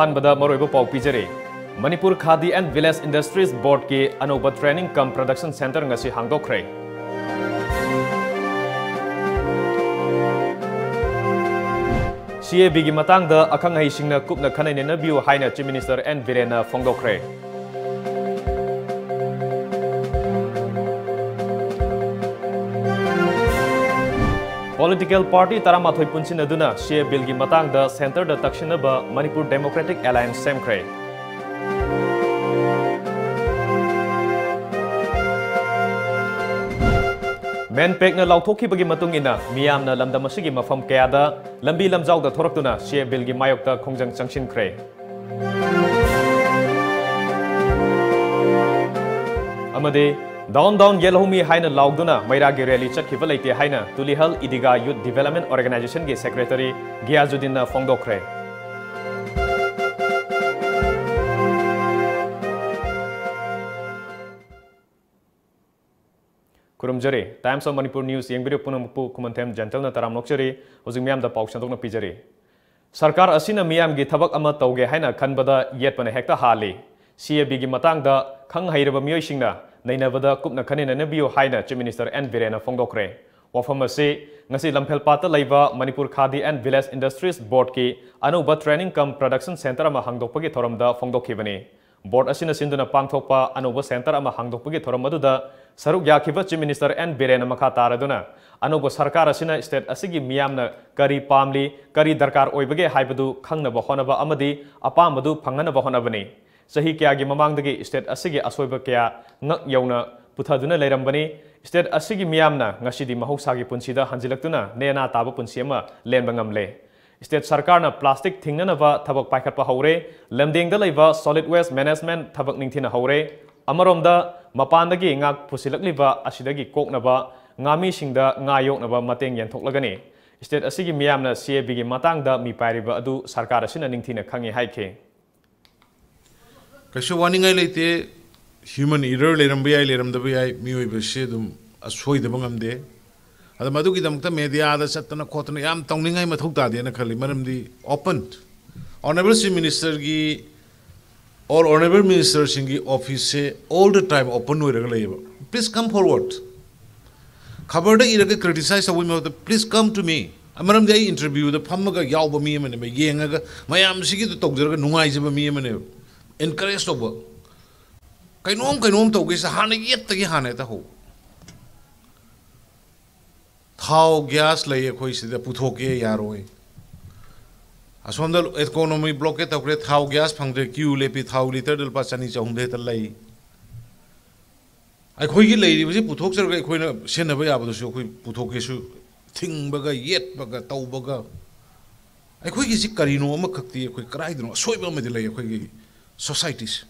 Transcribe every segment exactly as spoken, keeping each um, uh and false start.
ꯑꯍꯥꯟꯕꯗ ꯃꯔꯨꯑꯣꯏꯕ ꯄꯥꯎ ꯄꯤꯖꯔꯤ꯫ Manipur Khadi and Village Industries Board ꯀꯤ ꯑꯅꯧꯕ training cum production center ꯉꯁꯤ ꯍꯥꯡꯗꯣꯛꯈ꯭ꯔꯦ꯫ C A B ꯒꯤ ꯃꯇꯥꯡꯗ ꯑꯈꯪ ꯑꯍꯩꯁꯤꯡꯅ ꯀꯨꯞꯅ ꯈꯟꯅ ꯅꯩꯅꯕꯤꯌꯨ ꯍꯥꯏꯅ Chief Minister N ꯕꯤꯔꯦꯟꯅ ꯐꯣꯡꯗꯣꯛꯈ꯭ꯔꯦ꯫ Political party ꯇꯔꯥꯃꯥꯊꯣꯏ ꯄꯨꯟꯁꯤꯟꯅꯗꯨꯅ C A Bill ꯒꯤ ꯃꯇꯥꯡꯗ centre ꯗ ꯇꯛꯁꯤꯟꯅꯕ Manipur Democratic Alliance ꯁꯦꯝꯈ꯭ꯔꯦ꯫ MANPACꯅ ꯂꯥꯎꯊꯣꯛꯈꯤꯕꯒꯤ ꯃꯇꯨꯡ ꯏꯟꯅ ꯃꯤꯌꯥꯝꯅ ꯂꯝꯗꯝ ꯑꯁꯤꯒꯤ ꯃꯐꯝ ꯀꯌꯥꯗ ꯂꯝꯕꯤ ꯂꯝꯖꯥꯎꯗ ꯊꯣꯔꯛꯇꯨꯅ C A Bill ꯒꯤ ꯃꯥꯌꯣꯛꯇ ꯈꯣꯡꯖꯪ ꯆꯪꯁꯤꯟꯈ꯭ꯔꯦ꯫ ꯑꯃꯗꯤ "Down, down ꯌꯦꯜꯍꯧꯃꯤ" ꯍꯥꯏꯅ ꯂꯥꯎꯗꯨꯅ ꯃꯩꯔꯥꯒꯤ rally ꯆꯠꯈꯤꯕ ꯂꯩꯇꯦ ꯍꯥꯏꯅ ꯇꯨꯂꯤꯍꯜ ꯏꯗꯤꯒꯥ Youth Development Organization ꯒꯤ secretary ꯒꯤꯌꯥꯖꯨꯗꯤꯟꯅ ꯐꯣꯡꯗꯣꯛꯈ꯭ꯔꯦ꯫ ꯈꯨꯔꯨꯝꯖꯔꯤ꯫ Times of Manipur News ꯌꯦꯡꯕꯤꯔꯤꯕ ꯄꯨꯝꯅꯃꯛꯄꯨ ꯈꯨꯃꯟꯊꯦꯝ ꯖꯦꯟꯇꯜꯅ ꯇꯔꯥꯝꯅ ꯑꯣꯛꯆꯔꯤ꯫ ꯍꯧꯖꯤꯛ ꯃꯤꯌꯥꯝꯗ ꯄꯥꯎ ꯁꯟꯗꯣꯛꯅ ꯄꯤꯖꯔꯤ꯫ ꯁꯔꯀꯥꯔ ꯑꯁꯤꯅ ꯃꯤꯌꯥꯝꯒꯤ ꯊꯕꯛ ꯑꯃ ꯇꯧꯒꯦ ꯍꯥꯏꯅ ꯈꯟꯕꯗ ꯌꯦꯠꯄꯅ ꯍꯦꯛꯇ ꯍꯥꯜꯂꯤ꯫ C A B ꯒꯤ ꯃꯇꯥꯡꯗ ꯈꯪ ꯍꯩꯔꯕ ꯃꯤꯑꯣꯏꯁꯤꯡꯅ ꯅꯩꯅꯕꯗ ꯀꯨꯞꯅ ꯈꯟꯅ ꯅꯩꯅꯕꯤꯌꯨ ꯍꯥꯏꯅ Chief Minister N ꯕꯤꯔꯦꯟꯅ ꯐꯣꯡꯗꯣꯛꯈ꯭ꯔꯦ꯫ ꯋꯥꯐꯝ ꯑꯁꯤ ꯉꯁꯤ ꯂꯝꯐꯦꯜꯄꯥꯠꯇ ꯂꯩꯕ Manipur Khadi and Village Industries Board ꯀꯤ ꯑꯅꯧꯕ training cum production centre ꯑꯃ ꯍꯥꯡꯗꯣꯛꯄꯒꯤ ꯊꯧꯔꯝꯗ ꯐꯣꯡꯗꯣꯛꯈꯤꯕꯅꯤ꯫ Board ꯑꯁꯤꯅ ꯁꯤꯟꯗꯨꯅ ꯄꯥꯡꯊꯣꯛꯄ ꯑꯅꯧꯕ centre ꯑꯃ ꯍꯥꯡꯗꯣꯛꯄꯒꯤ ꯊꯧꯔꯝ ꯑꯗꯨꯗ ꯁꯔꯨꯛ ꯌꯥꯈꯤꯕ Chief Minister N ꯕꯤꯔꯦꯟꯅ ꯃꯈꯥ ꯇꯥꯔꯗꯨꯅ, ꯑꯅꯧꯕ ꯁꯔꯀꯥꯔ ꯑꯁꯤꯅ state ꯑꯁꯤꯒꯤ ꯃꯤꯌꯥꯝꯅ ꯀꯔꯤ ꯄꯥꯝꯂꯤ, ꯀꯔꯤ ꯗꯔꯀꯥꯔ ꯑꯣꯏꯕꯒꯦ ꯍꯥꯏꯕꯗꯨ ꯈꯪꯅꯕ ꯍꯣꯠꯅꯕ ꯑꯃꯗꯤ ꯑꯄꯥꯝꯕꯗꯨ ꯐꯪꯍꯟꯅꯕ ꯍꯣꯠꯅꯕꯅꯤ꯫ ꯆꯍꯤ ꯀꯌꯥꯒꯤ ꯃꯃꯥꯡꯗꯒꯤ state ꯑꯁꯤꯒꯤ ꯑꯁꯣꯏꯕ ꯀꯌꯥ ꯉꯛ ꯌꯧꯅ ꯄꯨꯊꯗꯨꯅ ꯂꯩꯔꯝꯕꯅꯤ꯫ State ꯑꯁꯤꯒꯤ ꯃꯤꯌꯥꯝꯅ ꯉꯁꯤꯗꯤ ꯃꯍꯧꯁꯥꯒꯤ ꯄꯨꯟꯁꯤꯗ ꯍꯟꯖꯤꯜꯂꯛꯇꯨꯅ ꯅꯦꯅꯥ ꯇꯥꯕ ꯄꯨꯟꯁꯤ ꯑꯃ ꯂꯦꯟꯕ ꯉꯝꯂꯦ꯫ State ꯁꯔꯀꯥꯔꯅ plastic ꯊꯤꯡꯅꯅꯕ ꯊꯕꯛ ꯄꯥꯏꯈꯠꯄ ꯍꯧꯔꯦ꯫ ꯂꯝꯗꯦꯡꯗ ꯂꯩꯕ solid waste management ꯊꯕꯛ ꯅꯤꯡꯊꯤꯅ ꯍꯧꯔꯦ꯫ ꯑꯃꯔꯣꯝꯗ, ꯃꯄꯥꯟꯗꯒꯤ ꯉꯥ ꯄꯨꯁꯤꯜꯂꯛꯂꯤꯕ ꯑꯁꯤꯗꯒꯤ ꯀꯣꯛꯅꯕ ꯉꯥꯃꯤꯁꯤꯡꯗ ꯉꯥ ꯌꯣꯛꯅꯕ ꯃꯇꯦꯡ ꯌꯦꯟꯊꯣꯛꯂꯒꯅꯤ꯫ State ꯑꯁꯤꯒꯤ ꯃꯤꯌꯥꯝꯅ C A B ꯒꯤ ꯃꯇꯥꯡꯗ ꯃꯤꯄꯥꯏꯔꯤꯕ ꯑꯗꯨ ꯁꯔꯀꯥꯔ ꯑꯁꯤꯅ ꯅꯤꯡꯊꯤꯅ ꯈꯪꯏ ꯍꯥꯏꯈꯤ꯫ ꯀꯩꯁꯨ ꯋꯥꯅꯤꯡꯉꯥꯏ ꯂꯩꯇꯦ꯫ Human error ꯂꯩꯔꯝꯕ ꯌꯥꯏ, ꯂꯩꯔꯝꯗꯕ ꯌꯥꯏ, ꯃꯤꯑꯣꯏꯕꯁꯤ ꯑꯗꯨꯝ ꯑꯁꯣꯏꯗꯕ ꯉꯝꯗꯦ꯫ ꯑꯗ ꯃꯗꯨꯒꯤꯗꯃꯛꯇ mediaꯗ ꯆꯠꯇꯅ ꯈꯣꯠꯇꯅ ꯌꯥꯝ ꯇꯧꯅꯤꯡꯉꯥꯏ ꯃꯊꯧ ꯇꯥꯗꯦꯅ ꯈꯜꯂꯤ꯫ ꯃꯔꯝꯗꯤ open, Honourable Chief Minister ꯒꯤ or Honourable Minister ꯁꯤꯡꯒꯤ office say all the time open ꯑꯣꯏꯔꯒ ꯂꯩꯌꯦꯕ꯫ Please come forward. ꯈꯕꯔꯗ ꯏꯔꯒ criticize ꯇꯧꯕꯒꯤ ꯃꯍꯨꯠꯇ please come to me. ꯃꯔꯝꯗꯤ ꯑꯩ interview ꯗ ꯐꯝꯃꯒ ꯌꯥꯎꯕ ꯃꯤ ꯑꯃꯅꯦꯕ, ꯌꯦꯡꯉꯒ ꯃꯌꯥꯝꯁꯤꯒꯤꯗꯨ ꯇꯧꯖꯔꯒ ꯅꯨꯡꯉꯥꯏꯖꯕ ꯃꯤ ꯑꯃꯅꯦꯕ, encourage ꯇꯧꯕ꯫ ꯀꯩꯅꯣꯝ ꯀꯩꯅꯣꯝ ꯇꯧꯒꯦꯁꯦ ꯍꯥꯟꯅ ꯌꯦꯠꯇꯒꯤ ꯍꯥꯟꯅ ꯍꯦꯛꯇ ꯍꯧ꯫ ꯊꯥꯎ gas ꯂꯩ ꯑꯩꯈꯣꯏ ꯁꯤꯗ ꯄꯨꯊꯣꯛꯀꯦ ꯌꯥꯔꯣꯏ꯫ ꯑꯁꯣꯝꯗ economy blockade ꯇꯧꯈ꯭ꯔꯦ, ꯊꯥꯎ gas ꯐꯪꯗ꯭ꯔꯦ, queue ꯂꯦꯞꯄꯤ, ꯊꯥꯎ litre ꯗ ꯂꯨꯄꯥ ꯆꯅꯤ ꯆꯍꯨꯝꯗ ꯍꯦꯛꯇ ꯂꯩ꯫ ꯑꯩꯈꯣꯏꯒꯤ ꯂꯩꯔꯤꯕꯁꯤ ꯄꯨꯊꯣꯛꯆꯔꯒ ꯑꯩꯈꯣꯏꯅ ꯁꯤꯖꯤꯟꯅꯕ ꯌꯥꯕꯗꯨꯁꯨ ꯑꯩꯈꯣꯏ ꯄꯨꯊꯣꯛꯀꯦꯁꯨ ꯊꯤꯡꯕꯒ ꯌꯦꯠꯄꯒ ꯇꯧꯕꯒ꯫ ꯑꯩꯈꯣꯏꯒꯤꯁꯤ ꯀꯔꯤꯅꯣ ꯑꯃꯈꯛꯇꯤ ꯑꯩꯈꯣꯏ ꯀꯗꯥꯏꯗꯅꯣ ꯑꯁꯣꯏꯕ ꯑꯃꯗꯤ ꯂꯩ ꯑꯩꯈꯣꯏꯒꯤ society ꯁꯦ꯫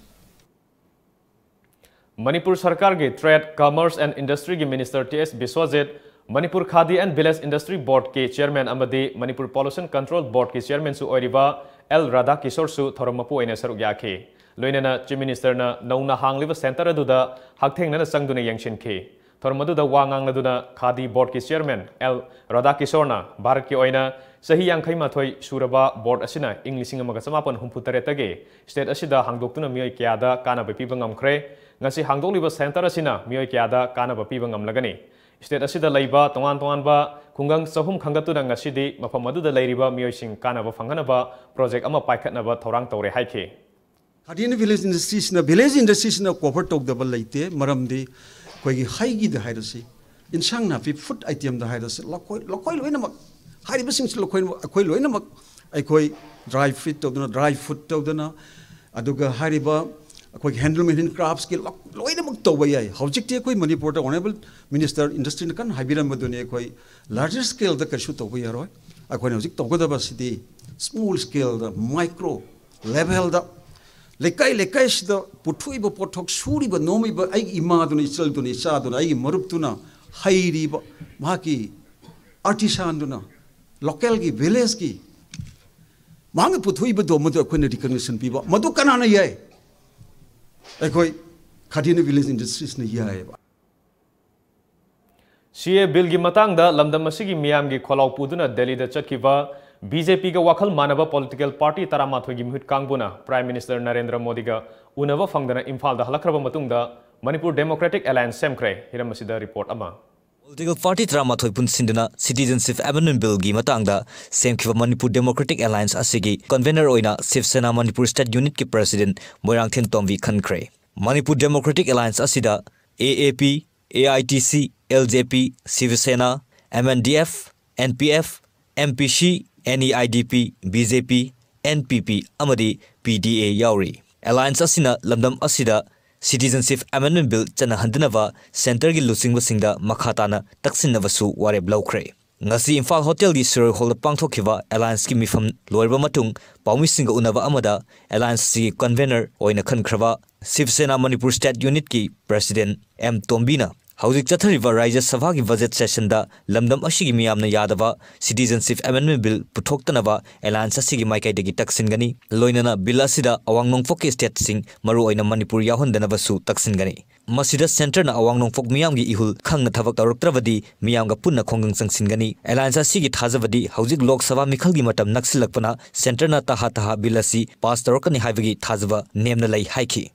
ꯃꯅꯤꯄꯨꯔ ꯁꯔꯀꯥꯔꯒꯤ Trade, Commerce and Industry ꯒꯤ Minister T S Biswajit, Manipur Khadi and Village Industry Board ꯀꯤ Chairman ꯑꯃꯗꯤ ꯃꯅꯤꯄꯨꯔ Pollution Control Board ꯀꯤ Chairman ꯁꯨ ꯑꯣꯏꯔꯤꯕ ꯑꯦꯜ ꯔꯥꯙꯥꯀꯤꯁꯣꯔꯁꯨ ꯊꯧꯔꯝ ꯃꯄꯨ ꯑꯣꯏꯅ ꯁꯔꯨꯛ ꯌꯥꯈꯤ꯫ ꯂꯣꯏꯅꯅ Chief Minister ꯅ ꯅꯧꯅ ꯍꯥꯡꯂꯤꯕ centre ꯑꯗꯨꯗ ꯍꯛꯊꯦꯡꯅꯅ ꯆꯪꯗꯨꯅ ꯌꯦꯡꯁꯤꯟꯈꯤ꯫ ꯊꯧꯔꯝ ꯑꯗꯨꯗ ꯋꯥ ꯉꯥꯡꯂꯗꯨꯅ Khadi Board ꯀꯤ Chairman ꯑꯦꯜ ꯔꯥꯙꯥꯀꯤꯁꯣꯔꯅ ꯚꯥꯔꯠꯀꯤ ꯑꯣꯏꯅ ꯆꯍꯤ ꯌꯥꯡꯈꯩ ꯃꯥꯊꯣꯏ ꯁꯨꯔꯕ board ꯑꯁꯤꯅ ꯏꯪ ꯂꯤꯁꯤꯡ ꯑꯃꯒ ꯆꯃꯥꯄꯟ ꯍꯨꯝꯐꯨ ꯇꯔꯦꯠꯇꯒꯤ state ꯑꯁꯤꯗ ꯍꯥꯡꯗꯣꯛꯇꯨꯅ ꯃꯤꯑꯣꯏ ꯀꯌꯥꯗ ꯀꯥꯟꯅꯕ ꯄꯤꯕ ꯉꯝꯈ꯭ꯔꯦ꯫ ꯉꯁꯤ ꯍꯥꯡꯗꯣꯛꯂꯤꯕ centre ꯑꯁꯤꯅ ꯃꯤꯑꯣꯏ ꯀꯌꯥꯗ ꯀꯥꯟꯅꯕ ꯄꯤꯕ ꯉꯝꯂꯒꯅꯤ꯫ State ꯑꯁꯤꯗ ꯂꯩꯕ ꯇꯣꯉꯥꯟ ꯇꯣꯉꯥꯟꯕ ꯈꯨꯡꯒꯪ ꯆꯍꯨꯝ ꯈꯟꯒꯠꯇꯨꯅ ꯉꯁꯤꯗꯤ ꯃꯐꯝ ꯑꯗꯨꯗ ꯂꯩꯔꯤꯕ ꯃꯤꯑꯣꯏꯁꯤꯡ ꯀꯥꯟꯅꯕ ꯐꯪꯍꯟꯅꯕ project ꯑꯃ ꯄꯥꯏꯈꯠꯅꯕ ꯊꯧꯔꯥꯡ ꯇꯧꯔꯦ ꯍꯥꯏꯈꯤ꯫ Khadi and Village Industry ꯁꯤꯅ, village industry ꯁꯤꯅ cover ꯇꯧꯗꯕ ꯂꯩꯇꯦ, ꯃꯔꯝꯗꯤ ꯑꯩꯈꯣꯏꯒꯤ ꯍꯩꯒꯤꯗ ꯍꯥꯏꯔꯁꯤ, ꯏꯟꯁꯥꯡ ꯅꯥꯄꯤ, food item ꯗ ꯍꯥꯏꯔꯁꯤ, ꯂꯈꯣꯏ, ꯂꯈꯣꯏ ꯂꯣꯏꯅꯃꯛ, ꯍꯥꯏꯔꯤꯕꯁꯤꯡꯁꯤ ꯂꯈꯣꯏ, ꯑꯩꯈꯣꯏ ꯂꯣꯏꯅꯃꯛ, ꯑꯩꯈꯣꯏ dry feed ꯇꯧꯗꯅ, dry food ꯇꯧꯗꯅ, ꯑꯗꯨꯒ ꯍꯥꯏꯔꯤꯕ ꯑꯩꯈꯣꯏꯒꯤ handloom and handcrafts ꯀꯤ ꯂ-, ꯂꯣꯏꯅꯃꯛ ꯇꯧꯕ ꯌꯥꯏ꯫ ꯍꯧꯖꯤꯛꯇꯤ ꯑꯩꯈꯣꯏ ꯃꯅꯤꯄꯨꯔꯗ Honourable Minister Industry ꯅ ꯀꯟꯅ ꯍꯥꯏꯕꯤꯔꯝꯕꯗꯨꯅꯤ, ꯑꯩꯈꯣꯏ larger scale ꯗ ꯀꯩꯁꯨ ꯇꯧꯕ ꯌꯥꯔꯣꯏ꯫ ꯑꯩꯈꯣꯏꯅ ꯍꯧꯖꯤꯛ ꯇꯧꯒꯗꯕꯁꯤꯗꯤ small scale ꯗ, micro level ꯗ, ꯂꯩꯀꯥꯏ ꯂꯩꯀꯥꯏꯁꯤꯗ ꯄꯨꯊꯣꯛꯏꯕ ꯄꯣꯠꯊꯣꯛ, ꯁꯨꯔꯤꯕ ꯅꯣꯝꯃꯤꯕ ꯑꯩꯒꯤ ꯏꯃꯥꯗꯨꯅ, ꯏꯆꯜꯗꯨꯅ, ꯏꯆꯥꯗꯨꯅ, ꯑꯩꯒꯤ ꯃꯔꯨꯞꯇꯨꯅ ꯍꯩꯔꯤꯕ ꯃꯍꯥꯛꯀꯤ artisan ꯗꯨꯅ, local ꯒꯤ, village ꯀꯤ ꯃꯍꯥꯛꯅ ꯄꯨꯊꯣꯛꯏꯕꯗꯣ ꯃꯗꯨ ꯑꯩꯈꯣꯏꯅ recognition ꯄꯤꯕ, ꯃꯗꯨ ꯀꯅꯥꯅ ꯌꯥꯏ? ꯑꯩꯈꯣꯏ Khadi and Village Industries ꯅ ꯌꯥꯏꯑꯕ꯫ ꯁꯤ ꯑꯦ ꯕꯤꯜꯒꯤ ꯃꯇꯥꯡꯗ ꯂꯝꯗꯝ ꯑꯁꯤꯒꯤ ꯃꯤꯌꯥꯝꯒꯤ ꯈꯣꯜꯂꯥꯎ ꯄꯨꯗꯨꯅ ꯗꯦꯜꯂꯤꯗ ꯆꯠꯈꯤꯕ ꯕꯤ ꯖꯦ ꯄꯤꯒ ꯋꯥꯈꯜ ꯃꯥꯟꯅꯕ ꯄꯣꯂꯤꯇꯤꯀꯦꯜ ꯄꯥꯔꯇꯤ ꯇꯔꯥꯃꯥꯊꯣꯏꯒꯤ ꯃꯤꯍꯨꯠ ꯀꯥꯡꯕꯨꯅ ꯄ꯭ꯔꯥꯏꯝ ꯃꯤꯅꯤꯁꯇꯔ ꯅꯔꯦꯟꯗ꯭ꯔ ꯃꯣꯗꯤꯒ ꯎꯅꯕ ꯐꯪꯗꯅ ꯏꯝꯐꯥꯜꯗ ꯍꯜꯂꯛꯈ꯭ꯔꯕ ꯃꯇꯨꯡꯗ ꯃꯅꯤꯄꯨꯔ ꯗꯦꯃꯣꯀ꯭ꯔꯦꯇꯤꯛ ꯑꯦꯂꯥꯌꯟꯁ ꯁꯦꯝꯈ꯭ꯔꯦ꯫ ꯍꯤꯔꯝ ꯑꯁꯤꯗ ꯔꯤꯄꯣꯔꯠ ꯑꯃ꯫ ꯄꯣꯂꯤꯇꯤꯀꯦꯜ ꯄꯥꯔꯇꯤ ꯇꯔꯥꯃꯥꯊꯣꯏ ꯄꯨꯟꯁꯤꯟꯗꯨꯅ ꯁꯤꯇꯤꯖꯟꯁꯤꯞ ꯑꯦꯃꯦꯟꯗꯃꯦꯟ ꯕꯤꯜꯒꯤ ꯃꯇꯥꯡꯗ ꯁꯦꯝꯈꯤꯕ ꯃꯅꯤꯄꯨꯔ ꯗꯦꯃꯣꯀ꯭ꯔꯦꯇꯤꯛ ꯑꯦꯂꯥꯌꯟꯁ ꯑꯁꯤꯒꯤ ꯀꯟꯚꯦꯅꯔ ꯑꯣꯏꯅ ꯁꯤꯕ ꯁꯦꯅꯥ ꯃꯅꯤꯄꯨꯔ ꯁ꯭ꯇꯦꯠ ꯌꯨꯅꯤꯠꯀꯤ ꯄ꯭ꯔꯦꯁꯤꯗꯦꯟꯠ ꯃꯣꯏꯔꯥꯡꯊꯦꯝ ꯇꯣꯝꯕꯤ ꯈꯟꯈ꯭ꯔꯦ꯫ ꯃꯅꯤꯄꯨꯔ ꯗꯦꯃꯣꯀ꯭ꯔꯦꯇꯤꯛ ꯑꯦꯂꯥꯌꯟꯁ ꯑꯁꯤꯗ A A P, A I T C, L J P, Shiv Sena, M N D F, N P F, M P C, N E I D P, B J P, N P P ꯑꯃꯗꯤ P ꯗꯤ ꯑꯦ ꯌꯥꯎꯔꯤ꯫ ꯑꯦꯂꯥꯌꯟꯁ ꯑꯁꯤꯅ ꯂꯝꯗꯝ ꯑꯁꯤꯗ citizenship ꯑꯦꯃꯦꯟꯗꯃꯦꯟ bill ꯆꯠꯅꯍꯟꯗꯅꯕ ꯁꯦꯟꯇꯔꯒꯤ ꯂꯨꯆꯤꯡꯕꯁꯤꯡꯗ ꯃꯈꯥ ꯇꯥꯅ ꯇꯛꯁꯤꯟꯅꯕꯁꯨ ꯋꯥꯔꯦꯞ ꯂꯧꯈ꯭ꯔꯦ꯫ ꯉꯁꯤ ꯏꯝꯐꯥꯜ ꯍꯣꯇꯦꯜꯒꯤ ꯁꯤꯔꯣꯏ ꯍꯣꯜꯗ ꯄꯥꯡꯊꯣꯛꯈꯤꯕ ꯑꯦꯂꯥꯌꯟꯁꯀꯤ ꯃꯤꯐꯝ ꯂꯣꯏꯔꯕ ꯃꯇꯨꯡ ꯄꯥꯎꯃꯤꯁꯤꯡꯒ ꯎꯅꯕ ꯑꯃꯗ ꯑꯦꯂꯥꯌꯟꯁ ꯑꯁꯤꯒꯤ ꯀꯟꯚꯦꯅꯔ ꯑꯣꯏꯅ ꯈꯟꯈ꯭ꯔꯕ ꯁꯤꯕ ꯁꯦꯅꯥ ꯃꯅꯤꯄꯨꯔ ꯁ꯭ꯇꯦꯠ ꯌꯨꯅꯤꯠꯀꯤ ꯄ꯭ꯔꯦꯁꯤꯗꯦꯟꯠ ꯑꯦꯝ ꯇꯣꯝꯕꯤꯅ ꯍꯧꯖꯤꯛ ꯆꯠꯊꯔꯤꯕ ꯔꯥꯖ꯭ꯌ ꯁꯚꯥꯒꯤ ꯕꯖꯦꯠ ꯁꯦꯁꯟꯗ ꯂꯝꯗꯝ ꯑꯁꯤꯒꯤ ꯃꯤꯌꯥꯝꯅ ꯌꯥꯗꯕ ꯁꯤꯇꯤꯖꯟꯁꯤꯞ ꯑꯦꯃꯦꯟꯗꯃꯦꯟ ꯕꯤꯜ ꯄꯨꯊꯣꯛꯇꯅꯕ ꯑꯦꯂꯥꯌꯟꯁ ꯑꯁꯤꯒꯤ ꯃꯥꯏꯀꯩꯗꯒꯤ ꯇꯛꯁꯤꯟꯒꯅꯤ꯫ ꯂꯣꯏꯅꯅ ꯕꯤꯜ ꯑꯁꯤꯗ ꯑꯋꯥꯡ ꯅꯣꯡꯄꯣꯛꯀꯤ ꯁ꯭ꯇꯦꯠꯁꯤꯡ, ꯃꯔꯨꯑꯣꯏꯅ ꯃꯅꯤꯄꯨꯔ ꯌꯥꯎꯍꯟꯗꯅꯕꯁꯨ ꯇꯛꯁꯤꯟꯒꯅꯤ꯫ ꯃꯁꯤꯗ ꯁꯦꯟꯇꯔꯅ ꯑꯋꯥꯡ ꯅꯣꯡꯄꯣꯛ ꯃꯤꯌꯥꯝꯒꯤ ꯏꯍꯨꯜ ꯈꯪꯅ ꯊꯕꯛ ꯇꯧꯔꯛꯇ꯭ꯔꯕꯗꯤ ꯃꯤꯌꯥꯝꯒ ꯄꯨꯟꯅ ꯈꯣꯡꯒꯪ ꯆꯪꯁꯤꯟꯒꯅꯤ꯫ ꯑꯦꯂꯥꯌꯟꯁ ꯑꯁꯤꯒꯤ ꯊꯥꯖꯕꯗꯤ ꯍꯧꯖꯤꯛ ꯂꯣꯛ ꯁꯚꯥ ꯃꯤꯈꯜꯒꯤ ꯃꯇꯝ ꯅꯛꯁꯤꯜꯂꯛꯄꯅ ꯁꯦꯟꯇꯔꯅ ꯇꯍꯥ ꯇꯍꯥ ꯕꯤꯜ ꯑꯁꯤ ꯄꯥꯁ ꯇꯧꯔꯛꯀꯅꯤ ꯍꯥꯏꯕꯒꯤ ꯊꯥꯖꯕ ꯅꯦꯝꯅ ꯂꯩ ꯍꯥꯏꯈꯤ꯫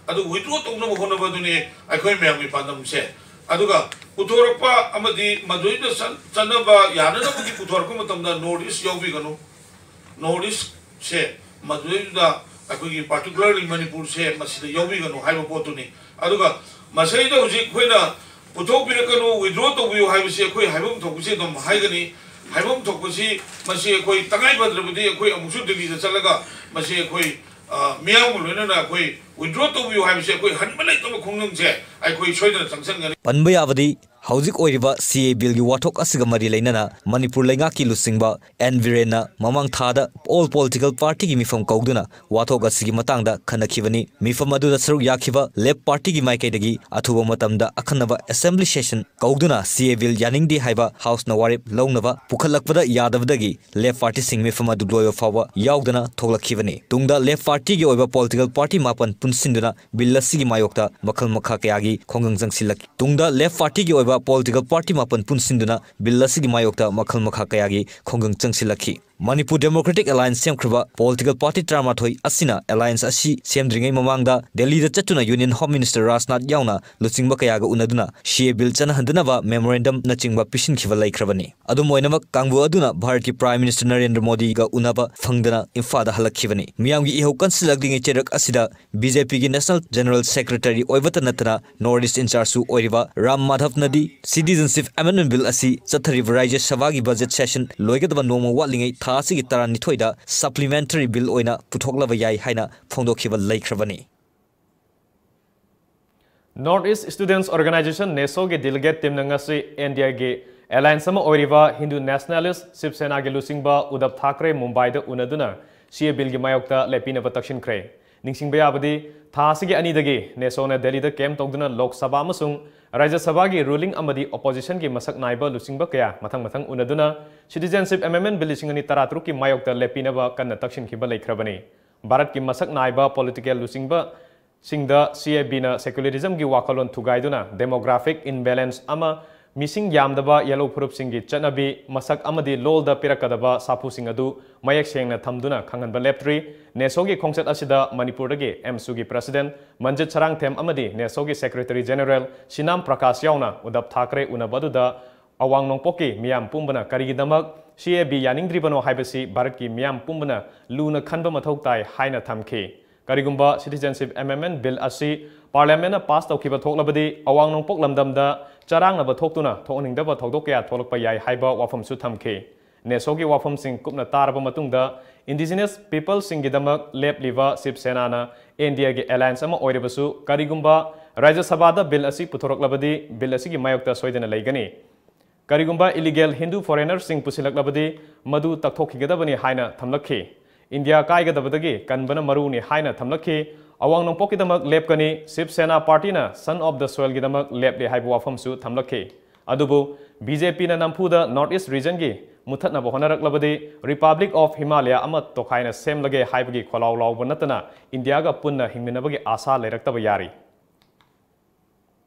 ꯑꯗꯨ ꯋꯤꯗ꯭ꯔꯣ ꯇꯧꯅꯕ ꯍꯣꯠꯅꯕꯗꯨꯅꯤ ꯑꯩꯈꯣꯏ ꯃꯌꯥꯝꯒꯤ ꯄꯥꯟꯗꯝꯁꯦ꯫ ꯑꯗꯨꯒ ꯄꯨꯊꯣꯔꯛꯄ ꯑꯃꯗꯤ ꯃꯗꯨꯗ ꯆꯠ-, ꯆꯠꯅꯕ ꯌꯥꯅꯅꯕꯒꯤ ꯄꯨꯊꯣꯔꯛꯄ ꯃꯇꯝꯗ ꯅꯣꯔꯠ ꯏꯁ ꯌꯥꯎꯕꯤꯒꯅꯨ꯫ ꯅꯣꯔꯠ ꯏꯁꯁꯦ ꯃꯗꯨꯗꯩꯗꯨꯗ ꯑꯩꯈꯣꯏꯒꯤ particularly ꯃꯅꯤꯄꯨꯔꯁꯦ ꯃꯁꯤꯗ ꯌꯥꯎꯕꯤꯒꯅꯨ ꯍꯥꯏꯕ ꯄꯣꯠꯇꯨꯅꯤ꯫ ꯑꯗꯨꯒ ꯃꯁꯤꯗ ꯍꯧꯖꯤꯛ ꯑꯩꯈꯣꯏꯅ ꯄꯨꯊꯣꯛꯄꯤꯔꯛꯀꯅꯨ, ꯋꯤꯗ꯭ꯔꯣ ꯇꯧꯕꯤꯌꯨ ꯍꯥꯏꯕꯁꯤ ꯑꯩꯈꯣꯏ ꯍꯥꯏꯐꯝ ꯊꯣꯛꯄꯁꯤ ꯑꯗꯨꯝ ꯍꯥꯏꯒꯅꯤ꯫ ꯍꯥꯏꯐꯝ ꯊꯣꯛꯄꯁꯤ ꯃꯁꯤ ꯑꯩꯈꯣꯏ ꯇꯉꯥꯏ ꯐꯗ꯭ꯔꯕꯗꯤ ꯑꯩꯈꯣꯏ ꯑꯃꯨꯛꯁꯨ ꯗꯤꯜꯂꯤꯗ ꯆꯠꯂꯒ ꯃꯁꯤ ꯑꯩꯈꯣꯏ, ꯑ, ꯃꯤꯌꯥꯝꯒ ꯂꯣꯏꯅꯅ ꯑꯩꯈꯣꯏ ꯋꯤꯗ꯭ꯔꯣ ꯇꯧꯕꯤꯌꯨ ꯍꯥꯏꯕꯁꯤ ꯑꯩꯈꯣꯏ ꯍꯟꯕ ꯂꯩꯇꯕ ꯈꯣꯡꯖꯪꯁꯦ ꯑꯩꯈꯣꯏ ꯁꯣꯏꯗꯅ ꯆꯪꯁꯤꯟꯒꯅꯤ꯫ ꯄꯟꯕ ꯌꯥꯕꯗꯤ ꯍꯧꯖꯤꯛ ꯑꯣꯏꯔꯤꯕ ꯁꯤ ꯑꯦ ꯕꯤꯜꯒꯤ ꯋꯥꯊꯣꯛ ꯑꯁꯤꯒ ꯃꯔꯤ ꯂꯩꯅꯅ ꯃꯅꯤꯄꯨꯔ ꯂꯩꯉꯥꯛꯀꯤ ꯂꯨꯆꯤꯡꯕ ꯑꯦꯟ ꯕꯤꯔꯦꯟꯅ ꯃꯃꯥꯡ ꯊꯥꯗ ꯑꯣꯜ ꯄꯣꯂꯤꯇꯤꯀꯦꯜ ꯄꯥꯔꯇꯤꯒꯤ ꯃꯤꯐꯝ ꯀꯧꯗꯨꯅ ꯋꯥꯊꯣꯛ ꯑꯁꯤꯒꯤ ꯃꯇꯥꯡꯗ ꯈꯟꯅꯈꯤꯕꯅꯤ꯫ ꯃꯤꯐꯝ ꯑꯗꯨꯗ ꯁꯔꯨꯛ ꯌꯥꯈꯤꯕ ꯂꯦꯐ ꯄꯥꯔꯇꯤꯒꯤ ꯃꯥꯏꯀꯩꯗꯒꯤ ꯑꯊꯨꯕ ꯃꯇꯝꯗ ꯑꯈꯟꯅꯕ ꯑꯦꯁꯦꯝꯕ꯭ꯂꯤ ꯁꯦꯁꯟ ꯀꯧꯗꯨꯅ ꯁꯤ ꯑꯦ ꯕꯤꯜ ꯌꯥꯅꯤꯡꯗꯦ ꯍꯥꯏꯕ ꯍꯥꯎꯁꯅ ꯋꯥꯔꯦꯞ ꯂꯧꯅꯕ ꯄꯨꯈꯠꯂꯛꯄꯗ ꯌꯥꯗꯕꯗꯒꯤ ꯂꯦꯐ ꯄꯥꯔꯇꯤꯁꯤꯡ ꯃꯤꯐꯝ ꯑꯗꯨ ꯂꯣꯏꯕ ꯐꯥꯎꯕ ꯌꯥꯎꯗꯅ ꯊꯣꯛꯂꯛꯈꯤꯕꯅꯤ꯫ ꯇꯨꯡꯗ ꯂꯦꯐ ꯄꯥꯔꯇꯤꯒꯤ ꯑꯣꯏꯕ ꯄꯣꯂꯤꯇꯤꯀꯦꯜ ꯄꯥꯔꯇꯤ ꯃꯥꯄꯟ ꯄꯨꯟꯁꯤꯟꯗꯨꯅ ꯕꯤꯜ ꯑꯁꯤꯒꯤ ꯃꯥꯌꯣꯛꯇ ꯃꯈꯜ ꯃꯈꯥ ꯀꯌꯥꯒꯤ ꯈꯣꯡꯒꯪ ꯆꯪꯁꯤꯜꯂꯛꯈꯤ꯫ ꯇꯨꯡꯗ ꯂꯦꯐ ꯄꯥꯔꯇꯤꯒꯤ ꯑꯣꯏꯕ ꯄꯣꯂꯤꯇꯤꯀꯦꯜ ꯄꯥꯔꯇꯤ ꯃꯥꯄꯟ ꯄꯨꯟꯁꯤꯟꯗꯨꯅ ꯕꯤꯜ ꯑꯁꯤꯒꯤ ꯃꯥꯌꯣꯛꯇ ꯃꯈꯜ ꯃꯈꯥ ꯀꯌꯥꯒꯤ ꯈꯣꯡꯒꯪ ꯆꯪꯁꯤꯜꯂꯛꯈꯤ꯫ ꯃꯅꯤꯄꯨꯔ ꯗꯦꯃꯣꯀ꯭ꯔꯦꯇꯤꯛ ꯑꯦꯂꯥꯏꯟꯁ ꯁꯦꯝꯈ꯭ꯔꯕ ꯄꯣꯂꯤꯇꯤꯀꯦꯜ ꯄꯥꯔꯇꯤ ꯇꯔꯥꯃꯥꯊꯣꯏ ꯑꯁꯤꯅ ꯑꯦꯂꯥꯏꯟꯁ ꯑꯁꯤ ꯁꯦꯝꯗ꯭ꯔꯤꯉꯩ ꯃꯃꯥꯡꯗ ꯗꯦꯜꯂꯤꯗ ꯆꯠꯇꯨꯅ ꯌꯨꯅꯤꯌꯟ ꯍꯣꯝ ꯃꯤꯅꯤꯁꯇꯔ ꯔꯥꯖꯅꯥꯊ ꯌꯥꯎꯅ ꯂꯨꯆꯤꯡꯕ ꯀꯌꯥꯒ ꯎꯅꯗꯨꯅ ꯁꯤ ꯑꯦ ꯕꯤꯜ ꯆꯠꯅꯍꯟꯗꯅꯕ ꯃꯦꯃꯣꯔꯦꯟꯗꯝꯅꯆꯤꯡꯕ ꯄꯤꯁꯤꯟꯈꯤꯕ ꯂꯩꯈ꯭ꯔꯕꯅꯤ꯫ ꯑꯗꯨꯝ ꯑꯣꯏꯅꯃꯛ, ꯀꯥꯡꯕꯨ ꯑꯗꯨꯅ ꯚꯥꯔꯠꯀꯤ ꯄ꯭ꯔꯥꯏꯝ ꯃꯤꯅꯤꯁꯇꯔ ꯅꯔꯦꯟꯗ꯭ꯔ ꯃꯣꯗꯤꯒ ꯎꯅꯕ ꯐꯪꯗꯅ ꯏꯝꯐꯥꯜꯗ ꯍꯜꯂꯛꯈꯤꯕꯅꯤ꯫ ꯃꯤꯌꯥꯝꯒꯤ ꯏꯍꯧ ꯀꯟꯁꯤꯜꯂꯛꯂꯤꯉꯩ ꯆꯩꯔꯛ ꯑꯁꯤꯗ ꯕꯤ ꯖꯦ ꯄꯤꯒꯤ ꯅꯦꯁꯅꯦꯜ ꯖꯦꯅꯔꯦꯜ ꯁꯦꯀ꯭ꯔꯦꯇꯔꯤ ꯑꯣꯏꯕꯇ ꯅꯠꯇꯅ ꯅꯣꯔꯠ ꯏꯁ ꯏꯟꯆꯥꯔꯖꯁꯨ ꯑꯣꯏꯔꯤꯕ ꯔꯥꯝ ꯃꯥꯙꯕꯅꯗꯤ ꯁꯤꯇꯤꯖꯦꯟꯁꯤꯞ ꯑꯦꯃꯦꯟꯗꯃꯦꯟ ꯕꯤꯜ ꯑꯁꯤ ꯆꯠꯊꯔꯤꯕ ꯔꯥꯖ꯭ꯌ ꯁꯚꯥꯒꯤ ꯕꯖꯦꯠ ꯁꯦꯁꯟ ꯂꯣꯏꯒꯗꯕ ꯅꯣꯡꯃ ꯋꯥꯠꯂꯤꯉꯩ ꯊꯥ ꯑꯁꯤꯒꯤ ꯇꯔꯥꯅꯤꯊꯣꯏꯗ ꯁꯄ꯭ꯂꯤꯃꯦꯟꯇꯔꯤ ꯕꯤꯜ ꯑꯣꯏꯅ ꯄꯨꯊꯣꯛꯂꯕ ꯌꯥꯏ ꯍꯥꯏꯅ ꯐꯣꯡꯗꯣꯛꯈꯤꯕ ꯂꯩꯈ꯭ꯔꯕꯅꯤ꯫ North East Students Organization, ꯅꯦꯁꯣꯒꯤ ꯗꯦꯂꯤꯒꯦꯠ ꯇꯤꯝꯅ ꯉꯁꯤ ꯏꯟꯗꯤꯌꯥꯒꯤ ꯑꯦꯂꯥꯏꯟꯁ ꯑꯃ ꯑꯣꯏꯔꯤꯕ ꯍꯤꯟꯗꯨ ꯅꯦꯁꯅꯦꯂꯤꯁ ꯁꯤꯕ ꯁꯦꯅꯥꯒꯤ ꯂꯨꯆꯤꯡꯕ ꯎꯗꯕ ꯊꯥꯀ꯭ꯔꯦ ꯃꯨꯝꯕꯥꯏꯗ ꯎꯅꯗꯨꯅ ꯁꯤ ꯑꯦ ꯕꯤꯜꯒꯤ ꯃꯥꯌꯣꯛꯇ ꯂꯦꯞꯄꯤꯅꯕ ꯇꯛꯁꯤꯟꯈ꯭ꯔꯦ꯫ ꯅꯤꯡꯁꯤꯡꯕ ꯌꯥꯕꯗꯤ, ꯊꯥ ꯑꯁꯤꯒꯤ ꯑꯅꯤꯗꯒꯤ ꯅꯦꯁꯣꯅ ꯗꯦꯜꯂꯤꯗ ꯀꯦꯝꯞ ꯇꯧꯗꯨꯅ ꯂꯣꯛ ꯁꯚꯥ ꯑꯃꯁꯨꯡ ꯔꯥꯖ꯭ꯌ ꯁꯚꯥꯒꯤ ꯔꯨꯂꯤꯡ ꯑꯃꯗꯤ ꯑꯣꯄꯣꯖꯤꯁꯟꯒꯤ ꯃꯁꯛ ꯅꯥꯏꯕ ꯂꯨꯆꯤꯡꯕ ꯀꯌꯥ ꯃꯊꯪ ꯃꯊꯪ ꯎꯅꯗꯨꯅ ꯁꯤꯇꯤꯖꯦꯟꯁꯤꯞ ꯑꯦꯃꯦꯟꯗꯃꯦꯟ ꯕꯤꯜ ꯂꯤꯁꯤꯡ ꯑꯅꯤ ꯇꯔꯥꯇꯔꯨꯛꯀꯤ ꯃꯥꯌꯣꯛꯇ ꯂꯦꯞꯄꯤꯅꯕ ꯀꯟꯅ ꯇꯛꯁꯤꯟꯈꯤꯕ ꯂꯩꯈ꯭ꯔꯕꯅꯤ꯫ ꯚꯥꯔꯠꯀꯤ ꯃꯁꯛ ꯅꯥꯏꯕ ꯄꯣꯂꯤꯇꯤꯀꯦꯜ ꯂꯨꯆꯤꯡꯕꯁꯤꯡꯗ ꯁꯤ ꯑꯦ ꯕꯤꯅ ꯁꯦꯀ꯭ꯌꯨꯂꯔꯤꯖꯝꯒꯤ ꯋꯥꯈꯜꯂꯣꯟ ꯊꯨꯒꯥꯏꯗꯨꯅ ꯗꯦꯃꯣꯒ꯭ꯔꯥꯐꯤꯛ ꯏꯝꯕꯦꯂꯦꯟꯁ ꯑꯃ, ꯃꯤꯁꯤꯡ ꯌꯥꯝꯗꯕ ꯌꯦꯜꯂꯣ ꯐꯨꯔꯨꯞꯁꯤꯡꯒꯤ ꯆꯠꯅꯕꯤ, ꯃꯁꯛ ꯑꯃꯗꯤ ꯂꯣꯜꯗ ꯄꯤꯔꯛꯀꯗꯕ ꯁꯥꯐꯨꯁꯤꯡ ꯑꯗꯨ ꯃꯌꯦꯛ ꯁꯦꯡꯅ ꯊꯝꯗꯨꯅ ꯈꯪꯍꯟꯕ ꯂꯦꯞꯇ꯭ꯔꯤ꯫ ꯅꯦꯁꯣꯒꯤ ꯈꯣꯡꯆꯠ ꯑꯁꯤꯗ ꯃꯅꯤꯄꯨꯔꯗꯒꯤ ꯑꯦꯝꯁꯨꯒꯤ ꯄ꯭ꯔꯁꯤꯗꯦꯟ ꯃꯟꯖꯤꯠ ꯁꯔꯥꯡꯊꯦꯝ ꯑꯃꯗꯤ ꯅꯦꯁꯣꯒꯤ ꯁꯦꯀ꯭ꯔꯦꯇꯔꯤ ꯖꯦꯅꯔꯦꯜ ꯁꯤꯅꯥꯝ ꯄ꯭ꯔꯀꯥꯁ ꯌꯥꯎꯅ ꯎꯗꯕ ꯊꯥꯀ꯭ꯔꯦ ꯎꯅꯕ ꯑꯗꯨꯗ ꯑꯋꯥꯡ ꯅꯣꯡꯄꯣꯛꯀꯤ ꯃꯤꯌꯥꯝ ꯄꯨꯝꯕꯅ ꯀꯔꯤꯒꯤꯗꯃꯛ ꯁꯤ ꯑꯦ ꯕꯤ ꯌꯥꯅꯤꯡꯗ꯭ꯔꯤꯕꯅꯣ ꯍꯥꯏꯕꯁꯤ ꯚꯥꯔꯠꯀꯤ ꯃꯤꯌꯥꯝ ꯄꯨꯝꯕꯅ ꯂꯨꯅ ꯈꯟꯕ ꯃꯊꯧ ꯇꯥꯏ ꯍꯥꯏꯅ ꯊꯝꯈꯤ꯫ ꯀꯔꯤꯒꯨꯝꯕ ꯁꯤꯇꯤꯖꯦꯟꯁꯤꯞ ꯑꯦꯃꯦꯟꯗꯃꯦꯟ ꯕꯤꯜ ꯑꯁꯤ ꯄꯥꯔꯂꯤꯌꯥꯃꯦꯟꯅ ꯄꯥꯁ ꯇꯧꯈꯤꯕ ꯊꯣꯛꯂꯕꯗꯤ, ꯑꯋꯥꯡ ꯅꯣꯡꯄꯣꯛ ꯂꯝꯗꯝꯗ ꯆꯔꯥꯡꯅꯕ ꯊꯣꯛꯇꯨꯅ ꯊꯣꯛꯍꯟꯅꯤꯡꯗꯕ ꯊꯧꯗꯣꯛ ꯀꯌꯥ ꯊꯣꯛꯂꯛꯄ ꯌꯥꯏ ꯍꯥꯏꯕ ꯋꯥꯐꯝꯁꯨ ꯊꯝꯈꯤ꯫ ꯅꯦꯁꯣꯒꯤ ꯋꯥꯐꯝꯁꯤꯡ ꯀꯨꯞꯅ ꯇꯥꯔꯕ ꯃꯇꯨꯡꯗ, ꯏꯟꯗꯤꯖꯤꯅꯁ ꯄꯤꯄꯜꯁꯤꯡꯒꯤꯗꯃꯛ ꯂꯦꯞꯂꯤꯕ ꯁꯤꯕ ꯁꯦꯅꯥꯅ ꯏꯟꯗꯤꯌꯥꯒꯤ ꯑꯦꯂꯥꯌꯟꯁ ꯑꯃ ꯑꯣꯏꯔꯕꯁꯨ, ꯀꯔꯤꯒꯨꯝꯕ ꯔꯥꯖ꯭ꯌ ꯁꯚꯥꯗ ꯕꯤꯜ ꯑꯁꯤ ꯄꯨꯊꯣꯔꯛꯂꯕꯗꯤ, ꯕꯤꯜ ꯑꯁꯤꯒꯤ ꯃꯥꯌꯣꯛꯇ ꯁꯣꯏꯗꯅ ꯂꯩꯒꯅꯤ꯫ ꯀꯔꯤꯒꯨꯝꯕ ꯏꯂꯤꯒꯦꯜ ꯍꯤꯟꯗꯨ ꯐꯣꯔꯦꯅꯔꯁꯤꯡ ꯄꯨꯁꯤꯜꯂꯛꯂꯕꯗꯤ, ꯃꯗꯨ ꯇꯛꯊꯣꯛꯈꯤꯒꯗꯕꯅꯤ ꯍꯥꯏꯅ ꯊꯝꯂꯛꯈꯤ꯫ ꯏꯟꯗꯤꯌꯥ ꯀꯥꯏꯒꯗꯕꯗꯒꯤ ꯀꯟꯕꯅ ꯃꯔꯨꯅꯤ ꯍꯥꯏꯅ ꯊꯝꯂꯛꯈꯤ꯫ ꯑꯋꯥꯡ ꯅꯣꯡꯄꯣꯛꯀꯤꯗꯃꯛ ꯂꯦꯞꯀꯅꯤ, ꯁꯤꯕ ꯁꯦꯅꯥ ꯄꯥꯔꯇꯤꯅ ꯁꯟ ꯑꯣꯐ ꯗ ꯁꯣꯏꯜꯒꯤꯗꯃꯛ ꯂꯦꯞꯂꯤ ꯍꯥꯏꯕ ꯋꯥꯐꯝꯁꯨ ꯊꯝꯂꯛꯈꯤ꯫ ꯑꯗꯨꯕꯨ ꯕꯤ ꯖꯦ ꯄꯤꯅ ꯅꯝꯐꯨꯗ north east ꯔꯤꯖꯟꯒꯤ ꯃꯨꯊꯠꯅꯕ ꯍꯣꯠꯅꯔꯛꯂꯕꯗꯤ, republic of Himalaya ꯑꯃ ꯇꯣꯈꯥꯏꯅ ꯁꯦꯝꯂꯒꯦ ꯍꯥꯏꯕꯒꯤ ꯈꯣꯜꯂꯥꯎ ꯂꯥꯎꯕ ꯅꯠꯇꯅ ꯏꯟꯗꯤꯌꯥꯒ ꯄꯨꯟꯅ ꯍꯤꯡꯃꯤꯟꯅꯕꯒꯤ ꯑꯥꯁꯥ ꯂꯩꯔꯛꯇꯕ ꯌꯥꯔꯤ꯫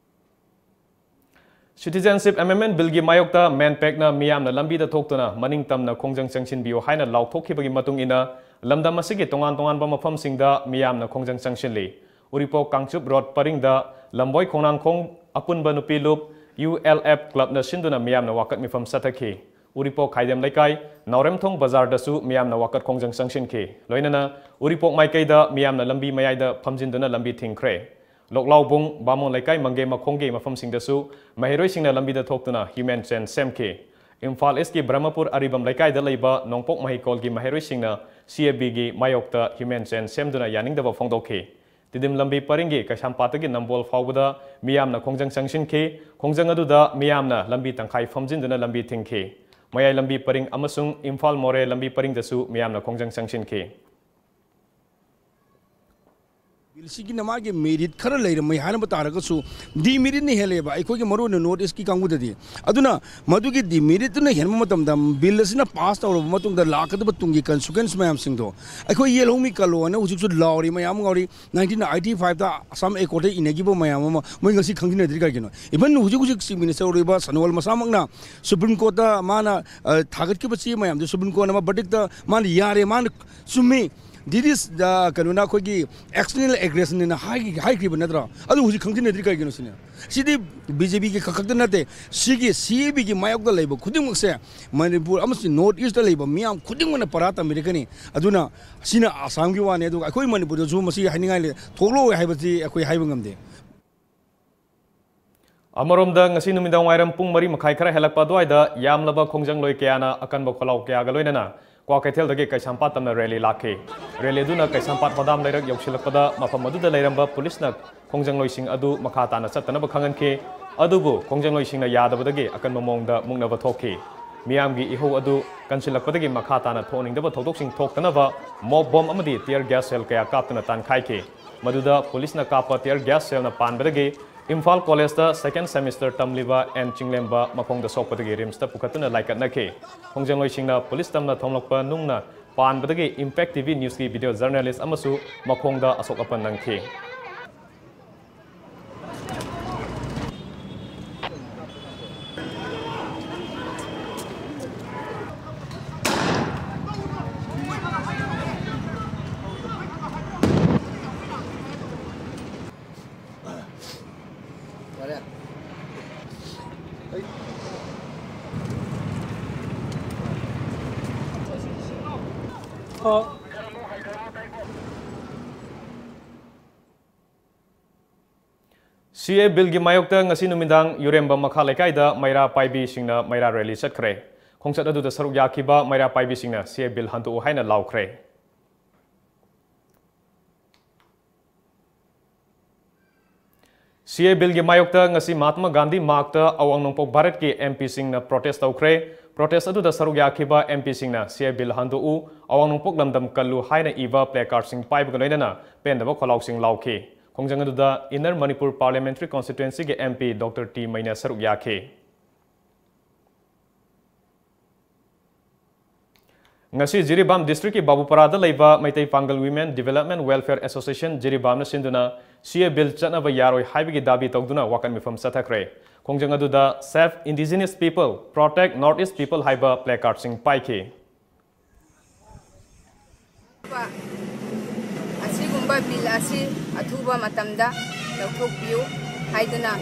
Citizenship Amendment Billꯒꯤ ꯃꯥꯌꯣꯛꯇ MANPACꯅ ꯃꯤꯌꯥꯝꯅ ꯂꯝꯕꯤꯗ ꯊꯣꯛꯇꯨꯅ ꯃꯅꯤꯡ ꯇꯝꯅ ꯈꯣꯡꯖꯪ ꯆꯪꯁꯤꯟꯕꯤꯌꯨ ꯍꯥꯏꯅ ꯂꯥꯎꯊꯣꯛꯈꯤꯕꯒꯤ ꯃꯇꯨꯡ ꯏꯟꯅ ꯂꯝꯗꯝ ꯑꯁꯤꯒꯤ ꯇꯣꯉꯥꯟ ꯇꯣꯉꯥꯟꯕ ꯃꯐꯝꯁꯤꯡꯗ ꯃꯤꯌꯥꯝꯅ ꯈꯣꯡꯖꯪ ꯆꯪꯁꯤꯜꯂꯤ꯫ ꯎꯔꯤꯄꯣꯛ ꯀꯥꯡꯆꯨꯞ ꯔꯣꯗ ꯄꯔꯤꯡꯗ ꯂꯝꯕꯣꯏ ꯈꯣꯡꯅꯥꯡꯈꯣꯡ ꯑꯄꯨꯟꯕ ꯅꯨꯄꯤ ꯂꯨꯞ ULF ꯀ꯭ꯂꯕꯅ ꯁꯤꯟꯗꯨꯅ ꯃꯤꯌꯥꯝꯅ ꯋꯥꯀꯠ ꯃꯤꯐꯝ ꯆꯠꯊꯈꯤ꯫ ꯎꯔꯤꯄꯣꯛ ꯈꯥꯏꯗꯦꯝ ꯂꯩꯀꯥꯏ, ꯅꯥꯎꯔꯦꯝꯊꯣꯡ ꯕꯖꯥꯔꯗꯁꯨ ꯃꯤꯌꯥꯝꯅ ꯋꯥꯀꯠ ꯈꯣꯡꯖꯪ ꯆꯪꯁꯤꯟꯈꯤ꯫ ꯂꯣꯏꯅꯅ ꯎꯔꯤꯄꯣꯛ ꯃꯥꯏꯀꯩꯗ ꯃꯤꯌꯥꯝꯅ ꯂꯝꯕꯤ ꯃꯌꯥꯏꯗ ꯐꯝꯖꯤꯟꯗꯨꯅ ꯂꯝꯕꯤ ꯊꯤꯡꯈ꯭ꯔꯦ꯫ ꯂꯣꯛꯂꯥꯎꯕꯨꯡ, ꯕꯥꯃꯣꯟ ꯂꯩꯀꯥꯏ, ꯃꯪꯒꯦ ꯃꯈꯣꯡꯒꯤ ꯃꯐꯝꯁꯤꯡꯗꯁꯨ ꯃꯍꯩꯔꯣꯏꯁꯤꯡꯅ ꯂꯝꯕꯤꯗ ꯊꯣꯛꯇꯨꯅ human chain ꯁꯦꯝꯈꯤ꯫ ꯏꯝꯐꯥꯜ ꯏꯁꯀꯤ ꯕ꯭ꯔꯍꯃꯄꯨꯔ ꯑꯔꯤꯕꯝ ꯂꯩꯀꯥꯏꯗ ꯂꯩꯕ ꯅꯣꯡꯄꯣꯛ ꯃꯍꯩꯀꯣꯜꯒꯤ ꯃꯍꯩꯔꯣꯏꯁꯤꯡꯅ CABꯒꯤ ꯃꯥꯌꯣꯛꯇ human chain ꯁꯦꯝꯗꯨꯅ ꯌꯥꯅꯤꯡꯗꯕ ꯐꯣꯡꯗꯣꯛꯈꯤ꯫ ꯇꯤꯗꯤꯝ ꯂꯝꯕꯤ ꯄꯔꯤꯡꯒꯤ ꯀꯩꯁꯥꯝꯄꯥꯠꯇꯒꯤ ꯅꯝꯕꯣꯜ ꯐꯥꯎꯕꯗ ꯃꯤꯌꯥꯝꯅ ꯈꯣꯡꯖꯪ ꯆꯪꯁꯤꯟꯈꯤ꯫ ꯈꯣꯡꯖꯪ ꯑꯗꯨꯗ ꯃꯤꯌꯥꯝꯅ ꯂꯝꯕꯤ ꯇꯪꯈꯥꯏ ꯐꯝꯖꯤꯟꯗꯨꯅ ꯂꯝꯕꯤ ꯊꯤꯡꯈꯤ꯫ ꯃꯌꯥꯏ ꯂꯝꯕꯤ ꯄꯔꯤꯡ ꯑꯃꯁꯨꯡ ꯏꯝꯐꯥꯜ ꯃꯣꯔꯦ ꯂꯝꯕꯤ ꯄꯔꯤꯡꯗꯁꯨ ꯃꯤꯌꯥꯝꯅ ꯈꯣꯡꯖꯪ ꯆꯪꯁꯤꯟꯈꯤ꯫ ꯕꯤꯜꯁꯤꯒꯤꯅ ꯃꯥꯒꯤ ꯃꯦꯔꯤꯠ ꯈꯔ ꯂꯩꯔꯝꯃꯤ ꯍꯥꯏꯅꯕ ꯇꯥꯔꯒꯁꯨ, ꯗꯤꯃꯦꯔꯤꯠꯅ ꯍꯦꯜꯂꯦꯕ꯫ ꯑꯩꯈꯣꯏꯒꯤ ꯃꯔꯨ ꯑꯣꯏꯅ ꯅꯣꯔꯠ ꯏꯁꯀꯤ ꯀꯥꯡꯕꯨꯗꯗꯤ꯫ ꯑꯗꯨꯅ ꯃꯗꯨꯒꯤ ꯗꯤꯃꯦꯔꯤꯠꯇꯨꯅ ꯍꯦꯟꯕ ꯃꯇꯝꯗ, ꯕꯤꯜ ꯑꯁꯤꯅ ꯄꯥꯁ ꯇꯧꯔꯕ ꯃꯇꯨꯡꯗ ꯂꯥꯛꯀꯗꯕ ꯇꯨꯡꯒꯤ ꯀꯟꯁꯤꯀ꯭ꯋꯦꯟꯁ ꯃꯌꯥꯝꯁꯤꯡꯗꯣ, ꯑꯩꯈꯣꯏ ꯌꯦꯜꯍꯧꯃꯤ ꯀꯜꯂꯣ ꯍꯥꯏꯅ ꯍꯧꯖꯤꯛꯁꯨ ꯂꯥꯎꯔꯤ, ꯃꯌꯥꯝ ꯑꯃ ꯉꯥꯎꯔꯤ꯫ ꯅꯥꯏꯟꯇꯤꯟ ꯑꯥꯏꯇꯤ ꯐꯥꯏꯚꯇ ꯑꯁꯥꯝ ꯑꯦꯀꯣꯔꯗꯇ ꯏꯅꯈꯤꯕ ꯃꯌꯥꯝ ꯑꯃ ꯃꯣꯏ ꯉꯁꯤ ꯈꯪꯖꯤꯟꯅꯗ꯭ꯔꯤ ꯀꯔꯤꯒꯤꯅꯣ? ꯏꯚꯟ ꯍꯧꯖꯤꯛ ꯍꯧꯖꯤꯛ ꯆꯤꯐ ꯃꯤꯅꯤꯁꯇꯔ ꯑꯣꯏꯔꯤꯕ ꯁꯣꯅꯣꯋꯥꯜ ꯃꯁꯥꯃꯛꯅ ꯁꯨꯄ꯭ꯔꯤꯝ ꯀꯣꯔꯠꯇ ꯃꯥꯅ, ꯑ, ꯊꯥꯒꯠꯈꯤꯕ ꯆꯦ ꯃꯌꯥꯝꯗꯨ ꯁꯨꯄ꯭ꯔꯤꯝ ꯀꯣꯔꯠꯅ ꯑꯃ ꯕꯔꯗꯤꯛꯇ ꯃꯥꯅ ꯌꯥꯔꯦ, ꯃꯥꯅ ꯆꯨꯝꯃꯤ, ꯗꯤꯗꯤꯁ ꯀꯩꯅꯣꯅ ꯑꯩꯈꯣꯏꯒꯤ ꯑꯦꯛꯁꯇꯔꯅꯦꯜ ꯑꯦꯒ꯭ꯔꯦꯁꯟꯅ ꯍꯥꯏꯈꯤꯕ ꯅꯠꯇ꯭ꯔꯣ? ꯑꯗꯨ ꯍꯧꯖꯤꯛ ꯈꯪꯖꯤꯟꯅꯗ꯭ꯔꯤ ꯀꯔꯤꯒꯤꯅꯣ ꯁꯤꯅꯦ꯫ ꯁꯤꯗꯤ ꯕꯤ ꯖꯦ ꯄꯤꯒꯤ ꯈꯛꯇ ꯅꯠꯇꯦ, ꯁꯤꯒꯤ ꯁꯤ ꯑꯦ ꯕꯤꯒꯤ ꯃꯥꯌꯣꯛꯇ ꯂꯩꯕ ꯈꯨꯗꯤꯡꯃꯛꯁꯦ ꯃꯅꯤꯄꯨꯔ ꯑꯃꯁꯨꯡ ꯅꯣꯔꯠ ꯏꯁꯇ ꯂꯩꯕ ꯃꯤꯌꯥꯝ ꯈꯨꯗꯤꯡꯃꯛꯅ ꯄꯔꯥ ꯇꯝꯕꯤꯔꯛꯀꯅꯤ꯫ ꯑꯗꯨꯅ ꯁꯤꯅ ꯑꯁꯥꯝꯒꯤ ꯋꯥꯅꯤ, ꯑꯗꯨꯒ ꯑꯩꯈꯣꯏ ꯃꯅꯤꯄꯨꯔꯗꯁꯨ ꯃꯁꯤ ꯍꯥꯏꯅꯤꯡꯉꯥꯏ ꯂꯩ, ꯊꯣꯛꯂꯛꯑꯣꯏ ꯍꯥꯏꯕꯁꯤ ꯑꯩꯈꯣꯏ ꯍꯥꯏꯕ ꯉꯝꯗꯦ꯫ ꯑꯃꯔꯣꯝꯗ, ꯉꯁꯤ ꯅꯨꯃꯤꯗꯥꯡ ꯋꯥꯏꯔꯝ ꯄꯨꯡ ꯃꯔꯤ ꯃꯈꯥꯏ ꯈꯔ ꯍꯦꯜꯂꯛꯄ ꯑꯗꯨꯋꯥꯏꯗ ꯌꯥꯝꯂꯕ ꯈꯣꯡꯖꯪꯂꯣꯏ ꯀꯌꯥꯅ ꯑꯀꯟꯕ ꯈꯣꯜꯂꯥꯎ ꯀꯌꯥꯒ ꯂꯣꯏꯅꯅ ꯀ꯭ꯋꯥꯀꯩꯊꯦꯜꯗꯒꯤ ꯀꯩꯁꯥꯝꯄꯥꯠ ꯇꯝꯅ ꯔꯦꯂꯤ ꯂꯥꯛꯈꯤ꯫ ꯔꯦꯂꯤ ꯑꯗꯨꯅ ꯀꯩꯁꯥꯝꯄꯥꯠ ꯍꯣꯗꯥꯝ ꯂꯩꯔꯛ ꯌꯧꯁꯤꯜꯂꯛꯄꯗ ꯃꯐꯝ ꯑꯗꯨꯗ ꯂꯩꯔꯝꯕ ꯄꯨꯂꯤꯁꯅ ꯈꯣꯡꯖꯪꯂꯣꯏꯁꯤꯡ ꯑꯗꯨ ꯃꯈꯥ ꯇꯥꯅ ꯆꯠꯇꯅꯕ ꯈꯪꯍꯟꯈꯤ꯫ ꯑꯗꯨꯕꯨ ꯈꯣꯡꯖꯪꯂꯣꯏꯁꯤꯡꯅ ꯌꯥꯗꯕꯗꯒꯤ ꯑꯀꯟꯕ ꯃꯑꯣꯡꯗ ꯃꯨꯛꯅꯕ ꯊꯣꯛꯈꯤ꯫ ꯃꯤꯌꯥꯝꯒꯤ ꯏꯍꯧ ꯑꯗꯨ ꯀꯟꯁꯤꯜꯂꯛꯄꯗꯒꯤ ꯃꯈꯥ ꯇꯥꯅ ꯊꯣꯛꯍꯟꯅꯤꯡꯗꯕ ꯊꯧꯗꯣꯛꯁꯤꯡ ꯊꯣꯛꯇꯅꯕ ꯃꯣꯞ ꯕꯣꯝ ꯑꯃꯗꯤ tear gas shell ꯀꯌꯥ ꯀꯥꯞꯇꯨꯅ ꯇꯥꯟꯈꯥꯏꯈꯤ꯫ ꯃꯗꯨꯗ ꯄꯨꯂꯤꯁꯅ ꯀꯥꯞꯄ tear gas shellꯅ ꯄꯥꯟꯕꯗꯒꯤ ꯏꯝꯐꯥꯜ ꯀꯣꯂꯦꯖꯇ second semester ꯇꯝꯂꯤꯕ ꯑꯦꯟ ꯆꯤꯡꯂꯦꯝꯕ ꯃꯈꯣꯡꯗ ꯁꯣꯛꯄꯗꯒꯤ ꯔꯤꯝꯁꯇ ꯄꯨꯈꯠꯇꯨꯅ ꯂꯥꯏꯀꯠꯅꯈꯤ꯫ ꯈꯣꯡꯖꯪꯂꯣꯏꯁꯤꯡꯅ ꯄꯨꯂꯤꯁ ꯇꯝꯅ ꯊꯣꯝꯂꯛꯄ ꯅꯨꯡꯅ ꯄꯥꯟꯕꯗꯒꯤ Impact T V Newsꯀꯤ video journalist ꯑꯃꯁꯨ ꯃꯈꯣꯡꯗ ꯑꯁꯣꯛ ꯑꯄꯟ ꯅꯪꯈꯤ꯫ ꯌꯥꯔꯦ꯫ ꯁꯤ ꯑꯦ ꯕꯤꯜꯒꯤ ꯃꯥꯌꯣꯛꯇ ꯉꯁꯤ ꯅꯨꯃꯤꯗꯥꯡ ꯌꯨꯔꯦꯝꯕꯝ ꯃꯈꯥ ꯂꯩꯀꯥꯏꯗ ꯃꯩꯔꯥ ꯄꯥꯏꯕꯤꯁꯤꯡꯅ ꯃꯩꯔꯥ ꯔꯦꯂꯤ ꯆꯠꯈ꯭ꯔꯦ꯫ ꯈꯣꯡꯆꯠ ꯑꯗꯨꯗ ꯁꯔꯨꯛ ꯌꯥꯈꯤꯕ ꯃꯩꯔꯥ ꯄꯥꯏꯕꯤꯁꯤꯡꯅ ꯁꯤ ꯑꯦ ꯕꯤꯜ ꯍꯟꯗꯣꯛꯎ ꯍꯥꯏꯅ ꯂꯥꯎꯈ꯭ꯔꯦ꯫ ꯁꯤ ꯑꯦ ꯕꯤꯜꯒꯤ ꯃꯥꯌꯣꯛꯇ ꯉꯁꯤ ꯃꯍꯥꯠꯃ ꯒꯥꯟꯙꯤ ꯃꯥꯔꯒꯇ ꯑꯋꯥꯡ ꯅꯣꯡꯄꯣꯛ ꯚꯥꯔꯠꯀꯤ ꯑꯦꯝ ꯄꯤꯁꯤꯡꯅ ꯄ꯭ꯔꯣꯇꯦꯁ ꯇꯧꯈ꯭ꯔꯦ꯫ ꯄ꯭ꯔꯣꯇꯦꯁ ꯑꯗꯨꯗ ꯁꯔꯨꯛ ꯌꯥꯈꯤꯕ ꯑꯦꯝ ꯄꯤꯁꯤꯡꯅ "ꯁꯤ ꯑꯦ ꯕꯤꯜ ꯍꯟꯗꯣꯛꯎ, ꯑꯋꯥꯡ ꯅꯣꯡꯄꯣꯛ ꯂꯝꯗꯝ ꯀꯜꯂꯨ" ꯍꯥꯏꯅ ꯏꯕ ꯄ꯭ꯂꯦ ꯀꯥꯔꯗꯁꯤꯡ ꯄꯥꯏꯕꯒ ꯂꯣꯏꯅꯅ ꯄꯦꯟꯗꯕ ꯈꯣꯜꯂꯥꯎꯁꯤꯡ ꯂꯥꯎꯈꯤ꯫ ꯈꯣꯡꯖꯪ ꯑꯗꯨꯗ ꯏꯟꯅꯔ ꯃꯅꯤꯄꯨꯔ ꯄꯥꯔꯂꯤꯌꯥꯃꯦꯟꯇꯔꯤ ꯀꯣꯟꯁꯇꯤꯇ꯭ꯋꯦꯟꯁꯤꯒꯤ ꯑꯦꯝ ꯄꯤ ꯗꯣꯛꯇꯔ ꯇꯤ ꯃꯩꯅ ꯁꯔꯨꯛ ꯌꯥꯈꯤ꯫ ꯉꯁꯤ ꯖꯤꯔꯤꯕꯥꯝ ꯗꯤꯁꯇ꯭ꯔꯤꯛꯀꯤ ꯕꯥꯕꯨꯄꯥꯔꯥꯗ ꯂꯩꯕ Meitei Pangal women development welfare association ꯖꯤꯔꯤꯕꯥꯝꯅ ꯁꯤꯟꯗꯨꯅ ꯁꯤ ꯑꯦ ꯕꯤꯜ ꯆꯠꯅꯕ ꯌꯥꯔꯣꯏ ꯍꯥꯏꯕꯒꯤ ꯗꯥꯕꯤ ꯇꯧꯗꯨꯅ ꯋꯥꯀꯠ ꯃꯤꯐꯝ ꯆꯠꯊꯈ꯭ꯔꯦ꯫ ꯈꯣꯡꯖꯪ ꯑꯗꯨꯗ "Save Indigenous People, Protect North East People" ꯍꯥꯏꯕ ꯄ꯭ꯂꯦ ꯀꯥꯔꯗꯁꯤꯡ ꯄꯥꯏꯈꯤ꯫ ꯑꯁꯤꯒꯨꯝꯕ ꯕꯤꯜ ꯑꯁꯤ ꯑꯊꯨꯕ ꯃꯇꯝꯗ ꯂꯧꯊꯣꯛꯄꯤꯌꯨ ꯍꯥꯏꯗꯨꯅ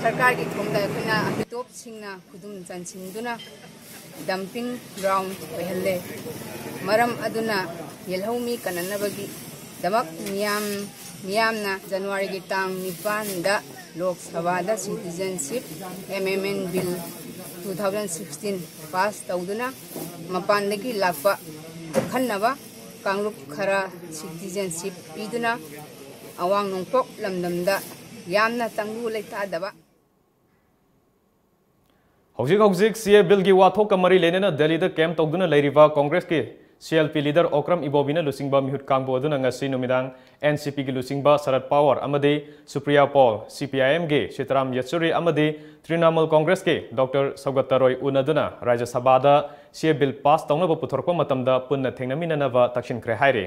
ꯁꯔꯀꯥꯔꯒꯤ ꯊꯣꯡꯗ ꯑꯩꯈꯣꯏꯅ ꯃꯤꯇꯣꯞꯁꯤꯡꯅ ꯈꯨꯗꯨꯝ ꯆꯟꯁꯤꯟꯗꯨꯅ ꯗꯝꯄꯤꯡ ꯒ꯭ꯔꯥꯎꯟ ꯑꯣꯏꯍꯜꯂꯦ꯫ ꯃꯔꯝ ꯑꯗꯨꯅ ꯌꯦꯜꯍꯧꯃꯤ ꯀꯟꯅꯅꯕꯒꯤꯗꯃꯛ ꯃꯤꯌꯥꯝ, ꯃꯤꯌꯥꯝꯅ ꯖꯅꯋꯥꯔꯤꯒꯤ ꯇꯥꯡ ꯅꯤꯄꯥꯟꯗ ꯂꯣꯛ ꯁꯚꯥꯗ ꯁꯤꯇꯤꯖꯦꯟꯁꯤꯞ ꯑꯦꯃꯦꯟꯃꯦꯟ bill two thousand sixteen pass ꯇꯧꯗꯨꯅ ꯃꯄꯥꯟꯗꯒꯤ ꯂꯥꯛꯄ ꯑꯈꯟꯅꯕ ꯀꯥꯡꯂꯨꯞ ꯈꯔ ꯁꯤꯇꯤꯖꯦꯟꯁꯤꯞ ꯄꯤꯗꯨꯅ ꯑꯋꯥꯡ ꯅꯣꯡꯄꯣꯛ ꯂꯝꯗꯝꯗ ꯌꯥꯝꯅ ꯇꯪꯗꯨ ꯂꯩꯇꯥꯗꯕ ꯍꯧꯖꯤꯛ ꯍꯧꯖꯤꯛ ꯁꯤ ꯑꯦ ꯕꯤꯜꯒꯤ ꯋꯥꯊꯣꯛꯀ ꯃꯔꯤ ꯂꯩꯅꯅ ꯗꯦꯜꯂꯤꯗ ꯀꯦꯝꯞ ꯇꯧꯗꯨꯅ ꯂꯩꯔꯤꯕ ꯀꯣꯡꯒ꯭ꯔꯦꯁꯀꯤ C L P leader Okram ꯏꯕꯣꯕꯤꯅ ꯂꯨꯆꯤꯡꯕ ꯃꯤꯍꯨꯠ ꯀꯥꯡꯕꯨ ꯑꯗꯨꯅ ꯉꯁꯤ ꯅꯨꯃꯤꯗꯥꯡ ꯑꯦꯟ ꯁꯤ ꯄꯤꯒꯤ ꯂꯨꯆꯤꯡꯕ ꯁꯔꯠ ꯄꯋꯥꯔ ꯑꯃꯗꯤ ꯁꯨꯄ꯭ꯔꯤꯌꯥ ꯄꯣꯜ, ꯁꯤ ꯄꯤ ꯑꯥꯏ ꯑꯦꯝꯒꯤ ꯁꯤꯇꯥꯔꯥꯝ ꯌꯦꯆꯨꯔꯤ ꯑꯃꯗꯤ ꯇ꯭ꯔꯤꯅꯥꯃꯨꯜ ꯀꯣꯡꯒ꯭ꯔꯦꯁꯀꯤ ꯗꯣꯛꯇꯔ ꯁꯧꯒꯠ ꯇꯔꯣꯏ ꯎꯅꯗꯨꯅ ꯔꯥꯖ꯭ꯌ ꯁꯚꯥꯗ ꯁꯤ ꯑꯦ ꯕꯤꯜ ꯄꯥꯁ ꯇꯧꯅꯕ ꯄꯨꯊꯣꯔꯛꯄ ꯃꯇꯝꯗ ꯄꯨꯟꯅ ꯊꯦꯡꯅꯃꯤꯟꯅꯅꯕ ꯇꯛꯁꯤꯟꯈ꯭ꯔꯦ ꯍꯥꯏꯔꯤ꯫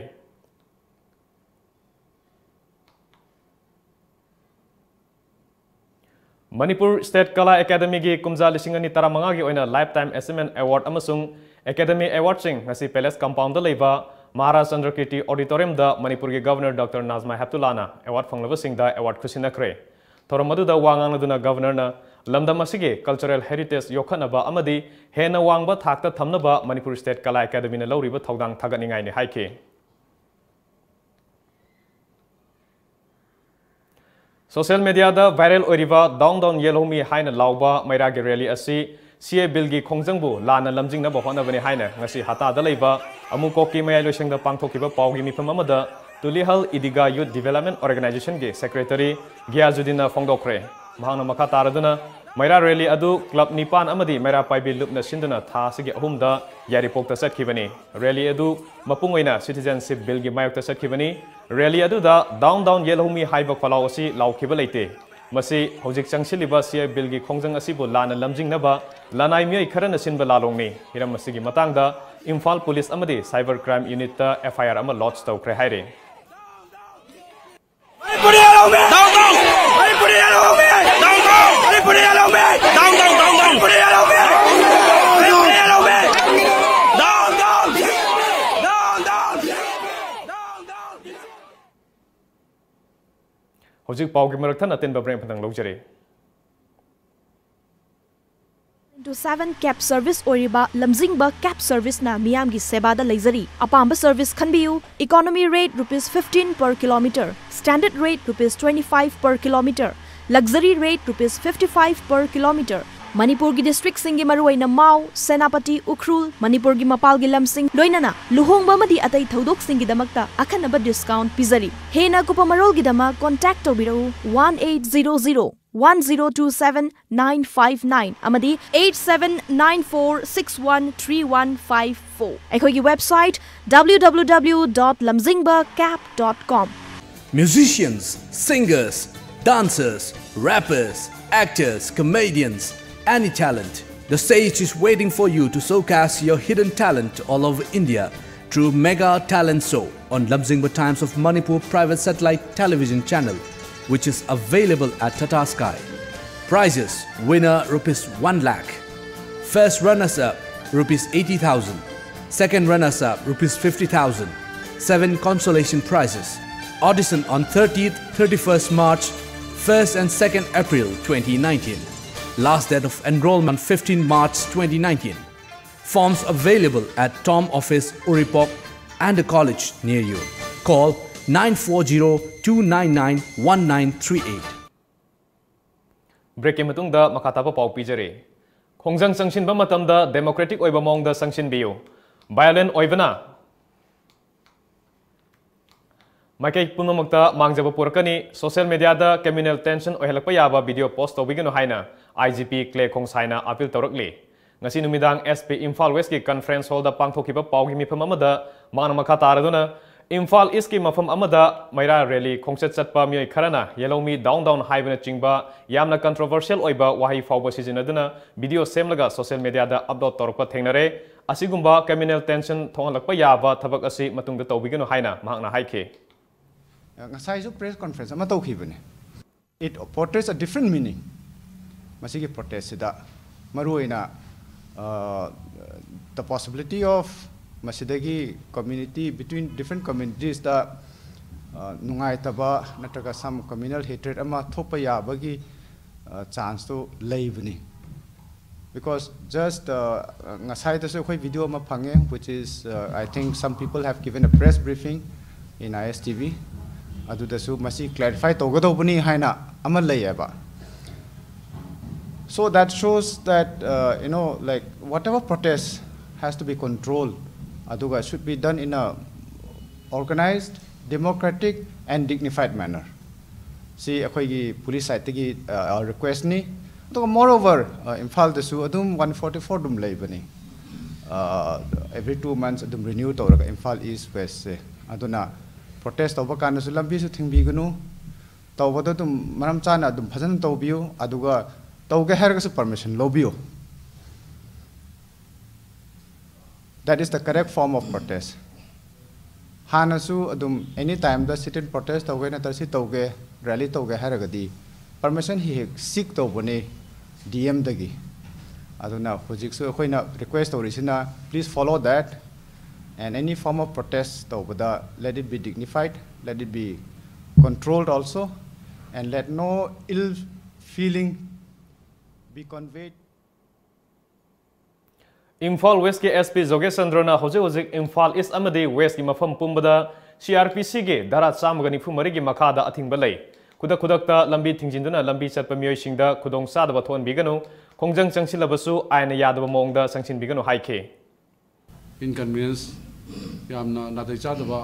ꯃꯅꯤꯄꯨꯔ ꯁ꯭ꯇꯦꯠ ꯀꯂꯥ ꯑꯦꯀꯥꯗꯃꯤꯒꯤ ꯀꯨꯝꯖꯥ ꯂꯤꯁꯤꯡ ꯑꯅꯤ ꯇꯔꯥꯃꯉꯥꯒꯤ ꯑꯣꯏꯅ ꯂꯥꯏꯐ ꯇꯥꯏꯝ ꯑꯦꯆꯤꯞꯃꯦꯟ ꯑꯦꯋꯥꯔꯗ ꯑꯃꯁꯨꯡ ꯑꯦꯀꯥꯗꯃꯤ ꯑꯦꯋꯥꯔꯗꯁꯤꯡ ꯉꯁꯤ ꯄꯦꯂꯦꯁ ꯀꯝꯄꯥꯎꯟꯗ ꯂꯩꯕ ꯃꯍꯥꯔꯥꯖ ꯆꯟꯗ꯭ꯔꯀꯤꯔꯇꯤ ꯑꯣꯗꯤꯇꯣꯔꯤꯌꯝꯗ ꯃꯅꯤꯄꯨꯔꯒꯤ ꯒꯚꯔꯅꯔ ꯗꯣꯛꯇꯔ ꯅꯥꯖꯃꯥ ꯍꯦꯞꯇꯨꯂꯥꯅ ꯑꯦꯋꯥꯔꯗ ꯐꯪꯂꯕꯁꯤꯡꯗ ꯑꯦꯋꯥꯔꯗ ꯈꯨꯠꯁꯤꯟꯅꯈ꯭ꯔꯦ꯫ ꯊꯧꯔꯝ ꯑꯗꯨꯗ ꯋꯥ ꯉꯥꯡꯂꯗꯨꯅ Governorꯅ ꯂꯝꯗꯝ ꯑꯁꯤꯒꯤ cultural heritage ꯌꯣꯛꯈꯠꯅꯕ ꯑꯃꯗꯤ ꯍꯦꯟꯅ ꯋꯥꯡꯕ ꯊꯥꯛꯇ ꯊꯝꯅꯕ Manipur State Kala Academyꯅ ꯂꯧꯔꯤꯕ ꯊꯧꯗꯥꯡ ꯊꯥꯒꯠꯅꯤꯡꯉꯥꯏꯅꯤ ꯍꯥꯏꯈꯤ꯫ Social mediaꯗ viral ꯑꯣꯏꯔꯤꯕ "Down down ꯌꯦꯜꯍꯧꯃꯤ" ꯍꯥꯏꯅ ꯂꯥꯎꯕ ꯃꯩꯔꯥꯒꯤ rally ꯑꯁꯤ CAA billꯒꯤ ꯈꯣꯡꯖꯪꯕꯨ ꯂꯥꯟꯅ ꯂꯝꯖꯤꯡꯅꯕ ꯍꯣꯠꯅꯕꯅꯤ ꯍꯥꯏꯅ ꯉꯁꯤ ꯍꯇꯥꯗ ꯂꯩꯕ ꯑꯃꯨꯀꯣꯛꯀꯤ ꯃꯌꯥꯏ ꯂꯣꯏꯁꯪꯗ ꯄꯥꯡꯊꯣꯛꯈꯤꯕ ꯄꯥꯎꯒꯤ ꯃꯤꯐꯝ ꯑꯃꯗ ꯇꯨꯂꯤꯍꯜ ꯏꯗꯤꯒꯥ Youth Development Organizationꯒꯤ Secretary ꯒꯤꯌꯥꯖꯨꯗꯤꯟꯅ ꯐꯣꯡꯗꯣꯛꯈ꯭ꯔꯦ꯫ ꯃꯍꯥꯛꯅ ꯃꯈꯥ ꯇꯥꯔꯗꯨꯅ, ꯃꯩꯔꯥ rally ꯑꯗꯨ club ꯅꯤꯄꯥꯟ ꯑꯃꯗꯤ ꯃꯩꯔꯥ ꯄꯥꯏꯕꯤ ꯂꯨꯞꯅ ꯁꯤꯟꯗꯨꯅ ꯊꯥ ꯑꯁꯤꯒꯤ ꯑꯍꯨꯝꯗ ꯌꯥꯏꯔꯤꯄꯣꯛꯇ ꯆꯠꯈꯤꯕꯅꯤ꯫ Rally ꯑꯗꯨ ꯃꯄꯨꯡ ꯑꯣꯏꯅ Citizenship Billꯒꯤ ꯃꯥꯌꯣꯛꯇ ꯆꯠꯈꯤꯕꯅꯤ꯫ Rally ꯑꯗꯨꯗ "Down down ꯌꯦꯜꯍꯧꯃꯤ" ꯍꯥꯏꯕ ꯈꯣꯜꯂꯥꯎ ꯑꯁꯤ ꯂꯥꯎꯈꯤꯕ ꯂꯩꯇꯦ꯫ ꯃꯁꯤ ꯍꯧꯖꯤꯛ ꯆꯪꯁꯤꯜꯂꯤꯕ CAA billꯒꯤ ꯈꯣꯡꯖꯪ ꯑꯁꯤꯕꯨ ꯂꯥꯟꯅ ꯂꯝꯖꯤꯡꯅꯕ ꯂꯅꯥꯏ ꯃꯤꯑꯣꯏ ꯈꯔꯅ ꯁꯤꯟꯕ ꯂꯥꯂꯣꯡꯅꯤ꯫ ꯍꯤꯔꯝ ꯑꯁꯤꯒꯤ ꯃꯇꯥꯡꯗ ꯏꯝꯐꯥꯜ ꯄꯨꯂꯤꯁ ꯑꯃꯗꯤ Cyber Crime Unitꯇ FIR ꯑꯃ lodge ꯇꯧꯈ꯭ꯔꯦ ꯍꯥꯏꯔꯤ꯫ Manipuri ꯌꯦꯜꯍꯧꯃꯤ! Down down! Manipuri ꯌꯦꯜꯍꯧꯃꯤ! Down down! Manipuri ꯌꯦꯜꯍꯧꯃꯤ! Down down, down down! Manipuri ꯌꯦꯜꯍꯧꯃꯤ! Manipuri ꯌꯦꯜꯍꯧꯃꯤ! Down down! Down down! Down down! ꯍꯧꯖꯤꯛ ꯄꯥꯎꯒꯤ ꯃꯔꯛ ꯊꯠꯅ ꯑꯇꯦꯟꯕ break ꯑꯃꯇꯪ ꯂꯧꯖꯔꯤ꯫ Into seven cab service ꯑꯣꯏꯔꯤꯕ ꯂꯝꯖꯤꯡꯕ cab serviceꯅ ꯃꯤꯌꯥꯝꯒꯤ ꯁꯦꯕꯥꯗ ꯂꯩꯖꯔꯤ꯫ ꯑꯄꯥꯝꯕ service ꯈꯟꯕꯤꯌꯨ꯫ Economy rate rupees fifteen per kilometer, standard rate rupees twenty five per kilometer, luxury rate rupees fifty five per kilometer꯫ ꯃꯅꯤꯄꯨꯔꯒꯤ districtꯁꯤꯡꯒꯤ ꯃꯔꯨꯑꯣꯏꯅ ꯃꯥꯎ, ꯁꯦꯅꯥꯄꯇꯤ, ꯎꯈ꯭ꯔꯨꯜ, ꯃꯅꯤꯄꯨꯔꯒꯤ ꯃꯄꯥꯜꯒꯤ ꯂꯝꯁꯤꯡ, ꯂꯣꯏꯅꯅ ꯂꯨꯍꯣꯡꯕ ꯑꯃꯗꯤ ꯑꯇꯩ ꯊꯧꯗꯣꯛꯁꯤꯡꯒꯤꯗꯃꯛꯇ ꯑꯈꯟꯅꯕ discount ꯄꯤꯖꯔꯤ꯫ ꯍꯦꯟꯅ ꯑꯀꯨꯞꯄ ꯃꯔꯣꯜꯒꯤꯗꯃꯛ contact ꯇꯧꯕꯤꯔꯛꯎ one eight zero zero one zero two seven nine five nine ꯑꯃꯗꯤ eight seven nine four six one three one five four꯫ ꯑꯩꯈꯣꯏꯒꯤ website W W W dot lamzingba cab dot com꯫ Musicians, singers, dancers, rappers, actors, comedians, any talent. The stage is waiting for you to showcase your hidden talent all over India through Mega Talent Show on Lamzingba Times of Manipur private satellite television channel, which is available at Tata Sky. Prizes: winner rupees one lakh, first runners up rupees eighty thousand, second runners up rupees fifty thousand, seven consolation prizes. Audition on thirtieth, thirty-first March, first and second April twenty nineteen. Last date of enrollment fifteen March twenty nineteen. Forms available at Tom Office, Uripok, and the college near you. Call nine four zero two nine nine one nine three eight. ꯕ꯭ꯔꯦꯛꯀꯤ ꯃꯇꯨꯡꯗ ꯃꯈꯥ ꯇꯥꯕ ꯄꯥꯎ ꯄꯤꯖꯔꯤ꯫ ꯈꯣꯡꯖꯪ ꯆꯪꯁꯤꯟꯕ ꯃꯇꯝꯗ democratic ꯑꯣꯏꯕ ꯃꯑꯣꯡꯗ ꯆꯪꯁꯤꯟꯕꯤꯌꯨ꯫ ꯚꯥꯏꯑꯣꯂꯦꯟ ꯑꯣꯏꯕꯅ ꯃꯥꯏꯀꯩ ꯄꯨꯝꯅꯃꯛꯇ ꯃꯥꯡꯖꯕ ꯄꯨꯔꯛꯀꯅꯤ꯫ ꯁꯣꯁꯤꯌꯦꯜ ꯃꯦꯗꯤꯌꯥꯗ ꯀꯝꯃ꯭ꯌꯨꯅꯦꯜ ꯇꯦꯟꯁꯟ ꯑꯣꯏꯍꯜꯂꯛꯄ ꯌꯥꯕ ꯚꯤꯗꯤꯑꯣ ꯄꯣꯁ ꯇꯧꯕꯤꯒꯅꯨ ꯍꯥꯏꯅ ꯑꯥꯏ ꯖꯤ ꯄꯤ ꯀ꯭ꯂꯦ ꯈꯣꯡꯁꯥꯏꯅ ꯑꯥꯄꯤꯜ ꯇꯧꯔꯛꯂꯤ꯫ ꯉꯁꯤ ꯅꯨꯃꯤꯗꯥꯡ ꯑꯦꯁ ꯄꯤ ꯏꯝꯐꯥꯜ ꯋꯦꯁꯀꯤ ꯀꯟꯐꯔꯦꯟꯁ ꯍꯣꯜꯗ ꯄꯥꯡꯊꯣꯛꯈꯤꯕ ꯄꯥꯎꯒꯤ ꯃꯤꯐꯝ ꯑꯃꯗ ꯃꯍꯥꯛꯅ ꯃꯈꯥ ꯇꯥꯔꯗꯨꯅ, ꯏꯝꯐꯥꯜ ꯏꯁꯀꯤ ꯃꯐꯝ ꯑꯃꯗ ꯃꯩꯔꯥ ꯔꯦꯂꯤ ꯈꯣꯡꯆꯠ ꯆꯠꯄ ꯃꯤꯑꯣꯏ ꯈꯔꯅ "ꯌꯦꯜꯍꯧꯃꯤ ꯗꯥꯎꯟ ꯗꯥꯎꯟ" ꯍꯥꯏꯕꯅꯆꯤꯡꯕ ꯌꯥꯝꯅ ꯀꯟꯇ꯭ꯔꯣꯚꯔꯁꯤꯌꯦꯜ ꯑꯣꯏꯕ ꯋꯥꯍꯩ ꯐꯥꯎꯕ ꯁꯤꯖꯤꯟꯅꯗꯨꯅ ꯚꯤꯗꯤꯑꯣ ꯁꯦꯝꯂꯒ ꯁꯣꯁꯤꯌꯦꯜ ꯃꯦꯗꯤꯌꯥꯗ ꯑꯞꯂꯣꯗ ꯇꯧꯔꯛꯄ ꯊꯦꯡꯅꯔꯦ꯫ ꯑꯁꯤꯒꯨꯝꯕ ꯀꯝꯃ꯭ꯌꯨꯅꯦꯜ ꯇꯦꯟꯁꯟ ꯊꯣꯛꯍꯜꯂꯛꯄ ꯌꯥꯕ ꯊꯕꯛ ꯑꯁꯤ ꯃꯇꯨꯡꯗ ꯇꯧꯕꯤꯒꯅꯨ ꯍꯥꯏꯅ ꯃꯍꯥꯛꯅ ꯍꯥꯏꯈꯤ꯫ ꯉꯁꯥꯏꯁꯨ ꯄ꯭ꯔꯦꯁ ꯀꯣꯟꯐ꯭ꯔꯦꯟꯁ ꯑꯃ ꯇꯧꯈꯤꯕꯅꯦ꯫ It portrays a different meaning. ꯃꯁꯤꯒꯤ ꯄ꯭ꯔꯣꯇꯦꯁꯁꯤꯗ ꯃꯔꯨꯑꯣꯏꯅ, uh, the possibility of ꯃꯁꯤꯗꯒꯤ community, between different communitiesꯇ, uh, ꯅꯨꯡꯉꯥꯏꯇꯕ ꯅꯠꯇ꯭ꯔꯒ some communal hatred ꯑꯃ ꯊꯣꯛꯄ ꯌꯥꯕꯒꯤ, uh, ꯆꯥꯟꯁꯇꯣ ꯂꯩꯕꯅꯤ꯫ Because just, uh, ꯉꯁꯥꯏꯗꯁꯨ ꯑꯩꯈꯣꯏ ꯚꯤꯗꯤꯑꯣ ꯑꯃ ꯐꯪꯉꯦ, which is, uh, I think some people have given a press briefing in I S T V. ꯑꯗꯨꯗꯁꯨ ꯃꯁꯤ ꯀ꯭ꯂꯦꯔꯤꯐꯥꯏ ꯇꯧꯒꯗꯧꯕꯅꯤ ꯍꯥꯏꯅ ꯑꯃ ꯂꯩꯌꯦꯕ꯫ So that shows that, uh, you know, like, whatever protest has to be controlled, ꯑꯗꯨꯒ should be done in a organized, democratic and dignified manner. ꯁꯤ ꯑꯩꯈꯣꯏꯒꯤ police ꯁꯥꯏꯠꯇꯒꯤ ꯔꯤꯀ꯭ꯋꯦꯁꯅꯤ꯫ ꯑꯗꯨꯒ moreover, ꯏꯝꯐꯥꯜꯗꯁꯨ ꯑꯗꯨꯝ one forty four ꯑꯗꯨꯝ ꯂꯩꯕꯅꯤ꯫ Every two months ꯑꯗꯨꯝ renew ꯇꯧꯔꯒ ꯏꯝꯐꯥꯜ ꯏꯁ ꯋꯦꯁꯁꯦ꯫ ꯑꯗꯨꯅ ꯄ꯭ꯔꯣꯇꯦꯁ ꯇꯧꯕ ꯀꯥꯟꯗꯁꯨ ꯂꯝꯕꯤꯁꯨ ꯊꯤꯡꯕꯤꯒꯅꯨ꯫ ꯇꯧꯕꯗ ꯑꯗꯨꯝ ꯃꯔꯝ ꯆꯥꯅ ꯑꯗꯨꯝ ꯐꯖꯅ ꯇꯧꯕꯤꯌꯨ꯫ ꯑꯗꯨꯒ ꯇꯧꯒꯦ ꯍꯥꯏꯔꯒꯁꯨ ꯄꯔꯃꯤꯁꯟ ꯂꯧꯕꯤꯌꯨ꯫ That is the correct form of protest. ꯍꯥꯟꯅꯁꯨ ꯑꯗꯨꯝ any timeꯗ sit in protest ꯇꯧꯒꯦ ꯅꯠꯇ꯭ꯔ ꯁꯤ ꯇꯧꯒꯦ, ꯔꯦꯂꯤ ꯇꯧꯒꯦ ꯍꯥꯏꯔꯒꯗꯤ ꯄꯔꯃꯤꯁꯟ ꯍꯦꯛ ꯍꯦꯛ ꯁꯤꯛ ꯇꯧꯕꯅꯤ ꯗꯤ ꯑꯦꯝꯗꯒꯤ꯫ ꯑꯗꯨꯅ ꯍꯧꯖꯤꯛꯁꯨ ꯑꯩꯈꯣꯏꯅ ꯔꯤꯀ꯭ꯋꯦꯁ ꯇꯧꯔꯤꯁꯤꯅ, please follow that, and any form of protest ꯇꯧꯕꯗ let it be dignified, let it be controlled also. And let no ill feeling be conveyed. Imphal ꯋꯦꯁꯀꯤ ꯑꯦꯁ ꯄꯤ ꯖꯣꯒꯦꯁ ꯆꯟꯗ꯭ꯔꯅ ꯍꯧꯖꯤꯛ ꯍꯧꯖꯤꯛ ꯏꯝꯐꯥꯜ ꯏꯁ ꯑꯃꯗꯤ ꯋꯦꯁꯀꯤ ꯃꯐꯝ ꯄꯨꯝꯕꯗ ꯁꯤ ꯑꯥꯔ ꯄꯤ ꯁꯤꯒꯤ ꯙꯥꯔꯥ ꯆꯥꯝꯃꯒ ꯅꯤꯐꯨ ꯃꯔꯤꯒꯤ ꯃꯈꯥꯗ ꯑꯊꯤꯡꯕ ꯂꯩ꯫ ꯈꯨꯗꯛ ꯈꯨꯗꯛꯇ ꯂꯝꯕꯤ ꯊꯤꯡꯖꯤꯟꯗꯨꯅ ꯂꯝꯕꯤ ꯆꯠꯄ ꯃꯤꯑꯣꯏꯁꯤꯡꯗ ꯈꯨꯗꯣꯡꯆꯥꯗꯕ ꯊꯣꯛꯍꯟꯕꯤꯒꯅꯨ꯫ ꯈꯣꯡꯖꯪ ꯆꯪꯁꯤꯜꯂꯕꯁꯨ ꯑꯥꯏꯟꯅ ꯌꯥꯗꯕ ꯃꯑꯣꯡꯗ ꯆꯪꯁꯤꯟꯕꯤꯒꯅꯨ ꯍꯥꯏꯈꯤ꯫ Inconvenience, ꯌꯥꯝꯅ ꯅꯥꯇꯩ ꯆꯥꯗꯕ,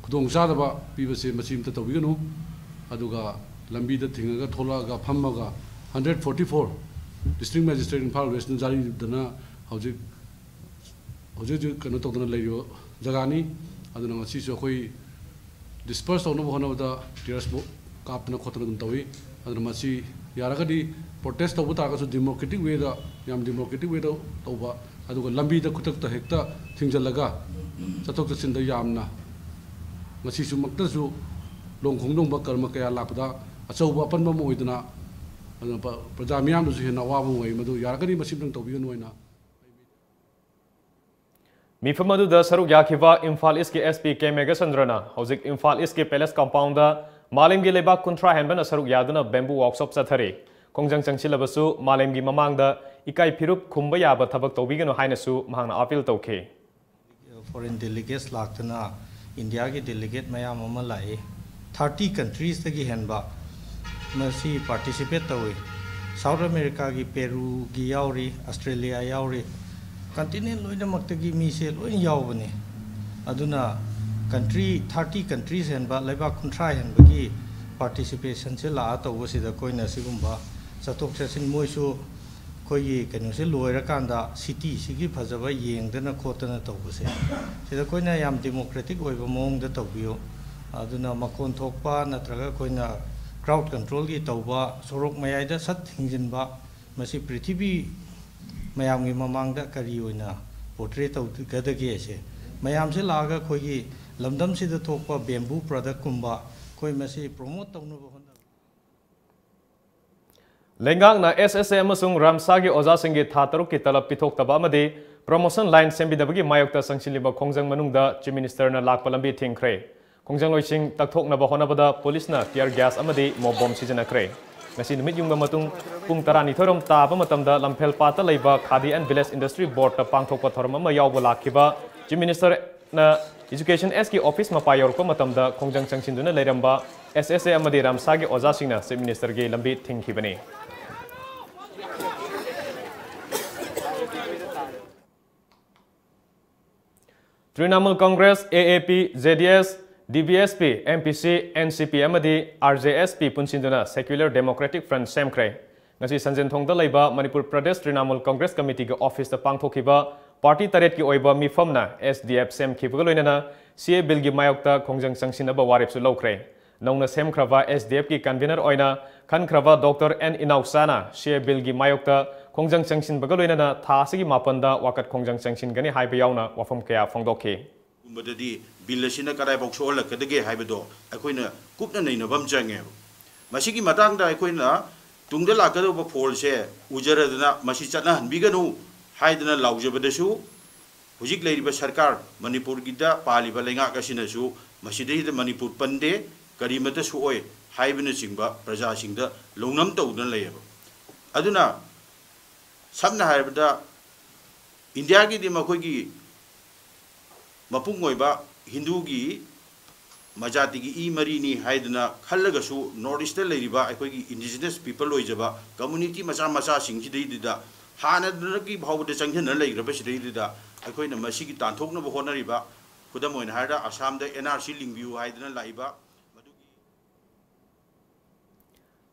ꯈꯨꯗꯣꯡ ꯆꯥꯗꯕ ꯄꯤꯕꯁꯦ ꯃꯁꯤ ꯑꯝꯇ ꯇꯧꯕꯤꯒꯅꯨ꯫ ꯑꯗꯨꯒ ꯂꯝꯕꯤꯗ ꯊꯤꯡꯉꯒ ꯊꯣꯛꯂꯛꯑꯒ ꯐꯝꯃꯒ hundred forty four District Magistrate Imphal ꯋꯦꯁꯅ ꯖꯥꯔꯤꯗꯅ ꯍꯧꯖꯤꯛ ꯍꯧꯖꯤꯛ ꯍꯧꯖꯤꯛ ꯀꯩꯅꯣ ꯇꯧꯗꯅ ꯂꯩꯔꯤꯕ ꯖꯒꯥꯅꯤ꯫ ꯑꯗꯨꯅ ꯉꯁꯤꯁꯨ ꯑꯩꯈꯣꯏ disperse ꯇꯧꯅꯕ ꯍꯣꯠꯅꯕꯗ tear gas ꯀꯥꯞꯇꯅ ꯈꯣꯠꯇꯅ ꯑꯗꯨꯝ ꯇꯧꯏ꯫ ꯑꯗꯨꯅ ꯃꯁꯤ ꯌꯥꯔꯒꯗꯤ protest ꯇꯧꯕ ꯇꯥꯔꯒꯁꯨ democratic way ꯗ, ꯌꯥꯝ democratic way ꯗ ꯇꯧꯕ, ꯑꯗꯨꯒ ꯂꯝꯕꯤꯗ ꯈꯨꯗꯛꯇ ꯍꯦꯛꯇ ꯊꯤꯡꯖꯤꯜꯂꯒ ꯆꯠꯊꯣꯛ ꯆꯠꯁꯤꯟꯗ ꯌꯥꯝꯅ ꯉꯁꯤꯁꯨꯃꯛꯇꯁꯨ ꯂꯣꯡ ꯈꯣꯡꯗꯣꯡꯕ ꯀꯔꯃ ꯀꯌꯥ ꯂꯥꯛꯄꯗ ꯑꯆꯧꯕ ꯑꯄꯟꯕ ꯑꯃ ꯑꯣꯏꯗꯅ, ꯑꯗꯨꯅ ꯄ꯭ꯔꯖꯥ ꯃꯤꯌꯥꯝꯗꯁꯨ ꯍꯦꯟꯅ ꯑꯋꯥꯕ ꯑꯃ ꯑꯣꯏ꯫ ꯃꯗꯨ ꯌꯥꯔꯒꯗꯤ ꯃꯁꯤꯝꯇꯪ ꯇꯧꯕꯤꯒꯅꯨ ꯍꯥꯏꯅ꯫ ꯃꯤꯐꯝ ꯑꯗꯨꯗ ꯁꯔꯨꯛ ꯌꯥꯈꯤꯕ ꯏꯝꯐꯥꯜ ꯏꯁꯀꯤ ꯑꯦꯁ ꯄꯤ ꯀꯦ ꯃꯦꯘꯆꯟꯗ꯭ꯔꯅ ꯍꯧꯖꯤꯛ ꯏꯝꯐꯥꯜ ꯏꯁꯀꯤ ꯄꯦꯂꯦꯁ ꯀꯝꯄꯥꯎꯟꯗ ꯃꯥꯂꯦꯝꯒꯤ ꯂꯩꯕꯥꯛ ꯀꯨꯟꯊ꯭ꯔꯥ ꯍꯦꯟꯕꯅ ꯁꯔꯨꯛ ꯌꯥꯗꯨꯅ bamboo workshop ꯆꯠꯊꯔꯤ꯫ ꯈꯣꯡꯖꯪ ꯆꯪꯁꯤꯜꯂꯕꯁꯨ ꯃꯥꯂꯦꯝꯒꯤ ꯃꯃꯥꯡꯗ ꯏꯀꯥꯏ ꯐꯤꯔꯨꯞ ꯈꯨꯝꯕ ꯌꯥꯕ ꯊꯕꯛ ꯇꯧꯕꯤꯒꯅꯨ ꯍꯥꯏꯅꯁꯨ ꯃꯍꯥꯛꯅ ꯑꯥꯄꯤꯜ ꯇꯧꯈꯤ꯫ Foreign delegates ꯂꯥꯛꯇꯅ ꯏꯟꯗꯤꯌꯥꯒꯤ delegate ꯃꯌꯥꯝ ꯑꯃ ꯂꯥꯛꯏ꯫ Thirty countries ꯇꯒꯤ ꯍꯦꯟꯕ ꯃꯁꯤ participate ꯇꯧꯏ꯫ South America ꯒꯤ Peru ꯒꯤ ꯌꯥꯎꯔꯤ, Australia ꯌꯥꯎꯔꯤ, continent ꯂꯣꯏꯅꯃꯛꯇꯒꯤ ꯃꯤꯁꯦ ꯂꯣꯏ ꯌꯥꯎꯕꯅꯤ꯫ ꯑꯗꯨꯅ country thirty countries ꯍꯦꯟꯕ, ꯂꯩꯕꯥꯛ ꯀꯨꯟꯊ꯭ꯔꯥ ꯍꯦꯟꯕꯒꯤ participation ꯁꯦ ꯂꯥꯛꯑ ꯇꯧꯕꯁꯤꯗ ꯑꯩꯈꯣꯏꯅ ꯁꯤꯒꯨꯝꯕ ꯆꯠꯊꯣꯛ ꯆꯠꯁꯤꯟ, ꯃꯣꯏꯁꯨ ꯑꯩꯈꯣꯏꯒꯤ ꯀꯩꯅꯣꯁꯦ ꯂꯣꯏꯔꯀꯥꯟꯗ city ꯁꯤꯒꯤ ꯐꯖꯕ ꯌꯦꯡꯗꯅ ꯈꯣꯠꯇꯅ ꯇꯧꯕꯁꯦ, ꯁꯤꯗ ꯑꯩꯈꯣꯏꯅ ꯌꯥꯝ democratic ꯑꯣꯏꯕ ꯃꯑꯣꯡꯗ ꯇꯧꯕꯤꯌꯨ꯫ ꯑꯗꯨꯅ ꯃꯈꯣꯟ ꯊꯣꯛꯄ ꯅꯠꯇ꯭ꯔꯒ ꯑꯩꯈꯣꯏꯅ crowd control ꯒꯤ ꯇꯧꯕ, ꯁꯣꯔꯣꯛ ꯃꯌꯥꯏꯗ ꯁꯠ ꯊꯤꯡꯖꯤꯟꯕ, ꯃꯁꯤ ꯄ꯭ꯔꯤꯊꯤꯕꯤ ꯃꯌꯥꯝꯒꯤ ꯃꯃꯥꯡꯗ ꯀꯔꯤ ꯑꯣꯏꯅ portray ꯇꯧꯒꯗꯒꯦꯁꯦ, ꯃꯌꯥꯝꯁꯦ ꯂꯥꯛꯑꯒ ꯑꯩꯈꯣꯏꯒꯤ ꯂꯝꯗꯝꯁꯤꯗ ꯊꯣꯛꯄ bamboo product ꯀꯨꯝꯕ ꯑꯩꯈꯣꯏ ꯃꯁꯤ promote ꯇꯧꯅꯕ ꯍꯣꯠꯅꯕ꯫ ꯂꯩꯉꯥꯛꯅ ꯑꯦꯁ ꯑꯦꯁ ꯑꯦ ꯑꯃꯁꯨꯡ ꯔꯥꯝꯁꯥꯒꯤ ꯑꯣꯖꯥꯁꯤꯡꯒꯤ ꯊꯥ ꯇꯔꯨꯛꯀꯤ ꯇꯂꯕ ꯄꯤꯊꯣꯛꯇꯕ ꯑꯃꯗꯤ promotion line ꯁꯦꯝꯕꯤꯗꯕꯒꯤ ꯃꯥꯌꯣꯛꯇ ꯆꯪꯁꯤꯜꯂꯤꯕ ꯈꯣꯡꯖꯪ ꯃꯅꯨꯡꯗ Chief Minister ꯅ ꯂꯥꯛꯄ ꯂꯝꯕꯤ ꯊꯤꯡꯈ꯭ꯔꯦ꯫ ꯈꯣꯡꯖꯪꯂꯣꯏꯁꯤꯡ ꯇꯛꯊꯣꯛꯅꯕ ꯍꯣꯠꯅꯕꯗ ꯄꯨꯂꯤꯁꯅ tear gas ꯑꯃꯗꯤ ꯃꯣꯞ ꯕꯣꯝ ꯁꯤꯖꯤꯟꯅꯈ꯭ꯔꯦ꯫ ꯉꯁꯤ ꯅꯨꯃꯤꯠ ꯌꯨꯡꯕ ꯃꯇꯨꯡ ꯄꯨꯡ ꯇꯔꯥꯅꯤꯊꯣꯏ ꯔꯣꯝ ꯇꯥꯕ ꯃꯇꯝꯗ ꯂꯝꯐꯦꯜ ꯄꯥꯠꯇ ꯂꯩꯕ Khadi and Village Industry Boardꯇ ꯄꯥꯡꯊꯣꯛꯄ ꯊꯧꯔꯝ ꯑꯃ ꯌꯥꯎꯕ ꯂꯥꯛꯈꯤꯕ Chief Ministerꯅ Education Sꯒꯤ office ꯃꯄꯥ ꯌꯧꯔꯛꯄ ꯃꯇꯝꯗ ꯈꯣꯡꯖꯪ ꯆꯪꯁꯤꯟꯗꯨꯅ ꯂꯩꯔꯝꯕ S S A ꯑꯃꯗꯤ ꯔꯥꯝꯁꯥꯒꯤ ꯑꯣꯖꯥꯁꯤꯡꯅ Chief Ministerꯒꯤ ꯂꯝꯕꯤ ꯊꯤꯡꯈꯤꯕꯅꯤ꯫ Trinamool Congress, A A P, J D S, D B S P, M P C, N C P ꯑꯃꯗꯤ R J S P ꯄꯨꯟꯁꯤꯟꯗꯨꯅ Secular Democratic Front ꯁꯦꯝꯈ꯭ꯔꯦ꯫ ꯉꯁꯤ ꯁꯟꯖꯦꯟꯊꯣꯡꯗ ꯂꯩꯕ Manipur Pradesh Trinamool Congress Committeeꯒꯤ officeꯇ ꯄꯥꯡꯊꯣꯛꯈꯤꯕ party ꯇꯔꯦꯠꯀꯤ ꯑꯣꯏꯕ ꯃꯤꯐꯝꯅ S D F ꯁꯦꯝꯈꯤꯕꯒ ꯂꯣꯏꯅꯅ C A Billꯒꯤ ꯃꯥꯌꯣꯛꯇ ꯈꯣꯡꯖꯪ ꯆꯪꯁꯤꯟꯅꯕ ꯋꯥꯔꯦꯞꯁꯨ ꯂꯧꯈ꯭ꯔꯦ꯫ ꯅꯧꯅ ꯁꯦꯝꯈ꯭ꯔꯕ S D Fꯀꯤ convener ꯑꯣꯏꯅ ꯈꯟꯈ꯭ꯔꯕ Doctor N ꯏꯅꯥꯎꯆꯥꯅ C A Billꯒꯤ ꯃꯥꯌꯣꯛꯇ ꯈꯣꯡꯖꯪ ꯆꯪꯁꯤꯟꯕꯒ ꯂꯣꯏꯅꯅ ꯊꯥ ꯑꯁꯤꯒꯤ ꯃꯥꯄꯟꯗ ꯋꯥꯀꯠ ꯈꯣꯡꯖꯪ ꯆꯪꯁꯤꯟꯒꯅꯤ ꯍꯥꯏꯕ ꯌꯥꯎꯅ ꯋꯥꯐꯝ ꯀꯌꯥ ꯐꯣꯡꯗꯣꯛꯈꯤ꯫ ꯒꯨꯝꯕꯗꯗꯤ bill ꯑꯁꯤꯅ ꯀꯗꯥꯏꯐꯥꯎ ꯁꯣꯛꯍꯜꯂꯛꯀꯗꯒꯦ ꯍꯥꯏꯕꯗꯣ ꯑꯩꯈꯣꯏꯅ ꯀꯨꯞꯅ ꯅꯩꯅꯕ ꯑꯃ ꯆꯪꯉꯦꯕ꯫ ꯃꯁꯤꯒꯤ ꯃꯇꯥꯡꯗ ꯑꯩꯈꯣꯏꯅ ꯇꯨꯡꯗ ꯂꯥꯛꯀꯗꯧꯕ ꯐꯣꯜꯁꯦ ꯎꯖꯔꯗꯅ ꯃꯁꯤ ꯆꯠꯅꯍꯟꯕꯤꯒꯅꯨ ꯍꯥꯏꯗꯅ ꯂꯥꯎꯖꯕꯗꯁꯨ, ꯍꯧꯖꯤꯛ ꯂꯩꯔꯤꯕ ꯁꯔꯀꯥꯔ, ꯃꯅꯤꯄꯨꯔꯒꯤꯗ ꯄꯥꯜꯂꯤꯕ ꯂꯩꯉꯥꯛ ꯑꯁꯤꯅꯁꯨ ꯃꯁꯤꯗꯩꯗ ꯃꯅꯤꯄꯨꯔ ꯄꯟꯗꯦ, ꯀꯔꯤꯃꯠꯇ ꯁꯣꯛꯑꯣꯏ ꯍꯥꯏꯕꯅꯆꯤꯡꯕ ꯄ꯭ꯔꯖꯥꯁꯤꯡꯗ ꯂꯧꯅꯝ ꯇꯧꯗꯨꯅ ꯂꯩꯌꯦꯕ꯫ ꯑꯗꯨꯅ ꯁꯝꯅ ꯍꯥꯏꯔꯕꯗ, ꯏꯟꯗꯤꯌꯥꯒꯤꯗꯤ ꯃꯈꯣꯏꯒꯤ ꯃꯄꯨꯡ ꯑꯣꯏꯕ ꯍꯤꯟꯗꯨꯒꯤ ꯃꯖꯥꯇꯤꯒꯤ ꯏ ꯃꯔꯤꯅꯤ ꯍꯥꯏꯗꯨꯅ ꯈꯜꯂꯒꯁꯨ, North Eastꯇ ꯂꯩꯔꯤꯕ ꯑꯩꯈꯣꯏꯒꯤ indigenous people ꯑꯣꯏꯖꯕ community ꯃꯆꯥ ꯃꯆꯥꯁꯤꯡꯁꯤꯗꯩꯗꯨꯗ ꯍꯥꯟꯅꯗꯒꯤ ꯐꯥꯎꯕꯗ ꯆꯪꯁꯤꯟꯅ ꯂꯩꯈ꯭ꯔꯕꯁꯤꯗꯩꯗꯨꯗ ꯑꯩꯈꯣꯏꯅ ꯃꯁꯤꯒꯤ ꯇꯥꯟꯊꯣꯛꯅꯕ ꯍꯣꯠꯅꯔꯤꯕ, ꯈꯨꯗꯝ ꯑꯣꯏꯅ ꯍꯥꯏꯔꯕꯗ, ꯑꯁꯥꯝꯗ N R C ꯂꯤꯡꯕꯤꯌꯨ ꯍꯥꯏꯗꯅ ꯂꯥꯛꯏꯕ, ꯃꯗꯨꯒꯤ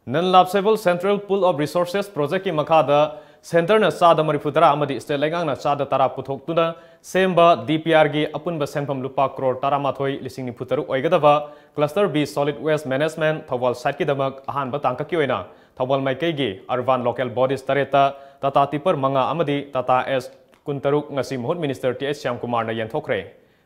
Non Lapsable Central Pool of Resources Projectꯀꯤ ꯃꯈꯥꯗ centreꯅ ꯆꯥꯗ ꯃꯔꯤꯐꯨ ꯇꯔꯥ ꯑꯃꯗꯤ state ꯂꯩꯉꯥꯛꯅ ꯆꯥꯗ ꯇꯔꯥ ꯄꯨꯊꯣꯛꯇꯨꯅ ꯁꯦꯝꯕ D P Rꯒꯤ ꯑꯄꯨꯟꯕ ꯁꯦꯟꯐꯝ ꯂꯨꯄꯥ ꯀ꯭ꯔꯣꯔ ꯇꯔꯥꯃꯥꯊꯣꯏ ꯂꯤꯁꯤꯡ ꯅꯤꯐꯨ ꯇꯔꯨꯛ ꯑꯣꯏꯒꯗꯕ Cluster B Solid Waste Management Thoubal siteꯀꯤꯗꯃꯛ ꯑꯍꯥꯟꯕ ꯇꯥꯡꯀꯛꯀꯤ ꯑꯣꯏꯅ ꯊꯧꯕꯥꯜ ꯃꯥꯏꯀꯩꯒꯤ urban local bodies ꯇꯔꯦꯠꯇ Tata Tipper ꯃꯉꯥ ꯑꯃꯗꯤ Tata S ꯀꯨꯟꯇꯔꯨꯛ ꯉꯁꯤ ꯃꯍꯨꯠ Minister T H ꯁ꯭ꯌꯥꯝꯀꯨꯃꯥꯔꯅ ꯌꯦꯟꯊꯣꯛꯈ꯭ꯔꯦ꯫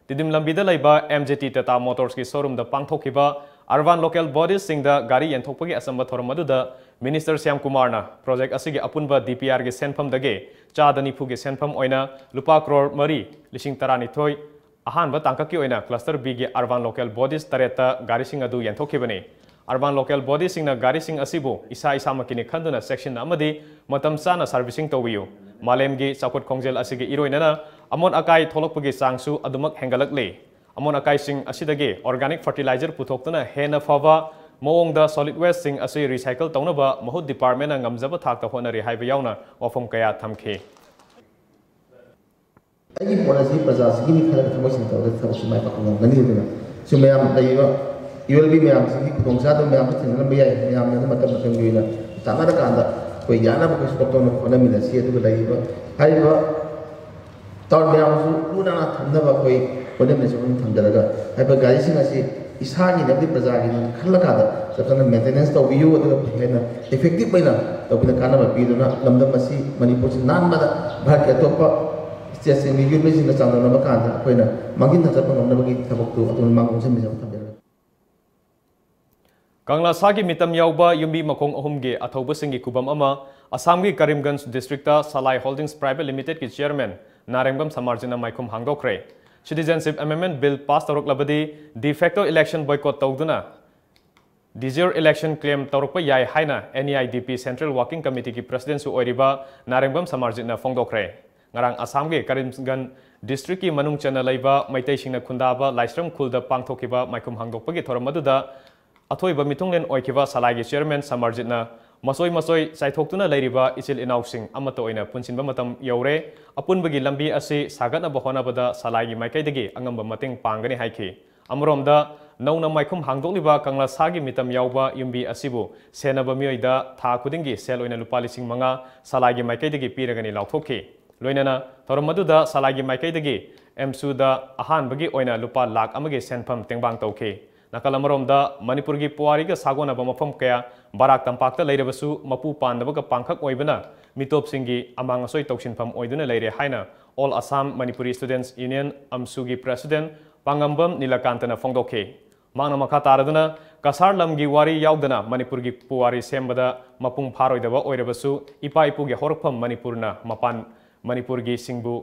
ꯇꯤꯗꯤꯝ ꯂꯝꯕꯤꯗ ꯂꯩꯕ M J T Tata Motorsꯀꯤ showroomꯗ ꯄꯥꯡꯊꯣꯛꯈꯤꯕ urban local bodiesꯁꯤꯡꯗ ꯒꯥꯔꯤ ꯌꯦꯟꯊꯣꯛꯄꯒꯤ ꯑꯆꯝꯕ ꯊꯧꯔꯝ ꯑꯗꯨꯗ Minister ꯁ꯭ꯌꯥꯝꯀꯨꯃꯥꯔꯅ project ꯑꯁꯤꯒꯤ ꯑꯄꯨꯟꯕ D P Rꯒꯤ ꯁꯦꯟꯐꯝꯗꯒꯤ ꯆꯥꯗ ꯅꯤꯐꯨꯒꯤ ꯁꯦꯟꯐꯝ ꯑꯣꯏꯅ ꯂꯨꯄꯥ ꯀ꯭ꯔꯣꯔ ꯃꯔꯤ ꯂꯤꯁꯤꯡ ꯇꯔꯥꯅꯤꯊꯣꯏ ꯑꯍꯥꯟꯕ ꯇꯥꯡꯀꯛꯀꯤ ꯑꯣꯏꯅ cluster B ꯒꯤ urban local bodies ꯇꯔꯦꯠꯇ ꯒꯥꯔꯤꯁꯤꯡ ꯑꯗꯨ ꯌꯦꯟꯊꯣꯛꯈꯤꯕꯅꯤ꯫ Urban local bodies ꯁꯤꯡꯅ ꯒꯥꯔꯤꯁꯤꯡ ꯑꯁꯤꯕꯨ ꯏꯁꯥ ꯏꯁꯥꯃꯛꯀꯤꯅꯤ ꯈꯟꯗꯨꯅ ꯆꯦꯛꯁꯤꯟꯅ ꯑꯃꯗꯤ ꯃꯇꯝ ꯆꯥꯅ servicing ꯇꯧꯕꯤꯌꯨ꯫ ꯃꯥꯂꯦꯝꯒꯤ ꯆꯥꯎꯈꯠ ꯈꯣꯡꯖꯦꯜ ꯑꯁꯤꯒꯤ ꯏꯔꯣꯏꯅꯅ ꯑꯃꯣꯠ ꯑꯀꯥꯏ ꯊꯣꯛꯂꯛꯄꯒꯤ ꯆꯥꯡꯁꯨ ꯑꯗꯨꯃꯛ ꯍꯦꯟꯒꯠꯂꯛꯂꯤ꯫ ꯑꯃꯣꯠ ꯑꯀꯥꯏꯁꯤꯡ ꯑꯁꯤꯗꯒꯤ organic fertilizer ꯄꯨꯊꯣꯛꯇꯨꯅ ꯍꯦꯟꯅ ꯐꯕ ꯃꯑꯣꯡꯗ solid waste ꯁꯤꯡ ꯑꯁꯤ recycle ꯇꯧꯅꯕ ꯃꯍꯨꯠ department ꯅ ꯉꯝꯖꯕ ꯊꯥꯛꯇ ꯍꯣꯠꯅꯔꯤ ꯍꯥꯏꯕ ꯌꯥꯎꯅ ꯋꯥꯐꯝ ꯀꯌꯥ ꯊꯝꯈꯤ꯫ ꯑꯩꯒꯤ ꯄꯣꯠ ꯑꯁꯤ ꯄ꯭ꯔꯖꯥꯁꯤꯒꯤꯅꯤ ꯈꯜꯂꯒ ꯊꯕꯛꯁꯤꯡ ꯇꯧꯔꯒ ꯊꯕꯛꯁꯤ ꯃꯥꯏ ꯄꯥꯛꯄ ꯉꯝꯒꯅꯤ꯫ ꯑꯗꯨꯅ ꯁꯤ ꯃꯌꯥꯝ ꯂꯩꯔꯤꯕ ꯌꯨ ꯑꯦꯜ ꯕꯤ ꯃꯌꯥꯝꯁꯤꯒꯤ ꯈꯨꯗꯣꯡꯆꯥꯗꯕ ꯃꯌꯥꯝꯁꯨ ꯊꯦꯡꯅꯔꯝꯕ ꯌꯥꯏ꯫ ꯃꯌꯥꯝꯅ ꯑꯗꯨꯝ ꯃꯇꯝ ꯃꯇꯝꯒꯤ ꯑꯣꯏꯅ ꯇꯥꯟꯅꯔꯀꯥꯟꯗ ꯑꯩꯈꯣꯏ ꯌꯥꯅꯕ ꯑꯩꯈꯣꯏ ꯁꯣꯛꯇꯧꯅ ꯍꯣꯠꯅꯃꯤꯟꯅꯁꯤ꯫ ꯑꯗꯨꯒ ꯂꯩꯔꯤꯕ ꯍꯥꯏꯔꯤꯕ ꯇꯥꯎꯟ ꯃꯌꯥꯝꯁꯨ ꯂꯨ ꯅꯥꯟꯅ ꯊꯝꯅꯕ ꯑꯩꯈꯣꯏ ꯍꯣꯠꯅꯃꯤꯟꯅꯁꯤ꯫ ꯑꯗꯨꯝ ꯊꯝꯖꯔꯒ ꯍꯥꯏꯔꯤꯕ ꯒꯥꯔꯤꯁꯤꯡ ꯑꯁꯤ ꯏꯁꯥꯒꯤꯅꯤ ꯑꯃꯗꯤ ꯄ꯭ꯔꯖꯥꯒꯤꯅꯤ ꯈꯜꯂꯀꯥꯟꯗ ꯆꯞ ꯆꯥꯅ maintenance ꯇꯧꯕꯤꯌꯨ꯫ ꯑꯗꯨꯒ ꯍꯦꯟꯅ effective ꯑꯣꯏꯅ ꯇꯧꯕꯤꯅ ꯀꯥꯟꯅꯕ ꯄꯤꯗꯨꯅ ꯂꯝꯗꯝ ꯑꯁꯤ ꯃꯅꯤꯄꯨꯔꯁꯤ ꯅꯥꯟꯕꯗ ꯚꯥꯔꯠꯀꯤ ꯑꯇꯣꯞꯄ state ꯁꯤꯡꯒꯤ ꯌꯨꯠ ꯃꯤꯁꯤꯡꯒ ꯆꯥꯡꯗꯝꯅꯕ ꯀꯥꯟꯗ ꯑꯩꯈꯣꯏꯅ ꯃꯥꯡꯖꯤꯟ ꯊꯥ ꯆꯠꯄ ꯉꯝꯅꯕꯒꯤ ꯊꯕꯛꯇꯨ ꯑꯗꯨꯝ ꯃꯥꯡ ꯑꯣꯟꯁꯤꯟꯕꯤꯅꯕ ꯊꯝꯖꯔꯒꯦ꯫ ꯀꯪꯂꯥ ꯁꯥꯒꯤ ꯃꯤꯇꯝ ꯌꯥꯎꯕ ꯌꯨꯝꯕꯤ ꯃꯈꯣꯡ ꯑꯍꯨꯝꯒꯤ ꯑꯊꯧꯕꯁꯤꯡꯒꯤ ꯈꯨꯕꯝ ꯑꯃ ꯑꯁꯥꯝꯒꯤ ꯀꯔꯤꯝꯒꯟꯖ district ꯇ ꯁꯂꯥꯏ Holdings Private Limited ꯀꯤ chairman ꯅꯥꯔꯦꯡꯕꯝ ꯁꯃꯥꯔꯖꯤꯠꯅ ꯃꯥꯏꯈꯨꯝ ꯍꯥꯡꯗꯣꯛꯈ꯭ꯔꯦ꯫ Citizenship Amendment Bill pass ꯇꯧꯔꯛꯂꯕꯗꯤ de facto election boycott ꯇꯧꯗꯨꯅ de jure election claim ꯇꯧꯔꯛꯄ ꯌꯥꯏ ꯍꯥꯏꯅ N E I D P Central Working Committee ꯒꯤ president ꯁꯨ ꯑꯣꯏꯔꯤꯕ ꯅꯥꯔꯦꯡꯕꯝ ꯁꯃꯥꯔꯖꯤꯠꯅ ꯐꯣꯡꯗꯣꯛꯈ꯭ꯔꯦ꯫ ꯉꯔꯥꯡ ꯑꯁꯥꯝꯒꯤ ꯀꯔꯤꯝꯒꯟꯖ district ꯀꯤ ꯃꯅꯨꯡ ꯆꯟꯅ ꯂꯩꯕ ꯃꯩꯇꯩꯁꯤꯡꯅ ꯈꯨꯟꯗꯥꯕ ꯂꯥꯏꯁ꯭ꯔꯝ ꯈꯨꯜꯗ ꯄꯥꯡꯊꯣꯛꯈꯤꯕ ꯃꯥꯏꯈꯨꯝ ꯍꯥꯡꯗꯣꯛꯄꯒꯤ ꯊꯧꯔꯝ ꯑꯗꯨꯗ ꯑꯊꯣꯏꯕ ꯃꯤꯊꯨꯡꯂꯦꯟ ꯑꯣꯏꯈꯤꯕ ꯁꯂꯥꯏꯒꯤ chairman ꯁꯃꯥꯔꯖꯤꯠꯅ ꯃꯆꯣꯏ ꯃꯆꯣꯏ ꯆꯥꯏꯊꯣꯛꯇꯨꯅ ꯂꯩꯔꯤꯕ ꯏꯆꯤꯜ ꯏꯅꯥꯎꯁꯤꯡ ꯑꯃꯠꯇ ꯑꯣꯏꯅ ꯄꯨꯟꯁꯤꯟꯕ ꯃꯇꯝ ꯌꯧꯔꯦ꯫ ꯑꯄꯨꯟꯕꯒꯤ ꯂꯝꯕꯤ ꯑꯁꯤ ꯁꯥꯒꯠꯅꯕ ꯍꯣꯠꯅꯕꯗ ꯁꯂꯥꯏꯒꯤ ꯃꯥꯏꯀꯩꯗꯒꯤ ꯑꯉꯝꯕ ꯃꯇꯦꯡ ꯄꯥꯡꯒꯅꯤ ꯍꯥꯏꯈꯤ꯫ ꯑꯃꯔꯣꯝꯗ ꯅꯧꯅ ꯃꯥꯏꯈꯨꯝ ꯍꯥꯡꯗꯣꯛꯂꯤꯕ ꯀꯪꯂꯥ ꯁꯥꯒꯤ ꯃꯤꯇꯝ ꯌꯥꯎꯕ ꯌꯨꯝꯕꯤ ꯑꯁꯤꯕꯨ ꯁꯦꯟꯅꯕ ꯃꯤꯑꯣꯏꯗ ꯊꯥ ꯈꯨꯗꯤꯡꯒꯤ ꯁꯦꯜ ꯑꯣꯏꯅ ꯂꯨꯄꯥ ꯂꯤꯁꯤꯡ ꯃꯉꯥ ꯁꯂꯥꯏꯒꯤ ꯃꯥꯏꯀꯩꯗꯒꯤ ꯄꯤꯔꯒꯅꯤ ꯂꯥꯎꯊꯣꯛꯈꯤ꯫ ꯂꯣꯏꯅꯅ ꯊꯧꯔꯝ ꯑꯗꯨꯗ ꯁꯂꯥꯏꯒꯤ ꯃꯥꯏꯀꯩꯗꯒꯤ ꯑꯦꯝꯁꯨꯗ ꯑꯍꯥꯟꯕꯒꯤ ꯑꯣꯏꯅ ꯂꯨꯄꯥ ꯂꯥꯈ ꯑꯃꯒꯤ ꯁꯦꯟꯐꯝ ꯇꯦꯡꯕꯥꯡ ꯇꯧꯈꯤ꯫ ꯅꯥꯀꯜ ꯑꯃꯔꯣꯝꯗ ꯃꯅꯤꯄꯨꯔꯒꯤ ꯄꯨꯋꯥꯔꯤꯒ ꯁꯥꯒꯣꯟꯅꯕ ꯃꯐꯝ ꯀꯌꯥ ꯕꯔꯥꯛ ꯇꯝꯄꯥꯛꯇ ꯂꯩꯔꯕꯁꯨ ꯃꯄꯨ ꯄꯥꯟꯗꯕꯒ ꯄꯥꯡꯈꯛ ꯑꯣꯏꯕꯅ ꯃꯤꯇꯣꯞꯁꯤꯡꯒꯤ ꯑꯃꯥꯡ ꯑꯁꯣꯏ ꯇꯧꯁꯤꯟꯐꯝ ꯑꯣꯏꯗꯨꯅ ꯂꯩꯔꯦ ꯍꯥꯏꯅ All Assam Manipuri Students Union, ꯑꯝꯁꯨꯒꯤ president ꯄꯥꯉꯝꯕꯝ ꯅꯤꯂꯀꯥꯟꯇꯅ ꯐꯣꯡꯗꯣꯛꯈꯤ꯫ ꯃꯍꯥꯛꯅ ꯃꯈꯥ ꯇꯥꯔꯗꯨꯅ ꯀꯁꯥꯔ ꯂꯝꯒꯤ ꯋꯥꯔꯤ ꯌꯥꯎꯗꯅ ꯃꯅꯤꯄꯨꯔꯒꯤ ꯄꯨꯋꯥꯔꯤ ꯁꯦꯝꯕꯗ ꯃꯄꯨꯡ ꯐꯥꯔꯣꯏꯗꯕ ꯑꯣꯏꯔꯕꯁꯨ ꯏꯄꯥ ꯏꯄꯨꯒꯤ ꯍꯧꯔꯛꯐꯝ ꯃꯅꯤꯄꯨꯔꯅ ꯃꯄꯥꯟ ꯃꯅꯤꯄꯨꯔꯒꯤꯁꯤꯡꯕꯨ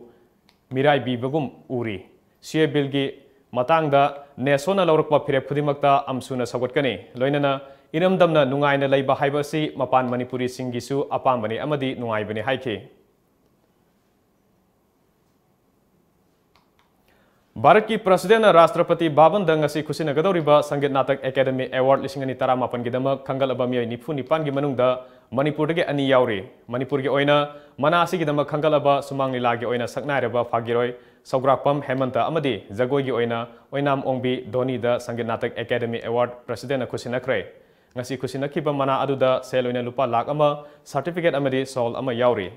ꯃꯤꯔꯥꯏꯕꯤꯕꯒꯨꯝ ꯎꯔꯤ꯫ ꯁꯤ ꯑꯦ ꯕꯤꯜꯒꯤ ꯃꯇꯥꯡꯗ ꯅꯦꯁꯣꯅ ꯂꯧꯔꯛꯄ ꯐꯤꯔꯦꯞ ꯈꯨꯗꯤꯡꯃꯛꯇ ꯑꯝꯁꯨꯅ ꯁꯧꯒꯠꯀꯅꯤ꯫ ꯂꯣꯏꯅꯅ ꯏꯔꯝꯗꯝꯅ ꯅꯨꯡꯉꯥꯏꯅ ꯂꯩꯕ ꯍꯥꯏꯕ ꯑꯁꯤ ꯃꯄꯥꯟ ꯃꯅꯤꯄꯨꯔꯤꯁꯤꯡꯒꯤꯁꯨ ꯑꯄꯥꯝꯕꯅꯤ ꯑꯃꯗꯤ ꯅꯨꯡꯉꯥꯏꯕꯅꯤ ꯍꯥꯏꯈꯤ꯫ ꯚꯥꯔꯠꯀꯤ ꯄ꯭ꯔꯁꯤꯗꯦꯟꯅ ꯔꯥꯁꯇ꯭ꯔꯄꯇꯤ ꯚꯥꯕꯟꯗ ꯉꯁꯤ ꯈꯨꯠꯁꯤꯟꯅꯒꯗꯧꯔꯤꯕ ꯁꯪꯒꯤꯠ ꯅꯥꯇꯛ ꯑꯦꯀꯥꯗꯦꯃꯤ ꯑꯦꯋꯥꯔꯗ ꯂꯤꯁꯤꯡ ꯑꯅꯤ ꯇꯔꯥꯃꯥꯄꯟꯒꯤꯗꯃꯛ ꯈꯟꯒꯠꯂꯕ ꯃꯤꯑꯣꯏ ꯅꯤꯐꯨ ꯅꯤꯄꯥꯟꯒꯤ ꯃꯅꯨꯡꯗ ꯃꯅꯤꯄꯨꯔꯗꯒꯤ ꯑꯅꯤ ꯌꯥꯎꯔꯤ꯫ ꯃꯅꯤꯄꯨꯔꯒꯤ ꯑꯣꯏꯅ ꯃꯅꯥ ꯑꯁꯤꯒꯤꯗꯃꯛ ꯈꯟꯒꯠꯂꯕ ꯁꯨꯃꯥꯡ ꯂꯤꯂꯥꯒꯤ ꯑꯣꯏꯅ ꯁꯛꯅꯥꯏꯔꯕ ꯐꯥꯒꯤꯔꯣꯏ ꯁꯧꯒ꯭ꯔꯥꯛꯄꯝ ꯍꯦꯃꯟꯇ ꯑꯃꯗꯤ ꯖꯒꯣꯏꯒꯤ ꯑꯣꯏꯅ ꯑꯣꯏꯅꯥꯝ ꯑꯣꯡꯕꯤ ꯙꯣꯅꯤꯗ ꯁꯪꯒꯤꯠ ꯅꯥꯇꯛ ꯑꯦꯀꯥꯗꯦꯃꯤ ꯑꯦꯋꯥꯔꯗ ꯄ꯭ꯔꯁꯤꯗꯦꯟꯅ ꯈꯨꯠꯁꯤꯟꯅꯈ꯭ꯔꯦ꯫ ꯉꯁꯤ ꯈꯨꯠꯁꯤꯟꯅꯈꯤꯕ ꯃꯅꯥ ꯑꯗꯨꯗ ꯁꯦꯜ ꯑꯣꯏꯅ ꯂꯨꯄꯥ ꯂꯥꯈ ꯑꯃ, ꯁꯥꯔꯇꯤꯐꯤꯀꯦꯠ ꯑꯃꯗꯤ ꯁꯣꯜ ꯑꯃ ꯌꯥꯎꯔꯤ꯫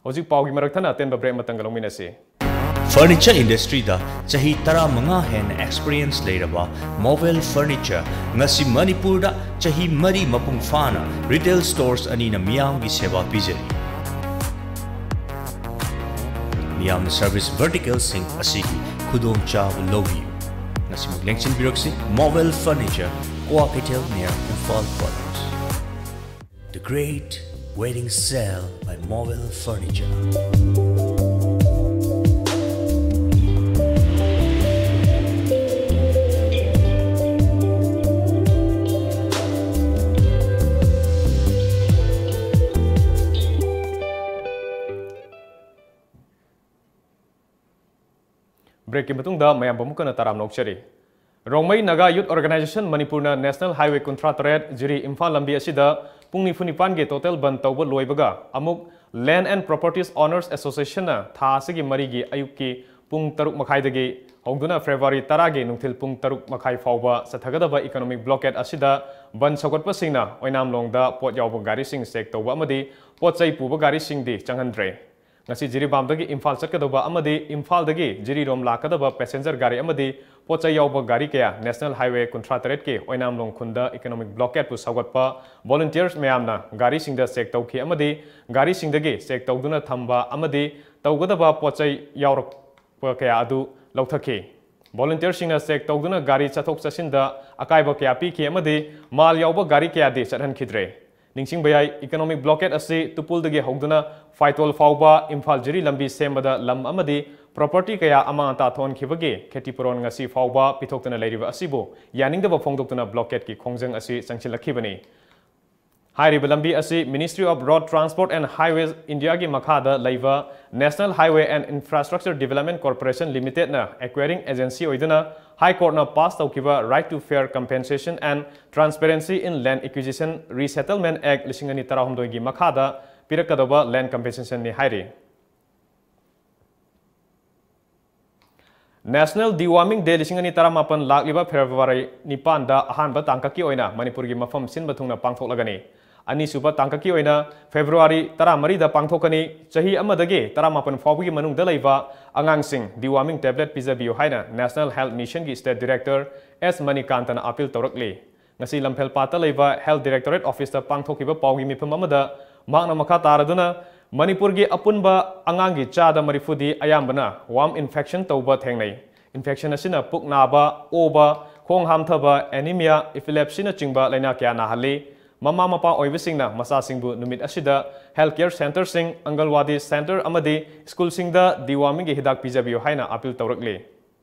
ꯍꯧꯖꯤꯛ ꯄꯥꯎꯒꯤ ꯃꯔꯛ ꯊꯠꯅ ꯑꯇꯦꯟꯕ ꯕ꯭ꯔꯦꯛ ꯑꯃꯇꯪꯒ ꯂꯧꯃꯤꯟꯅꯁꯤ꯫ ꯐꯔꯅꯤꯆꯔ ꯏꯟꯗꯁꯇ꯭ꯔꯤꯗ ꯆꯍꯤ ꯇꯔꯥꯃꯉꯥ ꯍꯦꯟꯅ ꯑꯦꯛꯁꯄꯤꯔꯤꯌꯦꯟꯁ ꯂꯩꯔꯕ ꯃꯣꯕꯦꯜ ꯐꯔꯅꯤꯆꯔ ꯉꯁꯤ ꯃꯅꯤꯄꯨꯔꯗ ꯆꯍꯤ ꯃꯔꯤ ꯃꯄꯨꯡ ꯐꯥꯅ ꯔꯤꯇꯦꯜ ꯁ꯭ꯇꯣꯔꯁ ꯑꯅꯤꯅ ꯃꯤꯌꯥꯝꯒꯤ ꯁꯦꯕꯥ ꯄꯤꯖꯔꯤ꯫ ꯃꯤꯌꯥꯝꯅ ꯁꯔꯚꯤꯁ ꯚꯔꯇꯤꯀꯦꯜꯁꯤꯡ ꯑꯁꯤꯒꯤ ꯈꯨꯗꯣꯡꯆꯥꯕ ꯂꯧꯕꯤꯌꯨ꯫ ꯉꯁꯤꯃꯛ ꯂꯦꯡꯁꯤꯟꯕꯤꯔꯛꯁꯤ ꯃꯣꯕꯦꯜ furniture, Kwakeithel near Imphal Quarters. The Great Wedding Sale by Mobile Furniture. ꯕ꯭ꯔꯦꯛꯀꯤ ꯃꯇꯨꯡꯗ ꯃꯌꯥꯝꯕꯨ ꯑꯃꯨꯛ ꯍꯟꯅ ꯇꯔꯥꯝꯅ ꯑꯣꯛꯆꯔꯤ꯫ ꯔꯣꯡꯃꯩ ꯅꯥꯒꯥ ꯌꯨꯠ ꯑꯣꯔꯒꯅꯥꯏꯖꯦꯁꯟ ꯃꯅꯤꯄꯨꯔꯅ ꯅꯦꯁꯅꯦꯜ ꯍꯥꯏꯋꯦ ꯀꯨꯟꯊ꯭ꯔꯥ ꯇꯔꯦꯠ ꯖꯤꯔꯤ ꯏꯝꯐꯥꯜ ꯂꯝꯕꯤ ꯑꯁꯤꯗ ꯄꯨꯡ ꯅꯤꯐꯨ ꯅꯤꯄꯥꯟꯒꯤ ꯇꯣꯇꯦꯜ ꯕꯟ ꯇꯧꯕ ꯂꯣꯏꯕꯒ ꯑꯃꯨꯛ Land and Properties Owners Associationꯅ ꯊꯥ ꯑꯁꯤꯒꯤ ꯃꯔꯤꯒꯤ ꯑꯌꯨꯛꯀꯤ ꯄꯨꯡ ꯇꯔꯨꯛ ꯃꯈꯥꯏꯗꯒꯤ ꯍꯧꯗꯨꯅ ꯐꯦꯕ꯭ꯔꯨꯋꯥꯔꯤ ꯇꯔꯥꯒꯤ ꯅꯨꯡꯊꯤꯜ ꯄꯨꯡ ꯇꯔꯨꯛ ꯃꯈꯥꯏ ꯐꯥꯎꯕ ꯆꯠꯊꯒꯗꯕ ꯏꯀꯣꯅꯣꯃꯤꯛ ꯕ꯭ꯂꯣꯀꯦꯠ ꯑꯁꯤꯗ ꯕꯟ ꯁꯧꯒꯠꯄꯁꯤꯡꯅ ꯑꯣꯏꯅꯥꯝꯂꯣꯡꯗ ꯄꯣꯠ ꯌꯥꯎꯕ ꯒꯥꯔꯤꯁꯤꯡ ꯆꯦꯛ ꯇꯧꯕ ꯑꯃꯗꯤ ꯄꯣꯠ ꯆꯩ ꯄꯨꯕ ꯒꯥꯔꯤꯁꯤꯡꯗꯤ ꯆꯪꯍꯟꯗ꯭ꯔꯦ꯫ ꯉꯁꯤ ꯖꯤꯔꯤꯕꯥꯝꯗꯒꯤ ꯏꯝꯐꯥꯜ ꯆꯠꯀꯗꯧꯕ ꯑꯃꯗꯤ ꯏꯝꯐꯥꯜꯗꯒꯤ ꯖꯤꯔꯤꯔꯣꯝ ꯂꯥꯛꯀꯗꯕ ꯄꯦꯁꯦꯟꯖꯔ ꯒꯥꯔꯤ ꯑꯃꯗꯤ ꯄꯣꯠ ꯆꯩ ꯌꯥꯎꯕ ꯒꯥꯔꯤ ꯀꯌꯥ ꯅꯦꯁꯅꯦꯜ ꯍꯥꯏꯋꯦ ꯀꯨꯟꯊ꯭ꯔꯥ ꯇꯔꯦꯠꯀꯤ ꯑꯣꯏꯅꯥꯝꯂꯣꯡ ꯈꯨꯟꯗ ꯏꯀꯣꯅꯣꯃꯤꯛ ꯕ꯭ꯂꯣꯀꯦꯠꯄꯨ ꯁꯧꯒꯠꯄ ꯚꯣꯂꯨꯟꯇꯤꯌꯔꯁ ꯃꯌꯥꯝꯅ ꯒꯥꯔꯤꯁꯤꯡꯗ ꯆꯦꯛ ꯇꯧꯈꯤ ꯑꯃꯗꯤ ꯒꯥꯔꯤꯁꯤꯡꯗꯒꯤ ꯆꯦꯛ ꯇꯧꯗꯨꯅ ꯊꯝꯕ ꯑꯃꯗꯤ ꯇꯧꯒꯗꯕ ꯄꯣꯠ ꯆꯩ ꯌꯥꯎꯔꯛꯄ ꯀꯌꯥ ꯑꯗꯨ ꯂꯧꯊꯈꯤ꯫ ꯚꯣꯂꯨꯟꯇꯤꯌꯔꯁꯤꯡꯅ ꯆꯦꯛ ꯇꯧꯗꯨꯅ ꯒꯥꯔꯤ ꯆꯠꯊꯣꯛ ꯆꯠꯁꯤꯟꯗ ꯑꯀꯥꯏꯕ ꯀꯌꯥ ꯄꯤꯈꯤ ꯑꯃꯗꯤ ꯃꯥꯜ ꯌꯥꯎꯕ ꯒꯥꯔꯤ ꯀꯌꯥꯗꯤ ꯆꯠꯍꯟꯈꯤꯗ꯭ꯔꯦ꯫ ꯅꯤꯡꯁꯤꯡꯕ ꯌꯥꯏ, economic blockade ꯑꯁꯤ ꯇꯨꯄꯨꯜꯗꯒꯤ ꯍꯧꯗꯨꯅ ꯐꯥꯏꯇꯣꯜ ꯐꯥꯎꯕ ꯏꯝꯐꯥꯜ ꯖꯤꯔꯤ ꯂꯝꯕꯤ ꯁꯦꯝꯕꯗ ꯂꯝ ꯑꯃꯗꯤ property ꯀꯌꯥ ꯑꯃꯥꯡ ꯑꯇꯥ ꯊꯣꯛꯍꯟꯈꯤꯕꯒꯤ ꯈꯦꯇꯤꯄꯨꯔꯣꯟ ꯉꯁꯤ ꯐꯥꯎꯕ ꯄꯤꯊꯣꯛꯇꯅ ꯂꯩꯔꯤꯕ ꯑꯁꯤꯕꯨ ꯌꯥꯅꯤꯡꯗꯕ ꯐꯣꯡꯗꯣꯛꯇꯨꯅ blockade ꯀꯤ ꯈꯣꯡꯖꯪ ꯑꯁꯤ ꯆꯪꯁꯤꯜꯂꯛꯈꯤꯕꯅꯤ꯫ ꯍꯥꯏꯔꯤꯕ ꯂꯝꯕꯤ ꯑꯁꯤ Ministry of Road Transport and Highways India ꯒꯤ ꯃꯈꯥꯗ ꯂꯩꯕ National Highway and Infrastructure Development Corporation Limited ꯅ acquiring agency ꯑꯣꯏꯗꯨꯅ High Court ꯅ pass ꯇꯧꯈꯤꯕ Right to Fair Compensation and Transparency in Land Acquisition Resettlement Act ꯂꯤꯁꯤꯡ ꯑꯅꯤ ꯇꯔꯥꯍꯨꯝꯗꯣꯏꯒꯤ ꯃꯈꯥꯗ ꯄꯤꯔꯛꯀꯗꯧꯕ land compensation ꯅꯤ ꯍꯥꯏꯔꯤ꯫ National Deworming Day ꯂꯤꯁꯤꯡ ꯑꯅꯤ ꯇꯔꯥꯃꯥꯄꯟ ꯂꯥꯛꯂꯤꯕ February ꯅꯤꯄꯥꯟꯗ ꯑꯍꯥꯟꯕ ꯇꯥꯡꯀꯛꯀꯤ ꯑꯣꯏꯅ ꯃꯅꯤꯄꯨꯔꯒꯤ ꯃꯐꯝ ꯁꯤꯟꯕ ꯊꯨꯡꯅ ꯄꯥꯡꯊꯣꯛꯂꯒꯅꯤ꯫ ꯑꯅꯤꯁꯨꯕ ꯇꯥꯡꯀꯛꯀꯤ ꯑꯣꯏꯅ February ꯇꯔꯥꯃꯔꯤꯗ ꯄꯥꯡꯊꯣꯛꯀꯅꯤ꯫ ꯆꯍꯤ ꯑꯃꯗꯒꯤ ꯇꯔꯥꯃꯥꯄꯟ ꯐꯥꯎꯕꯒꯤ ꯃꯅꯨꯡꯗ ꯂꯩꯕ ꯑꯉꯥꯡꯁꯤꯡ deworming tablet ꯄꯤꯖꯕꯤꯌꯨ ꯍꯥꯏꯅ National Health Mission ꯒꯤ State Director ꯑꯦꯁ ꯃꯅꯤꯀꯥꯟꯇꯅ appeal ꯇꯧꯔꯛꯂꯤ꯫ ꯉꯁꯤ ꯂꯝꯐꯦꯜꯄꯥꯠꯇ ꯂꯩꯕ Health Directorate Office ꯇ ꯄꯥꯡꯊꯣꯛꯈꯤꯕ ꯄꯥꯎꯒꯤ ꯃꯤꯐꯝ ꯑꯃꯗ ꯃꯍꯥꯛꯅ ꯃꯈꯥ ꯇꯥꯔꯗꯨꯅ, ꯃꯅꯤꯄꯨꯔꯒꯤ ꯑꯄꯨꯟꯕ ꯑꯉꯥꯡꯒꯤ ꯆꯥꯗ ꯃꯔꯤꯐꯨꯗꯤ ꯑꯌꯥꯝꯕꯅ worm infection ꯇꯧꯕ ꯊꯦꯡꯅꯩ꯫ Infection ꯑꯁꯤꯅ ꯄꯨꯛ ꯅꯥꯕ, ꯑꯣꯕ, ꯈꯣꯡ ꯍꯥꯝꯊꯕ, anemia, epilepsy ꯅꯆꯤꯡꯕ ꯂꯥꯏꯅꯥ ꯀꯌꯥ ꯅꯥꯍꯜꯂꯤ꯫ ꯃꯃꯥ ꯃꯄꯥ ꯑꯣꯏꯕꯁꯤꯡꯅ ꯃꯆꯥꯁꯤꯡꯕꯨ ꯅꯨꯃꯤꯠ ꯑꯁꯤꯗ health care centre ꯁꯤꯡ, ꯑꯪꯒꯜꯋꯥꯗꯤ centre ꯑꯃꯗꯤ school ꯁꯤꯡꯗ deworming ꯒꯤ ꯍꯤꯗꯥꯛ ꯄꯤꯖꯕꯤꯌꯨ ꯍꯥꯏꯅ appeal ꯇꯧꯔꯛꯂꯤ꯫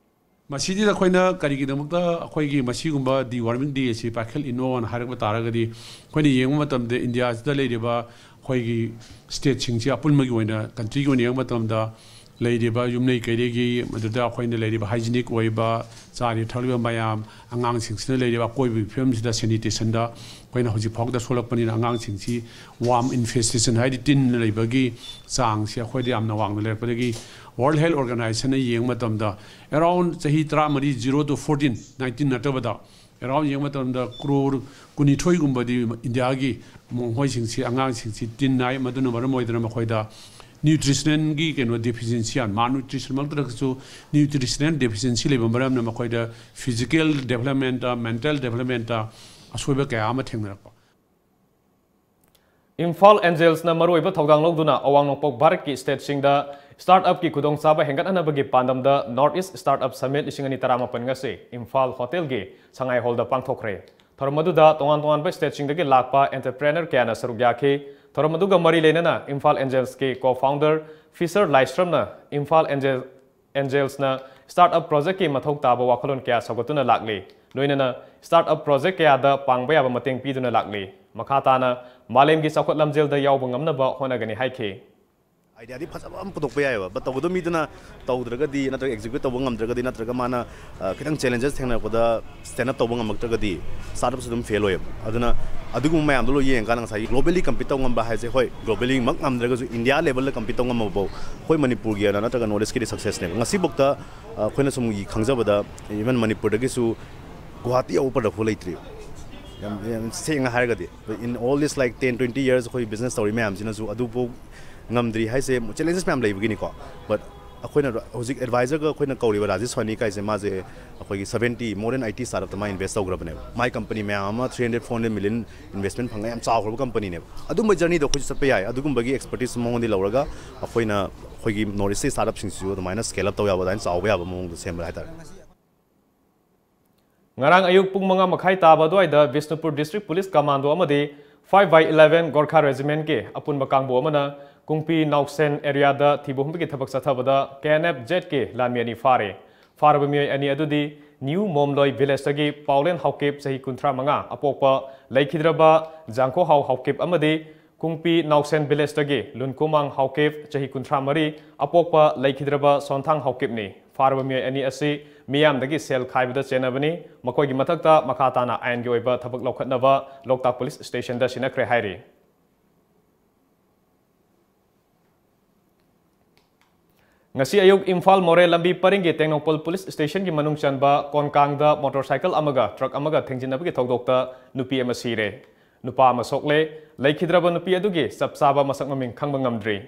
ꯃꯁꯤꯗ ꯑꯩꯈꯣꯏꯅ ꯀꯔꯤꯒꯤꯗꯃꯛꯇ ꯑꯩꯈꯣꯏꯒꯤ ꯃꯁꯤꯒꯨꯝꯕ deworming day ꯑꯁꯤ ꯄꯥꯏꯈꯠꯂꯤꯅꯣꯅ ꯍꯥꯏꯔꯛꯄ ꯇꯥꯔꯒꯗꯤ, ꯑꯩꯈꯣꯏꯅ ꯌꯦꯡꯕ ꯃꯇꯝꯗ ꯏꯟꯗꯤꯌꯥꯁꯤꯗ ꯂꯩꯔꯤꯕ ꯑꯩꯈꯣꯏꯒꯤ state ꯁꯤꯡꯁꯤ ꯑꯄꯨꯟꯕꯒꯤ ꯑꯣꯏꯅ, country ꯒꯤ ꯑꯣꯏꯅ ꯌꯦꯡꯕ ꯃꯇꯝꯗ, ꯂꯩꯔꯤꯕ ꯌꯨꯝꯂꯩ ꯀꯩꯔꯩꯒꯤ, ꯃꯗꯨꯗ ꯑꯩꯈꯣꯏꯅ ꯂꯩꯔꯤꯕ hygienic ꯑꯣꯏꯕ, ꯆꯥꯔꯤꯕ ꯊꯛꯂꯤꯕ ꯃꯌꯥꯝ, ꯑꯉꯥꯡꯁꯤꯡꯁꯤꯅ ꯂꯩꯔꯤꯕ ꯑꯀꯣꯏꯕꯒꯤ ꯐꯤꯕꯝꯁꯤꯗ, sanitation ꯗ ꯑꯩꯈꯣꯏꯅ ꯍꯧꯖꯤꯛ ꯐꯥꯎꯗ ꯁꯣꯛꯂꯛꯄꯅꯤꯅ, ꯑꯉꯥꯡꯁꯤꯡꯁꯤ worm infestation, ꯍꯥꯏꯗꯤ ꯇꯤꯟꯅ ꯂꯩꯕꯒꯤ ꯆꯥꯡꯁꯤ ꯑꯩꯈꯣꯏꯗ ꯌꯥꯝꯅ ꯋꯥꯡꯅ ꯂꯩꯔꯛꯄꯗꯒꯤ, World Health Organization ꯅ ꯌꯦꯡꯕ ꯃꯇꯝꯗ, around ꯆꯍꯤ ꯇꯔꯥꯃꯔꯤ, zero to fourteen, nineteen ꯅꯠꯇꯕꯗ, around ꯌꯦꯡꯕ ꯃꯇꯝꯗ crore ꯀꯨꯟꯅꯤꯊꯣꯏꯒꯨꯝꯕꯗꯤ ꯏꯟꯗꯤꯌꯥꯒꯤ ꯃꯈꯣꯏꯁꯤꯡꯁꯤ, ꯑꯉꯥꯡꯁꯤꯡꯁꯤ ꯇꯤꯟ ꯅꯥꯏ꯫ ꯃꯗꯨꯅ ꯃꯔꯝ ꯑꯣꯏꯗꯨꯅ ꯃꯈꯣꯏꯗ nutritional ꯒꯤ ꯀꯩꯅꯣ deficiency, malnutrition ꯃꯛꯇ ꯅꯠꯇ꯭ꯔꯒꯁꯨ nutritional deficiency ꯂꯩꯕ ꯃꯔꯝꯅ ꯃꯈꯣꯏꯗ physical development ꯇ, mental development ꯇ ꯑꯁꯣꯏꯕ ꯀꯌꯥ ꯑꯃ ꯊꯦꯡꯅꯔꯛꯄ꯫ ꯏꯝꯐꯥꯜ Angels ꯅ ꯃꯔꯨꯑꯣꯏꯕ ꯊꯧꯗꯥꯡ ꯂꯧꯗꯨꯅ ꯑꯋꯥꯡ ꯅꯣꯡꯄꯣꯛ ꯚꯥꯔꯠꯀꯤ state ꯁꯤꯡꯗ startup ꯀꯤ ꯈꯨꯗꯣꯡꯆꯥꯕ ꯍꯦꯟꯒꯠꯍꯟꯅꯕꯒꯤ ꯄꯥꯟꯗꯝꯗ North East Startup Summit ꯂꯤꯁꯤꯡ ꯑꯅꯤ ꯇꯔꯥꯃꯥꯄꯟ ꯉꯁꯤ ꯏꯝꯐꯥꯜ hotel ꯒꯤ ꯁꯉꯥꯏ hall ꯗ ꯄꯥꯡꯊꯣꯛꯈ꯭ꯔꯦ꯫ ꯊꯧꯔꯝ ꯑꯗꯨꯗ ꯇꯣꯉꯥꯟ ꯇꯣꯉꯥꯟꯕ ꯁ꯭ꯇꯦꯠꯁꯤꯡꯗꯒꯤ ꯂꯥꯛꯄ ꯑꯦꯟꯇꯔꯄ꯭ꯔꯦꯅꯔ ꯀꯌꯥꯅ ꯁꯔꯨꯛ ꯌꯥꯈꯤ꯫ ꯊꯧꯔꯝ ꯑꯗꯨꯒ ꯃꯔꯤ ꯂꯩꯅꯅ ꯏꯝꯐꯥꯜ ꯑꯦꯟꯖꯦꯜꯁꯀꯤ ꯀꯣ ꯐꯥꯎꯟꯗꯔ ꯐꯤꯁꯔ ꯂꯥꯏꯁ꯭ꯔꯝꯅ ꯏꯝꯐꯥꯜ ꯑꯦꯟꯖꯦꯜ ꯑꯦꯟꯖꯦꯜꯁꯅ ꯁ꯭ꯇꯥꯔꯠ ꯑꯞ ꯄ꯭ꯔꯣꯖꯦꯛꯀꯤ ꯃꯊꯧ ꯇꯥꯕ ꯋꯥꯈꯜꯂꯣꯟ ꯀꯌꯥ ꯁꯧꯒꯠꯇꯨꯅ ꯂꯥꯛꯂꯤ꯫ ꯂꯣꯏꯅꯅ ꯁ꯭ꯇꯥꯔꯠ ꯑꯞ ꯄ꯭ꯔꯣꯖꯦꯛ ꯀꯌꯥꯗ ꯄꯥꯡꯕ ꯌꯥꯕ ꯃꯇꯦꯡ ꯄꯤꯗꯨꯅ ꯂꯥꯛꯂꯤ꯫ ꯃꯈꯥ ꯇꯥꯅ ꯃꯥꯂꯦꯝꯒꯤ ꯆꯥꯎꯈꯠ ꯂꯝꯖꯦꯜꯗ ꯌꯥꯎꯕ ꯉꯝꯅꯕ ꯍꯣꯠꯅꯒꯅꯤ ꯍꯥꯏꯈꯤ꯫ ꯑꯥꯏꯗꯤꯌꯥꯗꯤ ꯐꯖꯕ ꯑꯃ ꯄꯨꯊꯣꯛꯄ ꯌꯥꯏꯑꯕ, ꯕꯠ ꯇꯧꯒꯗꯕ ꯃꯤꯗꯨꯅ ꯇꯧꯗ꯭ꯔꯒꯗꯤ, ꯅꯠꯇ꯭ꯔꯒ ꯑꯦꯛꯖꯤꯀ꯭ꯌꯨꯠ ꯇꯧꯕ ꯉꯝꯗ꯭ꯔꯒꯗꯤ, ꯅꯠꯇ꯭ꯔꯒ ꯃꯥꯅ ꯈꯤꯇꯪ ꯆꯦꯂꯦꯟꯖꯦꯁ ꯊꯦꯡꯅꯔꯛꯄꯗ ꯁ꯭ꯇꯦꯟ ꯑꯞ ꯇꯧꯕ ꯉꯝꯃꯛꯇ꯭ꯔꯒꯗꯤ ꯁ꯭ꯇꯥꯔꯠ ꯑꯞꯁꯨ ꯑꯗꯨꯝ ꯐꯦꯜ ꯑꯣꯏꯌꯦꯕ꯫ ꯑꯗꯨꯅ ꯑꯗꯨꯒꯨꯝꯕ ꯃꯌꯥꯝꯗꯣ ꯂꯣꯏ ꯌꯦꯡꯉꯀꯥꯟꯗ ꯉꯁꯥꯏꯒꯤ ꯒ꯭ꯂꯣꯕꯦꯂꯤ ꯀꯝꯄꯤꯠ ꯇꯧ ꯉꯝꯕ ꯍꯥꯏꯁꯦ, ꯍꯣꯏ, ꯒ꯭ꯂꯣꯕꯦꯂꯤꯃꯛ ꯉꯝꯗ꯭ꯔꯒꯁꯨ ꯏꯟꯗꯤꯌꯥ ꯂꯦꯕꯜꯗ ꯀꯝꯄꯤꯠ ꯇꯧ ꯉꯝꯃꯕꯐꯥꯎ ꯑꯩꯈꯣꯏ ꯃꯅꯤꯄꯨꯔꯒꯤ ꯑꯣꯏꯅ ꯅꯠꯇ꯭ꯔꯒ ꯅꯣꯔꯠ ꯏꯁꯀꯤꯗꯤ ꯁꯛꯁꯦꯁꯅꯦꯕ꯫ ꯉꯁꯤꯐꯥꯎꯗ ꯑꯩꯈꯣꯏꯅ ꯁꯨꯝ ꯈꯪꯖꯕꯗ, ꯏꯚꯟ ꯃꯅꯤꯄꯨꯔꯗꯒꯤꯁꯨ ꯒꯨꯍꯥꯇꯤ ꯌꯧꯕ ꯄ꯭ꯔꯗꯛꯐꯥꯎ ꯂꯩꯇ꯭ꯔꯤ꯫ ꯌꯥꯝ ꯁꯦꯡꯅ ꯍꯥꯏꯔꯒꯗꯤ, in all this like ten twenty years ꯑꯩꯈꯣꯏ ꯕꯤꯖꯤꯅꯦꯁ ꯇꯧꯔꯤ ꯃꯌꯥꯝꯁꯤꯅꯁꯨ ꯑꯗꯨꯐꯥꯎ ꯉꯝꯗ꯭ꯔꯤ ꯍꯥꯏꯁꯦ, ꯆꯦꯂꯦꯟꯖꯦꯁ ꯃꯌꯥꯝ ꯂꯩꯕꯒꯤꯅꯤꯀꯣ꯫ ꯕꯠ ꯑꯩꯈꯣꯏꯅ ꯍꯧꯖꯤꯛ ꯑꯦꯗꯚꯥꯏꯖꯔꯒ ꯑꯩꯈꯣꯏꯅ ꯀꯧꯔꯤꯕ ꯔꯥꯖꯦꯁ ꯁ꯭ꯋꯥꯅꯤ ꯀꯥꯏꯁꯦ, ꯃꯥꯁꯦ ꯑꯩꯈꯣꯏꯒꯤ seventy, more than eighty startup ꯇ ꯃꯥ ꯏꯟꯚꯦꯁ ꯇꯧꯈ꯭ꯔꯕꯅꯦꯕ꯫ ꯃꯥꯏ ꯀꯝꯄꯅꯤ ꯃꯌꯥꯝ ꯑꯃ three hundred, four hundred million investment ꯐꯪꯉ ꯌꯥꯝ ꯆꯥꯎꯈ꯭ꯔꯕ ꯀꯝꯄꯅꯤꯅꯦꯕ꯫ ꯑꯗꯨꯝꯕ ꯖꯔꯅꯤꯗꯣ ꯑꯩꯈꯣꯏꯁꯨ ꯆꯠꯄ ꯌꯥꯏ꯫ ꯑꯗꯨꯒꯨꯝꯕꯒꯤ ꯑꯦꯛꯁꯄꯔꯇꯤꯁ ꯃꯉꯣꯟꯗꯒꯤ ꯂꯧꯔꯒ ꯑꯩꯈꯣꯏꯅ ꯑꯩꯈꯣꯏꯒꯤ ꯅꯣꯔꯠ ꯏꯁꯀꯤ ꯁ꯭ꯇꯥꯔꯠ ꯑꯞꯁꯤꯡꯁꯤꯁꯨ ꯑꯗꯨꯃꯥꯏꯅ ꯁ꯭ꯀꯦꯜ ꯑꯞ ꯇꯧ ꯌꯥꯕ, ꯑꯗꯨꯃꯥꯏꯅ ꯆꯥꯎꯕ ꯌꯥꯕ ꯃꯑꯣꯡꯗ ꯁꯦꯝꯕ ꯍꯥꯏꯇꯥꯔꯦ꯫ ꯉꯔꯥꯡ ꯑꯌꯨꯛ ꯄꯨꯡ ꯃꯉꯥ ꯃꯈꯥꯏ ꯇꯥꯕ ꯑꯗꯨꯋꯥꯏꯗ ꯕꯤꯁꯅꯨꯄꯨꯔ ꯗꯤꯁꯇ꯭ꯔꯤꯛ ꯄꯨꯂꯤꯁ ꯀꯃꯥꯟꯗꯣ ꯑꯃꯗꯤ five by eleven Gorkha Regiment ꯀꯤ ꯑꯄꯨꯟꯕ ꯀꯥꯡꯕꯨ ꯑꯃꯅ ꯀꯨꯡꯄꯤ ꯅꯥꯎꯁꯦꯟ ꯑꯦꯔꯤꯌꯥꯗ ꯊꯤꯕ ꯍꯨꯝꯕꯒꯤ ꯊꯕꯛ ꯆꯠꯊꯕꯗ K N F Z ꯀꯤ ꯂꯥꯟꯃꯤ ꯑꯅꯤ ꯐꯥꯔꯦ꯫ ꯐꯥꯔꯕ ꯃꯤꯑꯣꯏ ꯑꯅꯤ ꯑꯗꯨꯗꯤ ꯅ꯭ꯌꯨ ꯃꯣꯝꯂꯣꯏ ꯚꯤꯂꯦꯖꯇꯒꯤ ꯄꯥꯎꯂꯦꯟ ꯍꯥꯎꯀꯤꯞ, ꯆꯍꯤ ꯀꯨꯟꯊ꯭ꯔꯥ ꯃꯉꯥ, ꯑꯄꯣꯛꯄ ꯂꯩꯈꯤꯗ꯭ꯔꯕ ꯖꯥꯡꯈꯣꯍꯥꯎ ꯍꯥꯎꯀꯤꯞ, ꯑꯃꯗꯤ ꯀꯨꯡꯄꯤ ꯅꯥꯎꯁꯦꯟ ꯚꯤꯂꯦꯖꯇꯒꯤ ꯂꯨꯟꯀꯨꯃꯥꯡ ꯍꯥꯎꯀꯤꯞ, ꯆꯍꯤ ꯀꯨꯟꯊ꯭ꯔꯥ ꯃꯔꯤ, ꯑꯄꯣꯛꯄ ꯂꯩꯈꯤꯗ꯭ꯔꯕ ꯁꯣꯟꯊꯥꯡ ꯍꯥꯎꯀꯤꯞꯅꯤ꯫ ꯐꯥꯔꯕ ꯃꯤꯑꯣꯏ ꯑꯅꯤ ꯑꯁꯤ ꯃꯤꯌꯥꯝꯗꯒꯤ ꯁꯦꯜ ꯈꯥꯏꯕꯗ ꯆꯦꯟꯅꯕꯅꯤ꯫ ꯃꯈꯣꯏꯒꯤ ꯃꯊꯛꯇ ꯃꯈꯥ ꯇꯥꯅ ꯑꯥꯏꯟꯒꯤ ꯑꯣꯏꯕ ꯊꯕꯛ ꯂꯧꯈꯠꯅꯕ ꯂꯣꯛꯇꯥꯛ ꯄꯨꯂꯤꯁ ꯁ꯭ꯇꯦꯁꯟꯗ ꯁꯤꯟꯅꯈ꯭ꯔꯦ ꯍꯥꯏꯔꯤ꯫ ꯉꯁꯤ ꯑꯌꯨꯛ ꯏꯝꯐꯥꯜ ꯃꯣꯔꯦ ꯂꯝꯕꯤ ꯄꯔꯤꯡꯒꯤ ꯇꯦꯡꯅꯧꯄꯜ ꯄꯨꯂꯤꯁ ꯁ꯭ꯇꯦꯁꯟꯒꯤ ꯃꯅꯨꯡ ꯆꯟꯕ ꯀꯣꯟꯀꯥꯡꯗ ꯃꯣꯇꯣꯔꯁꯥꯏꯀꯜ ꯑꯃꯒ ꯇ꯭ꯔꯛ ꯑꯃꯒ ꯊꯦꯡꯖꯤꯟꯅꯕꯒꯤ ꯊꯧꯗꯣꯛꯇ ꯅꯨꯄꯤ ꯑꯃ ꯁꯤꯔꯦ꯫ ꯅꯨꯄꯥ ꯑꯃ ꯁꯣꯛꯂꯦ꯫ ꯂꯩꯈꯤꯗ꯭ꯔꯕ ꯅꯨꯄꯤ ꯑꯗꯨꯒꯤ ꯆꯞ ꯆꯥꯕ ꯃꯁꯛ ꯃꯃꯤꯡ ꯈꯪꯕ ꯉꯝꯗ꯭ꯔꯤ꯫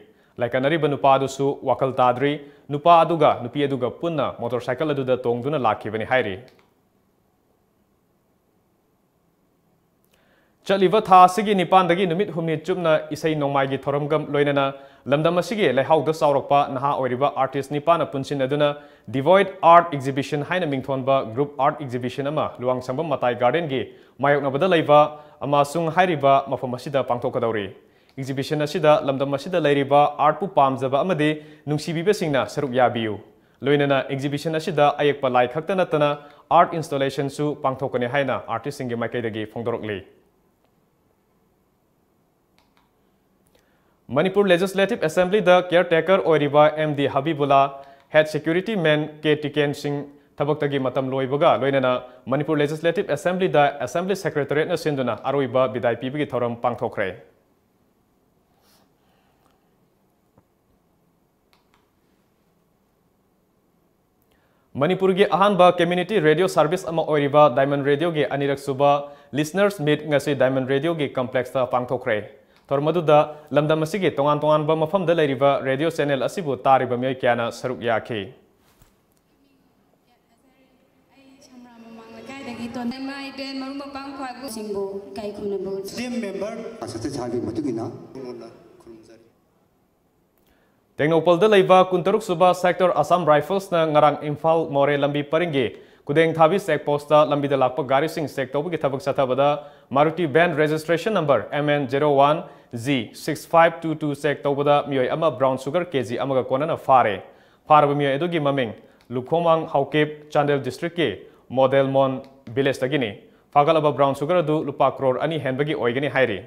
ꯂꯥꯏꯀꯠꯅꯔꯤꯕ ꯅꯨꯄꯥ ꯑꯗꯨꯁꯨ ꯋꯥꯈꯜ ꯇꯥꯗ꯭ꯔꯤ꯫ ꯅꯨꯄꯥ ꯑꯗꯨꯒ ꯅꯨꯄꯤ ꯑꯗꯨꯒ ꯄꯨꯟꯅ ꯃꯣꯇꯣꯔꯁꯥꯏꯀꯜ ꯑꯗꯨꯗ ꯇꯣꯡꯗꯨꯅ ꯂꯥꯛꯈꯤꯕꯅꯤ ꯍꯥꯏꯔꯤ꯫ ꯆꯠꯂꯤꯕ ꯊꯥ ꯑꯁꯤꯒꯤ ꯅꯤꯄꯥꯟꯗꯒꯤ ꯅꯨꯃꯤꯠ ꯍꯨꯝꯅꯤ ꯆꯨꯞꯅ ꯏꯁꯩ ꯅꯣꯡꯃꯥꯏꯒꯤ ꯊꯧꯔꯝꯒ ꯂꯣꯏꯅꯅ ꯂꯝꯗꯝ ꯑꯁꯤꯒꯤ ꯂꯩꯍꯥꯎꯗ ꯆꯥꯎꯔꯛꯄ ꯅꯍꯥ ꯑꯣꯏꯔꯤꯕ artist ꯅꯤꯄꯥꯅ ꯄꯨꯟꯁꯤꯟꯅꯗꯨꯅ Devoid Art Exhibition ꯍꯥꯏꯅ ꯃꯤꯡꯊꯣꯟꯕ group art exhibition ꯑꯃ ꯂꯨꯋꯥꯡꯁꯪꯕꯝ ꯃꯇꯥꯏ garden ꯒꯤ ꯃꯥꯌꯣꯛꯅꯕꯗ ꯂꯩꯕ ꯑꯃꯁꯨꯡ ꯍꯥꯏꯔꯤꯕ ꯃꯐꯝ ꯑꯁꯤꯗ ꯄꯥꯡꯊꯣꯛꯀꯗꯧꯔꯤ꯫ Exhibition ꯑꯁꯤꯗ ꯂꯝꯗꯝ ꯑꯁꯤꯗ ꯂꯩꯔꯤꯕ art ꯄꯨ ꯄꯥꯝꯖꯕ ꯑꯃꯗꯤ ꯅꯨꯡꯁꯤꯕꯤꯕꯁꯤꯡꯅ ꯁꯔꯨꯛ ꯌꯥꯕꯤꯌꯨ꯫ ꯂꯣꯏꯅꯅ exhibition ꯑꯁꯤꯗ ꯑꯌꯦꯛꯄ ꯂꯥꯏ ꯈꯛꯇ ꯅꯠꯇꯅ art installation ꯁꯨ ꯄꯥꯡꯊꯣꯛꯀꯅꯤ ꯍꯥꯏꯅ artist ꯁꯤꯡꯒꯤ ꯃꯥꯏꯀꯩꯗꯒꯤ ꯐꯣꯡꯗꯣꯔꯛꯂꯤ꯫ ꯃꯅꯤꯄꯨꯔ Legislative Assembly ꯗ caretaker ꯑꯣꯏꯔꯤꯕ M D ꯍꯕꯤꯕꯨꯜꯂꯥ, head security man K ꯇꯤꯀꯦꯟ ꯁꯤꯡ ꯊꯕꯛꯇꯒꯤ ꯃꯇꯝ ꯂꯣꯏꯕꯒ ꯂꯣꯏꯅꯅ ꯃꯅꯤꯄꯨꯔ Legislative Assembly ꯗ Assembly Secretariat ꯅ ꯁꯤꯟꯗꯨꯅ ꯑꯔꯣꯏꯕ ꯕꯤꯗꯥꯏ ꯄꯤꯕꯒꯤ ꯊꯧꯔꯝ ꯄꯥꯡꯊꯣꯛꯈ꯭ꯔꯦ꯫ ꯃꯅꯤꯄꯨꯔꯒꯤ ꯑꯍꯥꯟꯕ community radio service ꯑꯃ ꯑꯣꯏꯔꯤꯕ Diamond Radio ꯒꯤ ꯑꯅꯤꯔꯛ ꯁꯨꯕ Listeners Meet ꯉꯁꯤ Diamond Radio ꯒꯤ complex ꯇ ꯄꯥꯡꯊꯣꯛꯈ꯭ꯔꯦ꯫ ꯊꯧꯔꯝ ꯑꯗꯨꯗ ꯂꯝꯗꯝ ꯑꯁꯤꯒꯤ ꯇꯣꯉꯥꯟ ꯇꯣꯉꯥꯟꯕ ꯃꯐꯝꯗ ꯂꯩꯔꯤꯕ radio channel ꯑꯁꯤꯕꯨ ꯇꯥꯔꯤꯕ ꯃꯤꯑꯣꯏ ꯀꯌꯥꯅ ꯁꯔꯨꯛ ꯌꯥꯈꯤ꯫ ꯑꯩ ꯁꯝꯔꯥ ꯃꯃꯥꯡ ꯂꯩꯀꯥꯏꯗꯒꯤ ꯇꯣꯟ-, ꯏꯃꯥ ꯏꯕꯦꯟ ꯃꯔꯨꯞ ꯃꯄꯥꯡ ꯈ꯭ꯋꯥꯏꯕꯨꯁꯤꯡꯕꯨ ꯏꯀꯥꯏ ꯈꯨꯝꯅꯕ ꯎꯠꯆꯔꯤ꯫ Team member ꯁꯇꯤꯁꯥꯒꯤ ꯃꯇꯨꯡ ꯏꯟꯅ ꯈꯨꯔꯨꯝꯖꯔꯤ꯫ ꯇꯦꯡꯅꯧꯄꯜꯗ ꯂꯩꯕ ꯀꯨꯟꯇꯔꯨꯛ ꯁꯨꯕ Sector Assam Rifles ꯅ ꯉꯔꯥꯡ ꯏꯝꯐꯥꯜ ꯃꯣꯔꯦ ꯂꯝꯕꯤ ꯄꯔꯤꯡꯒꯤ ꯈꯨꯗꯦꯡꯊꯥꯕꯤ check post ꯇ ꯂꯝꯕꯤꯗ ꯂꯥꯛꯄ ꯒꯥꯔꯤꯁꯤꯡ check ꯇꯧꯕꯒꯤ ꯊꯕꯛ ꯆꯠꯊꯕꯗ Maruti van registration number M N zero one Z six five two two check ꯇꯧꯕꯗ ꯃꯤꯑꯣꯏ ꯑꯃ brown sugar K G ꯑꯃꯒ ꯀꯣꯟꯅꯅ ꯐꯥꯔꯦ꯫ ꯐꯥꯔꯕ ꯃꯤꯑꯣꯏ ꯑꯗꯨꯒꯤ ꯃꯃꯤꯡ ꯂꯨꯈꯣꯡꯃꯥꯡ ꯍꯥꯎꯀꯤꯞ, ꯆꯥꯟꯗꯦꯜ district ꯀꯤ ꯃꯣꯗꯦꯜꯃꯣꯟ village ꯗꯒꯤꯅꯤ꯫ ꯐꯥꯒꯠꯂꯕ brown sugar ꯑꯗꯨ ꯂꯨꯄꯥ ꯀ꯭ꯔꯣꯔ ꯑꯅꯤ ꯍꯦꯟꯕꯒꯤ ꯑꯣꯏꯒꯅꯤ ꯍꯥꯏꯔꯤ꯫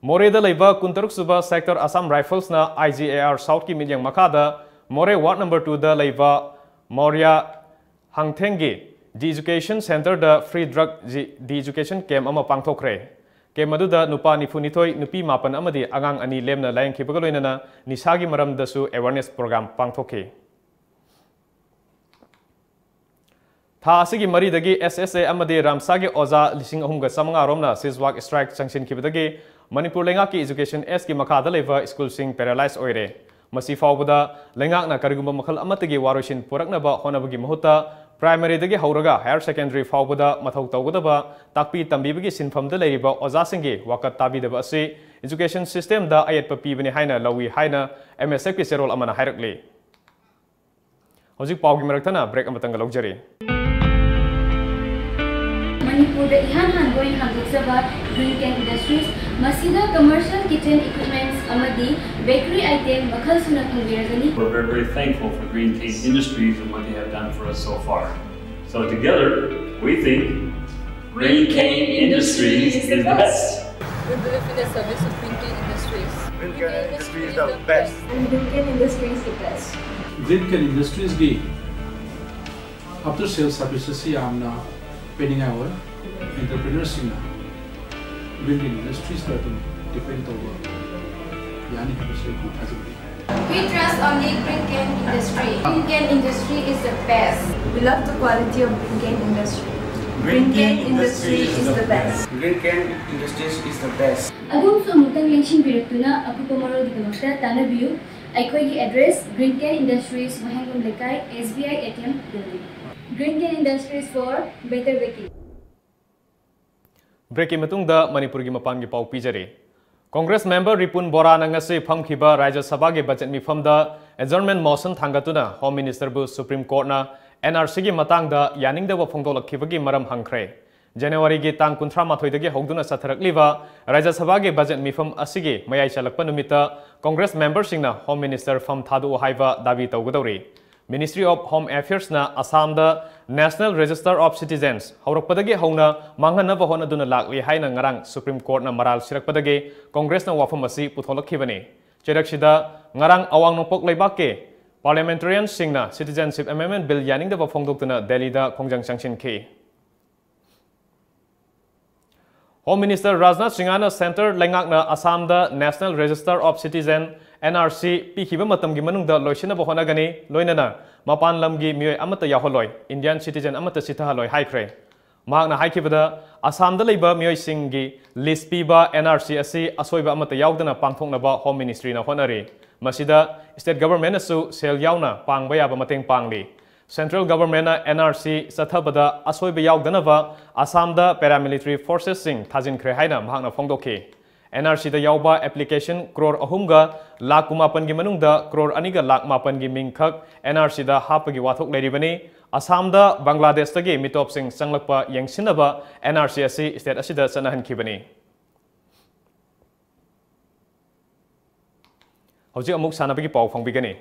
ꯃꯣꯔꯦꯗ ꯂꯩꯕ ꯀꯨꯟꯇꯔꯨꯛ ꯁꯨꯕ Sector Assam Rifles ꯅ I G A R South ꯀꯤ ꯃꯤꯠꯌꯦꯡ ꯃꯈꯥꯗ ꯃꯣꯔꯦ ward number two ꯗ ꯂꯩꯕ ꯃꯧꯔꯤꯌꯥ ꯍꯥꯡꯊꯦꯡꯒꯤ De-Education Center ꯗ free drug de-, de-education camp ꯑꯃ ꯄꯥꯡꯊꯣꯛꯈ꯭ꯔꯦ꯫ Camp ꯑꯗꯨꯗ ꯅꯨꯄꯥ ꯅꯤꯐꯨ ꯅꯤꯊꯣꯏ, ꯅꯨꯄꯤ ꯃꯥꯄꯟ ꯑꯃꯗꯤ ꯑꯉꯥꯡ ꯑꯅꯤ ꯂꯦꯝꯅ ꯂꯥꯌꯦꯡꯈꯤꯕꯒ ꯂꯣꯏꯅꯅ ꯅꯤꯁꯥꯒꯤ ꯃꯔꯝꯗꯁꯨ awareness program ꯄꯥꯡꯊꯣꯛꯈꯤ꯫ ꯊꯥ ꯑꯁꯤꯒꯤ ꯃꯔꯤꯗꯒꯤ S S A ꯑꯃꯗꯤ ꯔꯥꯝꯁꯥꯒꯤ ꯑꯣꯖꯥ ꯂꯤꯁꯤꯡ ꯑꯍꯨꯝꯒ ꯆꯥꯃꯉꯥ ꯔꯣꯝꯅ CISWAC strike ꯆꯪꯁꯤꯟꯈꯤꯕꯗꯒꯤ ꯃꯅꯤꯄꯨꯔ ꯂꯩꯉꯥꯛꯀꯤ Education Act ꯀꯤ ꯃꯈꯥꯗ ꯂꯩꯕ school ꯁꯤꯡ paralyze ꯑꯣꯏꯔꯦ꯫ ꯃꯁꯤ ꯐꯥꯎꯕꯗ ꯂꯩꯉꯥꯛꯅ ꯀꯔꯤꯒꯨꯝꯕ ꯃꯈꯜ ꯑꯃꯠꯇꯒꯤ ꯋꯥꯔꯣꯏꯁꯤꯟ ꯄꯨꯔꯛꯅꯕ ꯍꯣꯠꯅꯕꯒꯤ ꯃꯍꯨꯠꯇ Primaryꯗꯒꯤ ꯍꯧꯔꯒ higher secondary ꯐꯥꯎꯕꯗ ꯃꯊꯧ ꯇꯧꯒꯗꯕ ꯇꯥꯛꯄꯤ ꯇꯝꯕꯤꯕꯒꯤ ꯁꯤꯟꯐꯝꯗ ꯂꯩꯔꯤꯕ ꯑꯣꯖꯥꯁꯤꯡꯒꯤ ꯋꯥꯀꯠ ꯇꯥꯕꯤꯗꯕ ꯑꯁꯤ education systemꯗ ꯑꯌꯦꯠꯄ ꯄꯤꯕꯅꯤ ꯍꯥꯏꯅ ꯂꯧꯏ ꯍꯥꯏꯅ MSFꯀꯤ ꯆꯦꯔꯣꯜ ꯑꯃꯅ ꯍꯥꯏꯔꯛꯂꯤ꯫ ꯍꯧꯖꯤꯛ ꯄꯥꯎꯒꯤ ꯃꯔꯛꯊꯠꯅ break ꯑꯃꯇꯪꯒ ꯂꯧꯖꯔꯤ꯫ ꯃꯅꯤꯄꯨꯔꯗ ꯏꯍꯥꯟ ꯍꯥꯟꯕ ꯑꯣꯏꯅ ꯍꯥꯡꯗꯣꯛꯆꯕ Green Can Industries, ꯃꯁꯤꯗ commercial kitchen equipments ꯑꯃꯗꯤ bakery item ꯃꯈꯜ ꯁꯨꯅ ꯐꯪꯕꯤꯔꯒꯅꯤ꯫ We're very, very thankful for Green Can Industries and what they have done for us so far. So together, we think Green Can Industries is the best. We believe in the service of Green Can Industries. Green Can Industries is the best. And Green Can Industries is the best. Green Can Industriesꯀꯤ after sales services ꯁꯤ ꯌꯥꯝꯅ ꯄꯤꯅꯤꯡꯉꯥꯏ ꯑꯣꯏ꯫ Entrepreneurꯁꯤꯡꯅ Green Can Industriesꯇ ꯑꯗꯨꯝ depend ꯇꯧꯕ ꯌꯥꯅꯤ ꯍꯥꯏꯕꯁꯤ ꯑꯩ ꯊꯥꯖꯕ ꯂꯩ꯫ We trust only Green Can Industry. Green Can Industry is the best. We love the quality of Green Can Industry. Green Can Industry is the best. Green Can Industries is the best. ꯑꯗꯣꯝꯁꯨ ꯑꯃꯨꯛꯇꯪ ꯂꯦꯡꯁꯤꯟꯕꯤꯔꯛꯇꯨꯅ ꯑꯀꯨꯞꯄ ꯃꯔꯣꯜꯒꯤꯗꯃꯛꯇ ꯇꯥꯟꯅꯕꯤꯌꯨ꯫ ꯑꯩꯈꯣꯏꯒꯤ address: Green Can Industries, ꯋꯥꯍꯦꯡꯕꯝ ꯂꯩꯀꯥꯏ, SBI ATM building. Green Can Industries for better baking. Breakꯀꯤ ꯃꯇꯨꯡꯗ ꯃꯅꯤꯄꯨꯔꯒꯤ ꯃꯄꯥꯟꯒꯤ ꯄꯥꯎ ꯄꯤꯖꯔꯤ꯫ Congress member ꯔꯤꯄꯨꯟ ꯕꯣꯔꯥꯅ ꯉꯁꯤ ꯐꯝꯈꯤꯕ ꯔꯥꯖ꯭ꯌ ꯁꯚꯥꯒꯤ budget ꯃꯤꯐꯝꯗ adjournment motion ꯊꯥꯡꯒꯠꯇꯨꯅ Home Ministerꯕꯨ Supreme Courtꯅ NRCꯒꯤ ꯃꯇꯥꯡꯗ ꯌꯥꯅꯤꯡꯗꯕ ꯐꯣꯡꯗꯣꯛꯂꯛꯈꯤꯕꯒꯤ ꯃꯔꯝ ꯍꯪꯈ꯭ꯔꯦ꯫ Januaryꯒꯤ ꯇꯥꯡ ꯀꯨꯟꯊ꯭ꯔꯥ ꯃꯥꯊꯣꯏꯗꯒꯤ ꯍꯧꯗꯨꯅ ꯆꯠꯊꯔꯛꯂꯤꯕ ꯔꯥꯖ꯭ꯌ ꯁꯚꯥꯒꯤ budget ꯃꯤꯐꯝ ꯑꯁꯤꯒꯤ ꯃꯌꯥꯏ ꯆꯜꯂꯛꯄ ꯅꯨꯃꯤꯠꯇ Congress memberꯁꯤꯡꯅ Home Minister ꯐꯝ ꯊꯥꯗꯣꯛꯎ ꯍꯥꯏꯕ ꯗꯥꯕꯤ ꯇꯧꯒꯗꯧꯔꯤ꯫ Ministry of Home Affairsꯅ ꯑꯁꯥꯝꯗ National Register of Citizens ꯍꯧꯔꯛꯄꯗꯒꯤ ꯍꯧꯅ ꯃꯥꯡꯍꯟꯅꯕ ꯍꯣꯠꯅꯗꯨꯅ ꯂꯥꯛꯂꯤ ꯍꯥꯏꯅ ꯉꯔꯥꯡ Supreme Courtꯅ ꯃꯔꯥꯜ ꯁꯤꯔꯛꯄꯗꯒꯤ Congressꯅ ꯋꯥꯐꯝ ꯑꯁꯤ ꯄꯨꯊꯣꯛꯂꯛꯈꯤꯕꯅꯤ꯫ ꯆꯩꯔꯛꯁꯤꯗ ꯉꯔꯥꯡ ꯑꯋꯥꯡ ꯅꯣꯡꯄꯣꯛ ꯂꯩꯕꯥꯛꯀꯤ parliamentarianꯁꯤꯡꯅ Citizenship Amendment Bill ꯌꯥꯅꯤꯡꯗꯕ ꯐꯣꯡꯗꯣꯛꯇꯨꯅ ꯗꯦꯜꯂꯤꯗ ꯈꯣꯡꯖꯪ ꯆꯪꯁꯤꯟꯈꯤ꯫ Home Minister ꯔꯥꯖꯅꯥꯊ ꯁꯤꯡꯍꯅ centre ꯂꯩꯉꯥꯛꯅ ꯑꯁꯥꯝꯗ National Register of Citizen, NRC, ꯄꯤꯈꯤꯕ ꯃꯇꯝꯒꯤ ꯃꯅꯨꯡꯗ ꯂꯣꯏꯁꯤꯟꯅꯕ ꯍꯣꯠꯅꯒꯅꯤ, ꯂꯣꯏꯅꯅ ꯃꯄꯥꯟ ꯂꯝꯒꯤ ꯃꯤꯑꯣꯏ ꯑꯃꯠꯇ ꯌꯥꯎꯍꯜꯂꯣꯏ, Indian citizen ꯑꯃꯠꯇ ꯆꯤꯊꯍꯜꯂꯣꯏ ꯍꯥꯏꯈ꯭ꯔꯦ꯫ ꯃꯍꯥꯛꯅ ꯍꯥꯏꯈꯤꯕꯗ, ꯑꯁꯥꯝꯗ ꯂꯩꯕ ꯃꯤꯑꯣꯏꯁꯤꯡꯒꯤ list ꯄꯤꯕ NRC ꯑꯁꯤ ꯑꯁꯣꯏꯕ ꯑꯃꯠꯇ ꯌꯥꯎꯗꯅ ꯄꯥꯡꯊꯣꯛꯅꯕ Home Ministryꯅ ꯍꯣꯠꯅꯔꯤ꯫ ꯃꯁꯤꯗ state governmentꯅꯁꯨ ꯁꯦꯜ ꯌꯥꯎꯅ ꯄꯥꯡꯕ ꯌꯥꯕ ꯃꯇꯦꯡ ꯄꯥꯡꯂꯤ꯫ Central Governmentꯅ N R C ꯆꯠꯊꯕꯗ ꯑꯁꯣꯏꯕ ꯌꯥꯎꯗꯅꯕ ꯑꯁꯥꯝꯗ paramilitary forcesꯁꯤꯡ ꯊꯥꯖꯤꯟꯈ꯭ꯔꯦ ꯍꯥꯏꯅ ꯃꯍꯥꯛꯅ ꯐꯣꯡꯗꯣꯛꯈꯤ꯫ N R Cꯗ ꯌꯥꯎꯕ application ꯀ꯭ꯔꯣꯔ ꯑꯍꯨꯝꯒ ꯂꯥꯈ ꯀꯨꯟꯃꯥꯄꯟꯒꯤ ꯃꯅꯨꯡꯗ ꯀ꯭ꯔꯣꯔ ꯑꯅꯤꯒ ꯂꯥꯈ ꯃꯥꯄꯟꯒꯤ ꯃꯤꯡꯈꯛ N R Cꯗ ꯍꯥꯞꯄꯒꯤ ꯋꯥꯊꯣꯛ ꯂꯩꯔꯤꯕꯅꯤ꯫ ꯑꯁꯥꯝꯗ ꯕꯪꯒ꯭ꯂꯥꯗꯦꯁꯇꯒꯤ ꯃꯤꯇꯣꯞꯁꯤꯡ ꯆꯪꯂꯛꯄ ꯌꯦꯡꯁꯤꯟꯅꯕ N R C ꯑꯁꯤ state ꯑꯁꯤꯗ ꯆꯠꯅꯍꯟꯈꯤꯕꯅꯤ꯫ ꯍꯧꯖꯤꯛ ꯑꯃꯨꯛ ꯁꯥꯟꯅꯕꯒꯤ ꯄꯥꯎ ꯐꯪꯕꯤꯒꯅꯤ꯫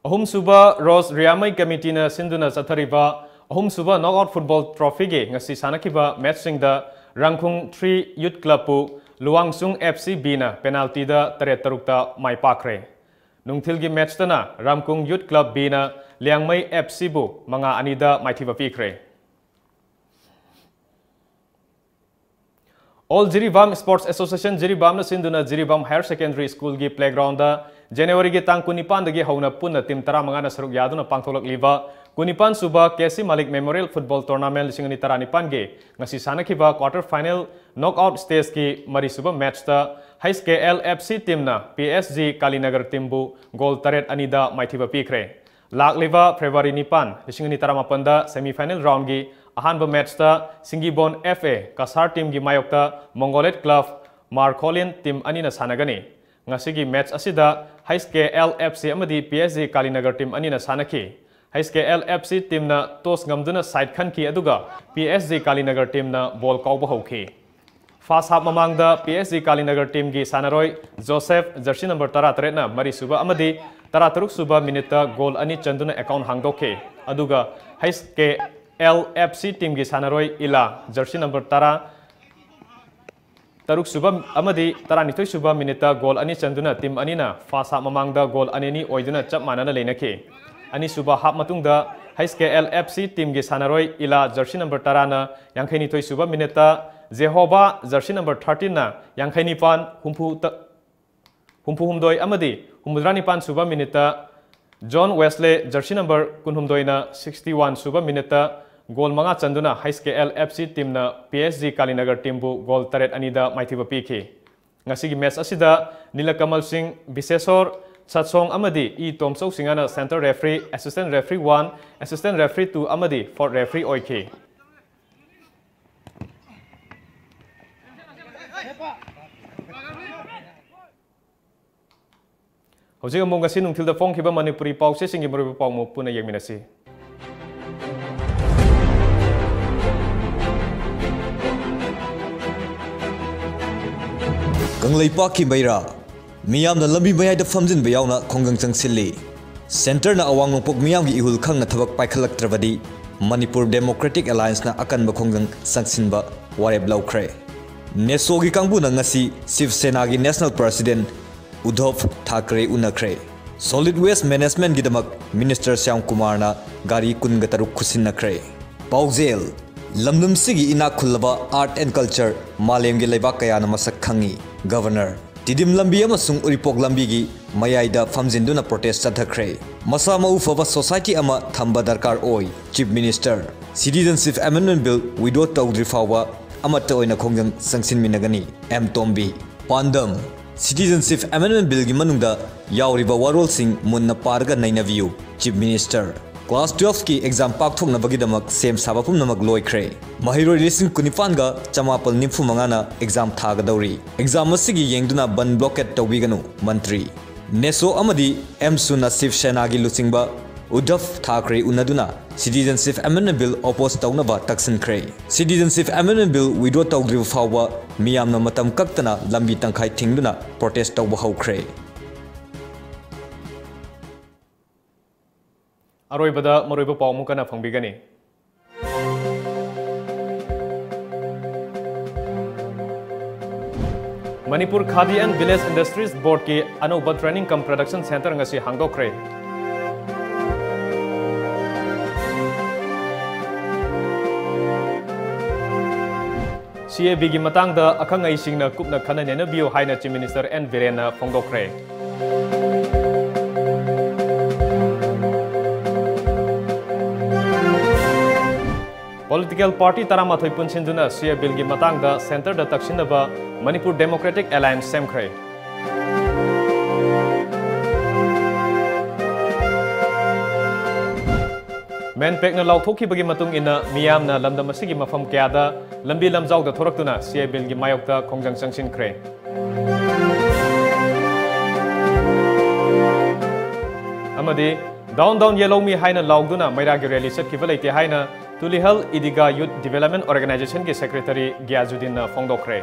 ꯑꯍꯨꯝꯁꯨꯕ ꯔꯣꯁ ꯔꯤꯌꯥꯃꯩ ꯀꯃꯤꯇꯤꯅ ꯁꯤꯟꯗꯨꯅ ꯆꯠꯊꯔꯤꯕ ꯑꯍꯨꯝꯁꯨꯕ Knockout Football Trophyꯒꯤ ꯉꯁꯤ ꯁꯥꯟꯅꯈꯤꯕ matchꯁꯤꯡꯗ ꯔꯪꯈꯨꯡ three Youth Clubꯄꯨ ꯂꯨꯋꯥꯡꯆꯨꯡ F C Bꯅ penaltyꯗ ꯇꯔꯦꯠ ꯇꯔꯨꯛꯇ ꯃꯥꯏ ꯄꯥꯛꯈ꯭ꯔꯦ꯫ ꯅꯨꯡꯊꯤꯜꯒꯤ matchꯇꯅ ꯔꯪꯈꯨꯡ Youth Club Bꯅ ꯂꯤꯌꯥꯡꯃꯩ F Cꯕꯨ ꯃꯉꯥ ꯑꯅꯤꯗ ꯃꯥꯏꯊꯤꯕ ꯄꯤꯈ꯭ꯔꯦ꯫ All Jiribam Sports Association Jiribamꯅ ꯁꯤꯟꯗꯨꯅ ꯖꯤꯔꯤꯕꯥꯝ Higher Secondary Schoolꯒꯤ playgroundꯗ Januaryꯒꯤ ꯇꯥꯡ ꯀꯨꯟꯅꯤꯄꯥꯟꯗꯒꯤ ꯍꯧꯅ ꯄꯨꯟꯅ team ꯇꯔꯥꯃꯉꯥꯅ ꯁꯔꯨꯛ ꯌꯥꯗꯨꯅ ꯄꯥꯡꯊꯣꯛꯂꯛꯂꯤꯕ ꯀꯨꯟꯅꯤꯄꯥꯟ ꯁꯨꯕ K C Malik Memorial Football Tournament ꯂꯤꯁꯤꯡ ꯑꯅꯤ ꯇꯔꯥꯅꯤꯄꯥꯟꯒꯤ ꯉꯁꯤ ꯁꯥꯟꯅꯈꯤꯕ quarter final knockout stageꯀꯤ ꯃꯔꯤꯁꯨꯕ matchꯇ H K L F C teamꯅ P S G Kalinagar teamꯕꯨ goal ꯇꯔꯦꯠ ꯑꯅꯤꯗ ꯃꯥꯏꯊꯤꯕ ꯄꯤꯈ꯭ꯔꯦ꯫ ꯂꯥꯛꯂꯤꯕ February ꯅꯤꯄꯥꯟ, ꯂꯤꯁꯤꯡ ꯑꯅꯤ ꯇꯔꯥꯃꯥꯄꯟꯗ semi final roundꯒꯤ ꯑꯍꯥꯟꯕ matchꯇ ꯁꯤꯡꯒꯤꯕꯣꯟ F A Kasar teamꯒꯤ ꯃꯥꯌꯣꯛꯇ Mongolate Club Markholian team ꯑꯅꯤꯅ ꯁꯥꯟꯅꯒꯅꯤ꯫ ꯉꯁꯤꯒꯤ match ꯑꯁꯤꯗ H K L F C ꯑꯃꯗꯤ P S G Kalinagar team ꯑꯅꯤꯅ ꯁꯥꯟꯅꯈꯤ꯫ H K L F C teamꯅ toss ꯉꯝꯗꯨꯅ side ꯈꯟꯈꯤ, ꯑꯗꯨꯒ P S G Kalinagar teamꯅ ball ꯀꯥꯎꯕ ꯍꯧꯈꯤ꯫ First half ꯃꯃꯥꯡꯗ P S G Kalinagar teamꯒꯤ ꯁꯥꯟꯅꯔꯣꯏ ꯖꯣꯁꯦꯐ, jersey number ꯇꯔꯥꯇꯔꯦꯠꯅ ꯃꯔꯤꯁꯨꯕ ꯑꯃꯗꯤ ꯇꯔꯥꯇꯔꯨꯛꯁꯨꯕ minuteꯇ goal ꯑꯅꯤ ꯆꯟꯗꯨꯅ account ꯍꯥꯡꯗꯣꯛꯈꯤ, ꯑꯗꯨꯒ H K L F C teamꯒꯤ ꯁꯥꯟꯅꯔꯣꯏ ꯏꯂꯥ, jersey number ꯇꯔꯥ, ꯇꯔꯨꯛꯁꯨꯕ ꯑꯃꯗꯤ ꯇꯔꯥꯅꯤꯊꯣꯏꯁꯨꯕ minuteꯇ goal ꯑꯅꯤ ꯆꯟꯗꯨꯅ team ꯑꯅꯤꯅ first half ꯃꯃꯥꯡꯗ goal ꯑꯅꯤ ꯑꯅꯤ ꯑꯣꯏꯗꯨꯅ ꯆꯞ ꯃꯥꯟꯅꯅ ꯂꯩꯅꯈꯤ꯫ ꯑꯅꯤꯁꯨꯕ half ꯃꯇꯨꯡꯗ H K L F C teamꯒꯤ ꯁꯥꯟꯅꯔꯣꯏ Ila, jersey number ꯇꯔꯥꯅ ꯌꯥꯡꯈꯩꯅꯤꯊꯣꯏꯁꯨꯕ minuteꯇ, ꯖꯦꯍꯣꯕꯥ, jersey number thirteenꯅ ꯌꯥꯡꯈꯩꯅꯤꯄꯥꯟ, ꯍꯨꯝꯐꯨ ꯇ-, ꯍꯨꯝꯐꯨꯍꯨꯝꯗꯣꯏ ꯑꯃꯗꯤ ꯍꯨꯝꯐꯨꯇꯔꯥꯅꯤꯄꯥꯟꯁꯨꯕ minuteꯇ, ꯖꯣꯟ ꯋꯦꯁꯂꯦ, jersey number ꯀꯨꯟꯍꯨꯝꯗꯣꯏꯅ sixty-oneꯁꯨꯕ minuteꯇ ꯒꯣꯜ ꯃꯉꯥ ꯆꯟꯗꯨꯅ H K L F C teamꯅ P S G Kalinagar teamꯕꯨ ꯒꯣꯜ ꯇꯔꯦꯠ ꯑꯅꯤꯗ ꯃꯥꯏꯊꯤꯕ ꯄꯤꯈꯤ꯫ ꯉꯁꯤꯒꯤ match ꯑꯁꯤꯗ ꯅꯤꯂꯀꯃꯜ ꯁꯤꯡ, ꯕꯤꯁꯦꯁꯣꯔ, ꯁꯠꯁꯣꯡ ꯑꯃꯗꯤ ꯏ ꯇꯣꯝꯆꯧ ꯁꯤꯡꯍꯅ centre referee, assistant referee one, assistant referee two ꯑꯃꯗꯤ fourth referee ꯑꯣꯏꯈꯤ꯫ ꯍꯧꯖꯤꯛ ꯑꯃꯨꯛ ꯉꯁꯤ ꯅꯨꯡꯊꯤꯜꯗ ꯐꯣꯡꯈꯤꯕ ꯃꯅꯤꯄꯨꯔꯤ ꯄꯥꯎꯆꯦꯁꯤꯡꯒꯤ ꯃꯔꯨꯑꯣꯏꯕ ꯄꯥꯎꯃꯨꯛ ꯄꯨꯟꯅ ꯌꯦꯡꯃꯤꯟꯅꯁꯤ꯫ ꯀꯪꯂꯩꯄꯥꯛꯀꯤ ꯃꯩꯔꯥ, ꯃꯤꯌꯥꯝꯅ ꯂꯝꯕꯤ ꯃꯌꯥꯏꯗ ꯐꯝꯖꯤꯟꯕ ꯌꯥꯎꯅ ꯈꯣꯡꯖꯪ ꯆꯪꯁꯤꯜꯂꯤ꯫ Centreꯅ ꯑꯋꯥꯡ ꯅꯣꯡꯄꯣꯛ ꯃꯤꯌꯥꯝꯒꯤ ꯏꯍꯨꯜ ꯈꯪꯅ ꯊꯕꯛ ꯄꯥꯏꯈꯠꯂꯛꯇ꯭ꯔꯕꯗꯤ Manipur Democratic Allianceꯅ ꯑꯀꯟꯕ ꯈꯣꯡꯖꯪ ꯆꯪꯁꯤꯟꯕ ꯋꯥꯔꯦꯞ ꯂꯧꯈ꯭ꯔꯦ꯫ NESOꯒꯤ ꯀꯥꯡꯕꯨꯅ ꯉꯁꯤ ꯁꯤꯕ ꯁꯦꯅꯥꯒꯤ National President Uddhav Thackeray ꯎꯅꯈ꯭ꯔꯦ꯫ Solid Waste Managementꯒꯤꯗꯃꯛ Minister Shyam ꯀꯨꯃꯥꯔꯅ ꯒꯥꯔꯤ ꯀꯨꯟꯒ ꯇꯔꯨꯛ ꯈꯨꯠꯁꯤꯟꯅꯈ꯭ꯔꯦ꯫ ꯄꯥꯎꯖꯦꯜ: ꯂꯝꯗꯝꯁꯤꯒꯤ ꯏꯅꯥꯛ ꯈꯨꯜꯂꯕ Art and Culture ꯃꯥꯂꯦꯝꯒꯤ ꯂꯩꯕꯥꯛ ꯀꯌꯥꯅ ꯃꯁꯛ ꯈꯪꯉꯤ꯫ Governor: ꯇꯤꯗꯤꯝ ꯂꯝꯕꯤ ꯑꯃꯁꯨꯡ ꯎꯔꯤꯄꯣꯛ ꯂꯝꯕꯤꯒꯤ ꯃꯌꯥꯏꯗ ꯐꯝꯖꯤꯟꯗꯨꯅ protest ꯆꯠꯊꯈ꯭ꯔꯦ꯫ ꯃꯁꯥ ꯃꯎ ꯐꯕ society ꯑꯃ ꯊꯝꯕ ꯗꯔꯀꯥꯔ ꯑꯣꯏ꯫ Chief Minister: Citizenship Amendment Bill withdraw ꯇꯧꯗ꯭ꯔꯤ ꯐꯥꯎꯕ ꯑꯃꯠꯇ ꯑꯣꯏꯅ ꯈꯣꯡꯖꯪ ꯆꯪꯁꯤꯟꯃꯤꯟꯅꯒꯅꯤ꯫ ꯑꯦꯝ ꯇꯣꯝꯕꯤ꯫ ꯄꯥꯟꯗꯝ: Citizenship Amendment Billꯒꯤ ꯃꯅꯨꯡꯗ ꯌꯥꯎꯔꯤꯕ ꯋꯥꯔꯣꯜꯁꯤꯡ ꯃꯨꯟꯅ ꯄꯥꯔꯒ ꯅꯩꯅꯕꯤꯌꯨ꯫ Chief Minister: Class twelveꯒꯤ exam ꯄꯥꯡꯊꯣꯛꯅꯕꯒꯤꯗꯃꯛ ꯁꯦꯝ ꯁꯥꯕ ꯄꯨꯝꯅꯃꯛ ꯂꯣꯏꯈ꯭ꯔꯦ꯫ ꯃꯍꯩꯔꯣꯏ ꯂꯤꯁꯤꯡ ꯀꯨꯟꯅꯤꯄꯥꯟꯒ ꯆꯃꯥꯄꯜ ꯅꯤꯐꯨ ꯃꯉꯥꯅ exam ꯊꯥꯒꯗꯧꯔꯤ꯫ Exam ꯑꯁꯤꯒꯤ ꯌꯦꯡꯗꯨꯅ ꯕꯟ blockade ꯇꯧꯕꯤꯒꯅꯨ꯫ ꯃꯟꯇ꯭ꯔꯤ꯫ NESO ꯑꯃꯗꯤ ꯑꯦꯝꯁꯨꯅ ꯁꯤꯕ ꯁꯦꯅꯥꯒꯤ ꯂꯨꯆꯤꯡꯕ Uddhav Thackeray ꯎꯅꯗꯨꯅ Citizenship Amendment Bill oppose ꯇꯧꯅꯕ ꯇꯛꯁꯤꯟꯈ꯭ꯔꯦ꯫ Citizenship Amendment Bill withdraw ꯇꯧꯗ꯭ꯔꯤꯕ ꯐꯥꯎꯕ ꯃꯤꯌꯥꯝꯅ ꯃꯇꯝ ꯀꯛꯇꯅ ꯂꯝꯕꯤ ꯇꯪꯈꯥꯏ ꯊꯤꯡꯗꯨꯅ protest ꯇꯧꯕ ꯍꯧꯈ꯭ꯔꯦ꯫ ꯑꯔꯣꯏꯕꯗ ꯃꯔꯨꯑꯣꯏꯕ ꯄꯥꯎ ꯑꯃꯨꯛ ꯍꯟꯅ ꯐꯪꯕꯤꯒꯅꯤ꯫ Manipur Khadi and Village Industries Boardꯀꯤ ꯑꯅꯧꯕ training cum production centre ꯉꯁꯤ ꯍꯥꯡꯗꯣꯛꯈ꯭ꯔꯦ꯫ CABꯒꯤ ꯃꯇꯥꯡꯗ ꯑꯈꯪ ꯑꯍꯩꯁꯤꯡꯅ ꯀꯨꯞꯅ ꯈꯟꯅ ꯅꯩꯅꯕꯤꯌꯨ ꯍꯥꯏꯅ Chief Minister N ꯕꯤꯔꯦꯟꯅ ꯐꯣꯡꯗꯣꯛꯈ꯭ꯔꯦ꯫ Political party ꯇꯔꯥꯃꯥꯊꯣꯏ ꯄꯨꯟꯁꯤꯟꯗꯨꯅ C A Billꯒꯤ ꯃꯇꯥꯡꯗ centreꯗ ꯇꯛꯁꯤꯟꯅꯕ Manipur Democratic Alliance ꯁꯦꯝꯈ꯭ꯔꯦ꯫ MANPACꯅ ꯂꯥꯎꯊꯣꯛꯈꯤꯕꯒꯤ ꯃꯇꯨꯡ ꯏꯟꯅ ꯃꯤꯌꯥꯝꯅ ꯂꯝꯗꯝ ꯑꯁꯤꯒꯤ ꯃꯐꯝ ꯀꯌꯥꯗ ꯂꯝꯕꯤ ꯂꯝꯖꯥꯎꯗ ꯊꯣꯔꯛꯇꯨꯅ C A Billꯒꯤ ꯃꯥꯌꯣꯛꯇ ꯈꯣꯡꯖꯪ ꯆꯪꯁꯤꯟꯈ꯭ꯔꯦ꯫ ꯑꯃꯗꯤ "Down, down, Yellow Me" ꯍꯥꯏꯅ ꯂꯥꯎꯗꯨꯅ ꯃꯩꯔꯥꯒꯤ rally ꯆꯠꯈꯤꯕ ꯂꯩꯇꯦ ꯍꯥꯏꯅ Tulihal Idiga Youth Development Organizationꯒꯤ secretary ꯒ꯭ꯌꯥꯖꯨꯗꯤꯟꯅ ꯐꯣꯡꯗꯣꯛꯈ꯭ꯔꯦ꯫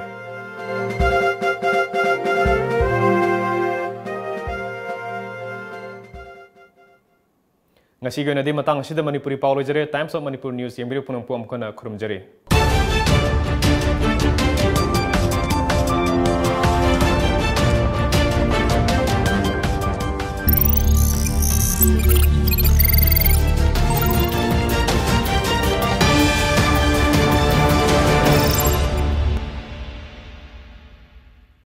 ꯉꯁꯤꯒꯤ ꯑꯣꯏꯅꯗꯤ ꯃꯇꯥꯡ ꯑꯁꯤꯗ ꯃꯅꯤꯄꯨꯔꯤ ꯄꯥꯎ ꯂꯣꯏꯖꯔꯦ꯫ Times of Manipur News ꯌꯦꯡꯕꯤꯔꯤꯕ ꯄꯨꯝꯅꯃꯛꯄꯨ ꯑꯃꯨꯛ ꯍꯟꯅ ꯈꯨꯔꯨꯝꯖꯔꯤ꯫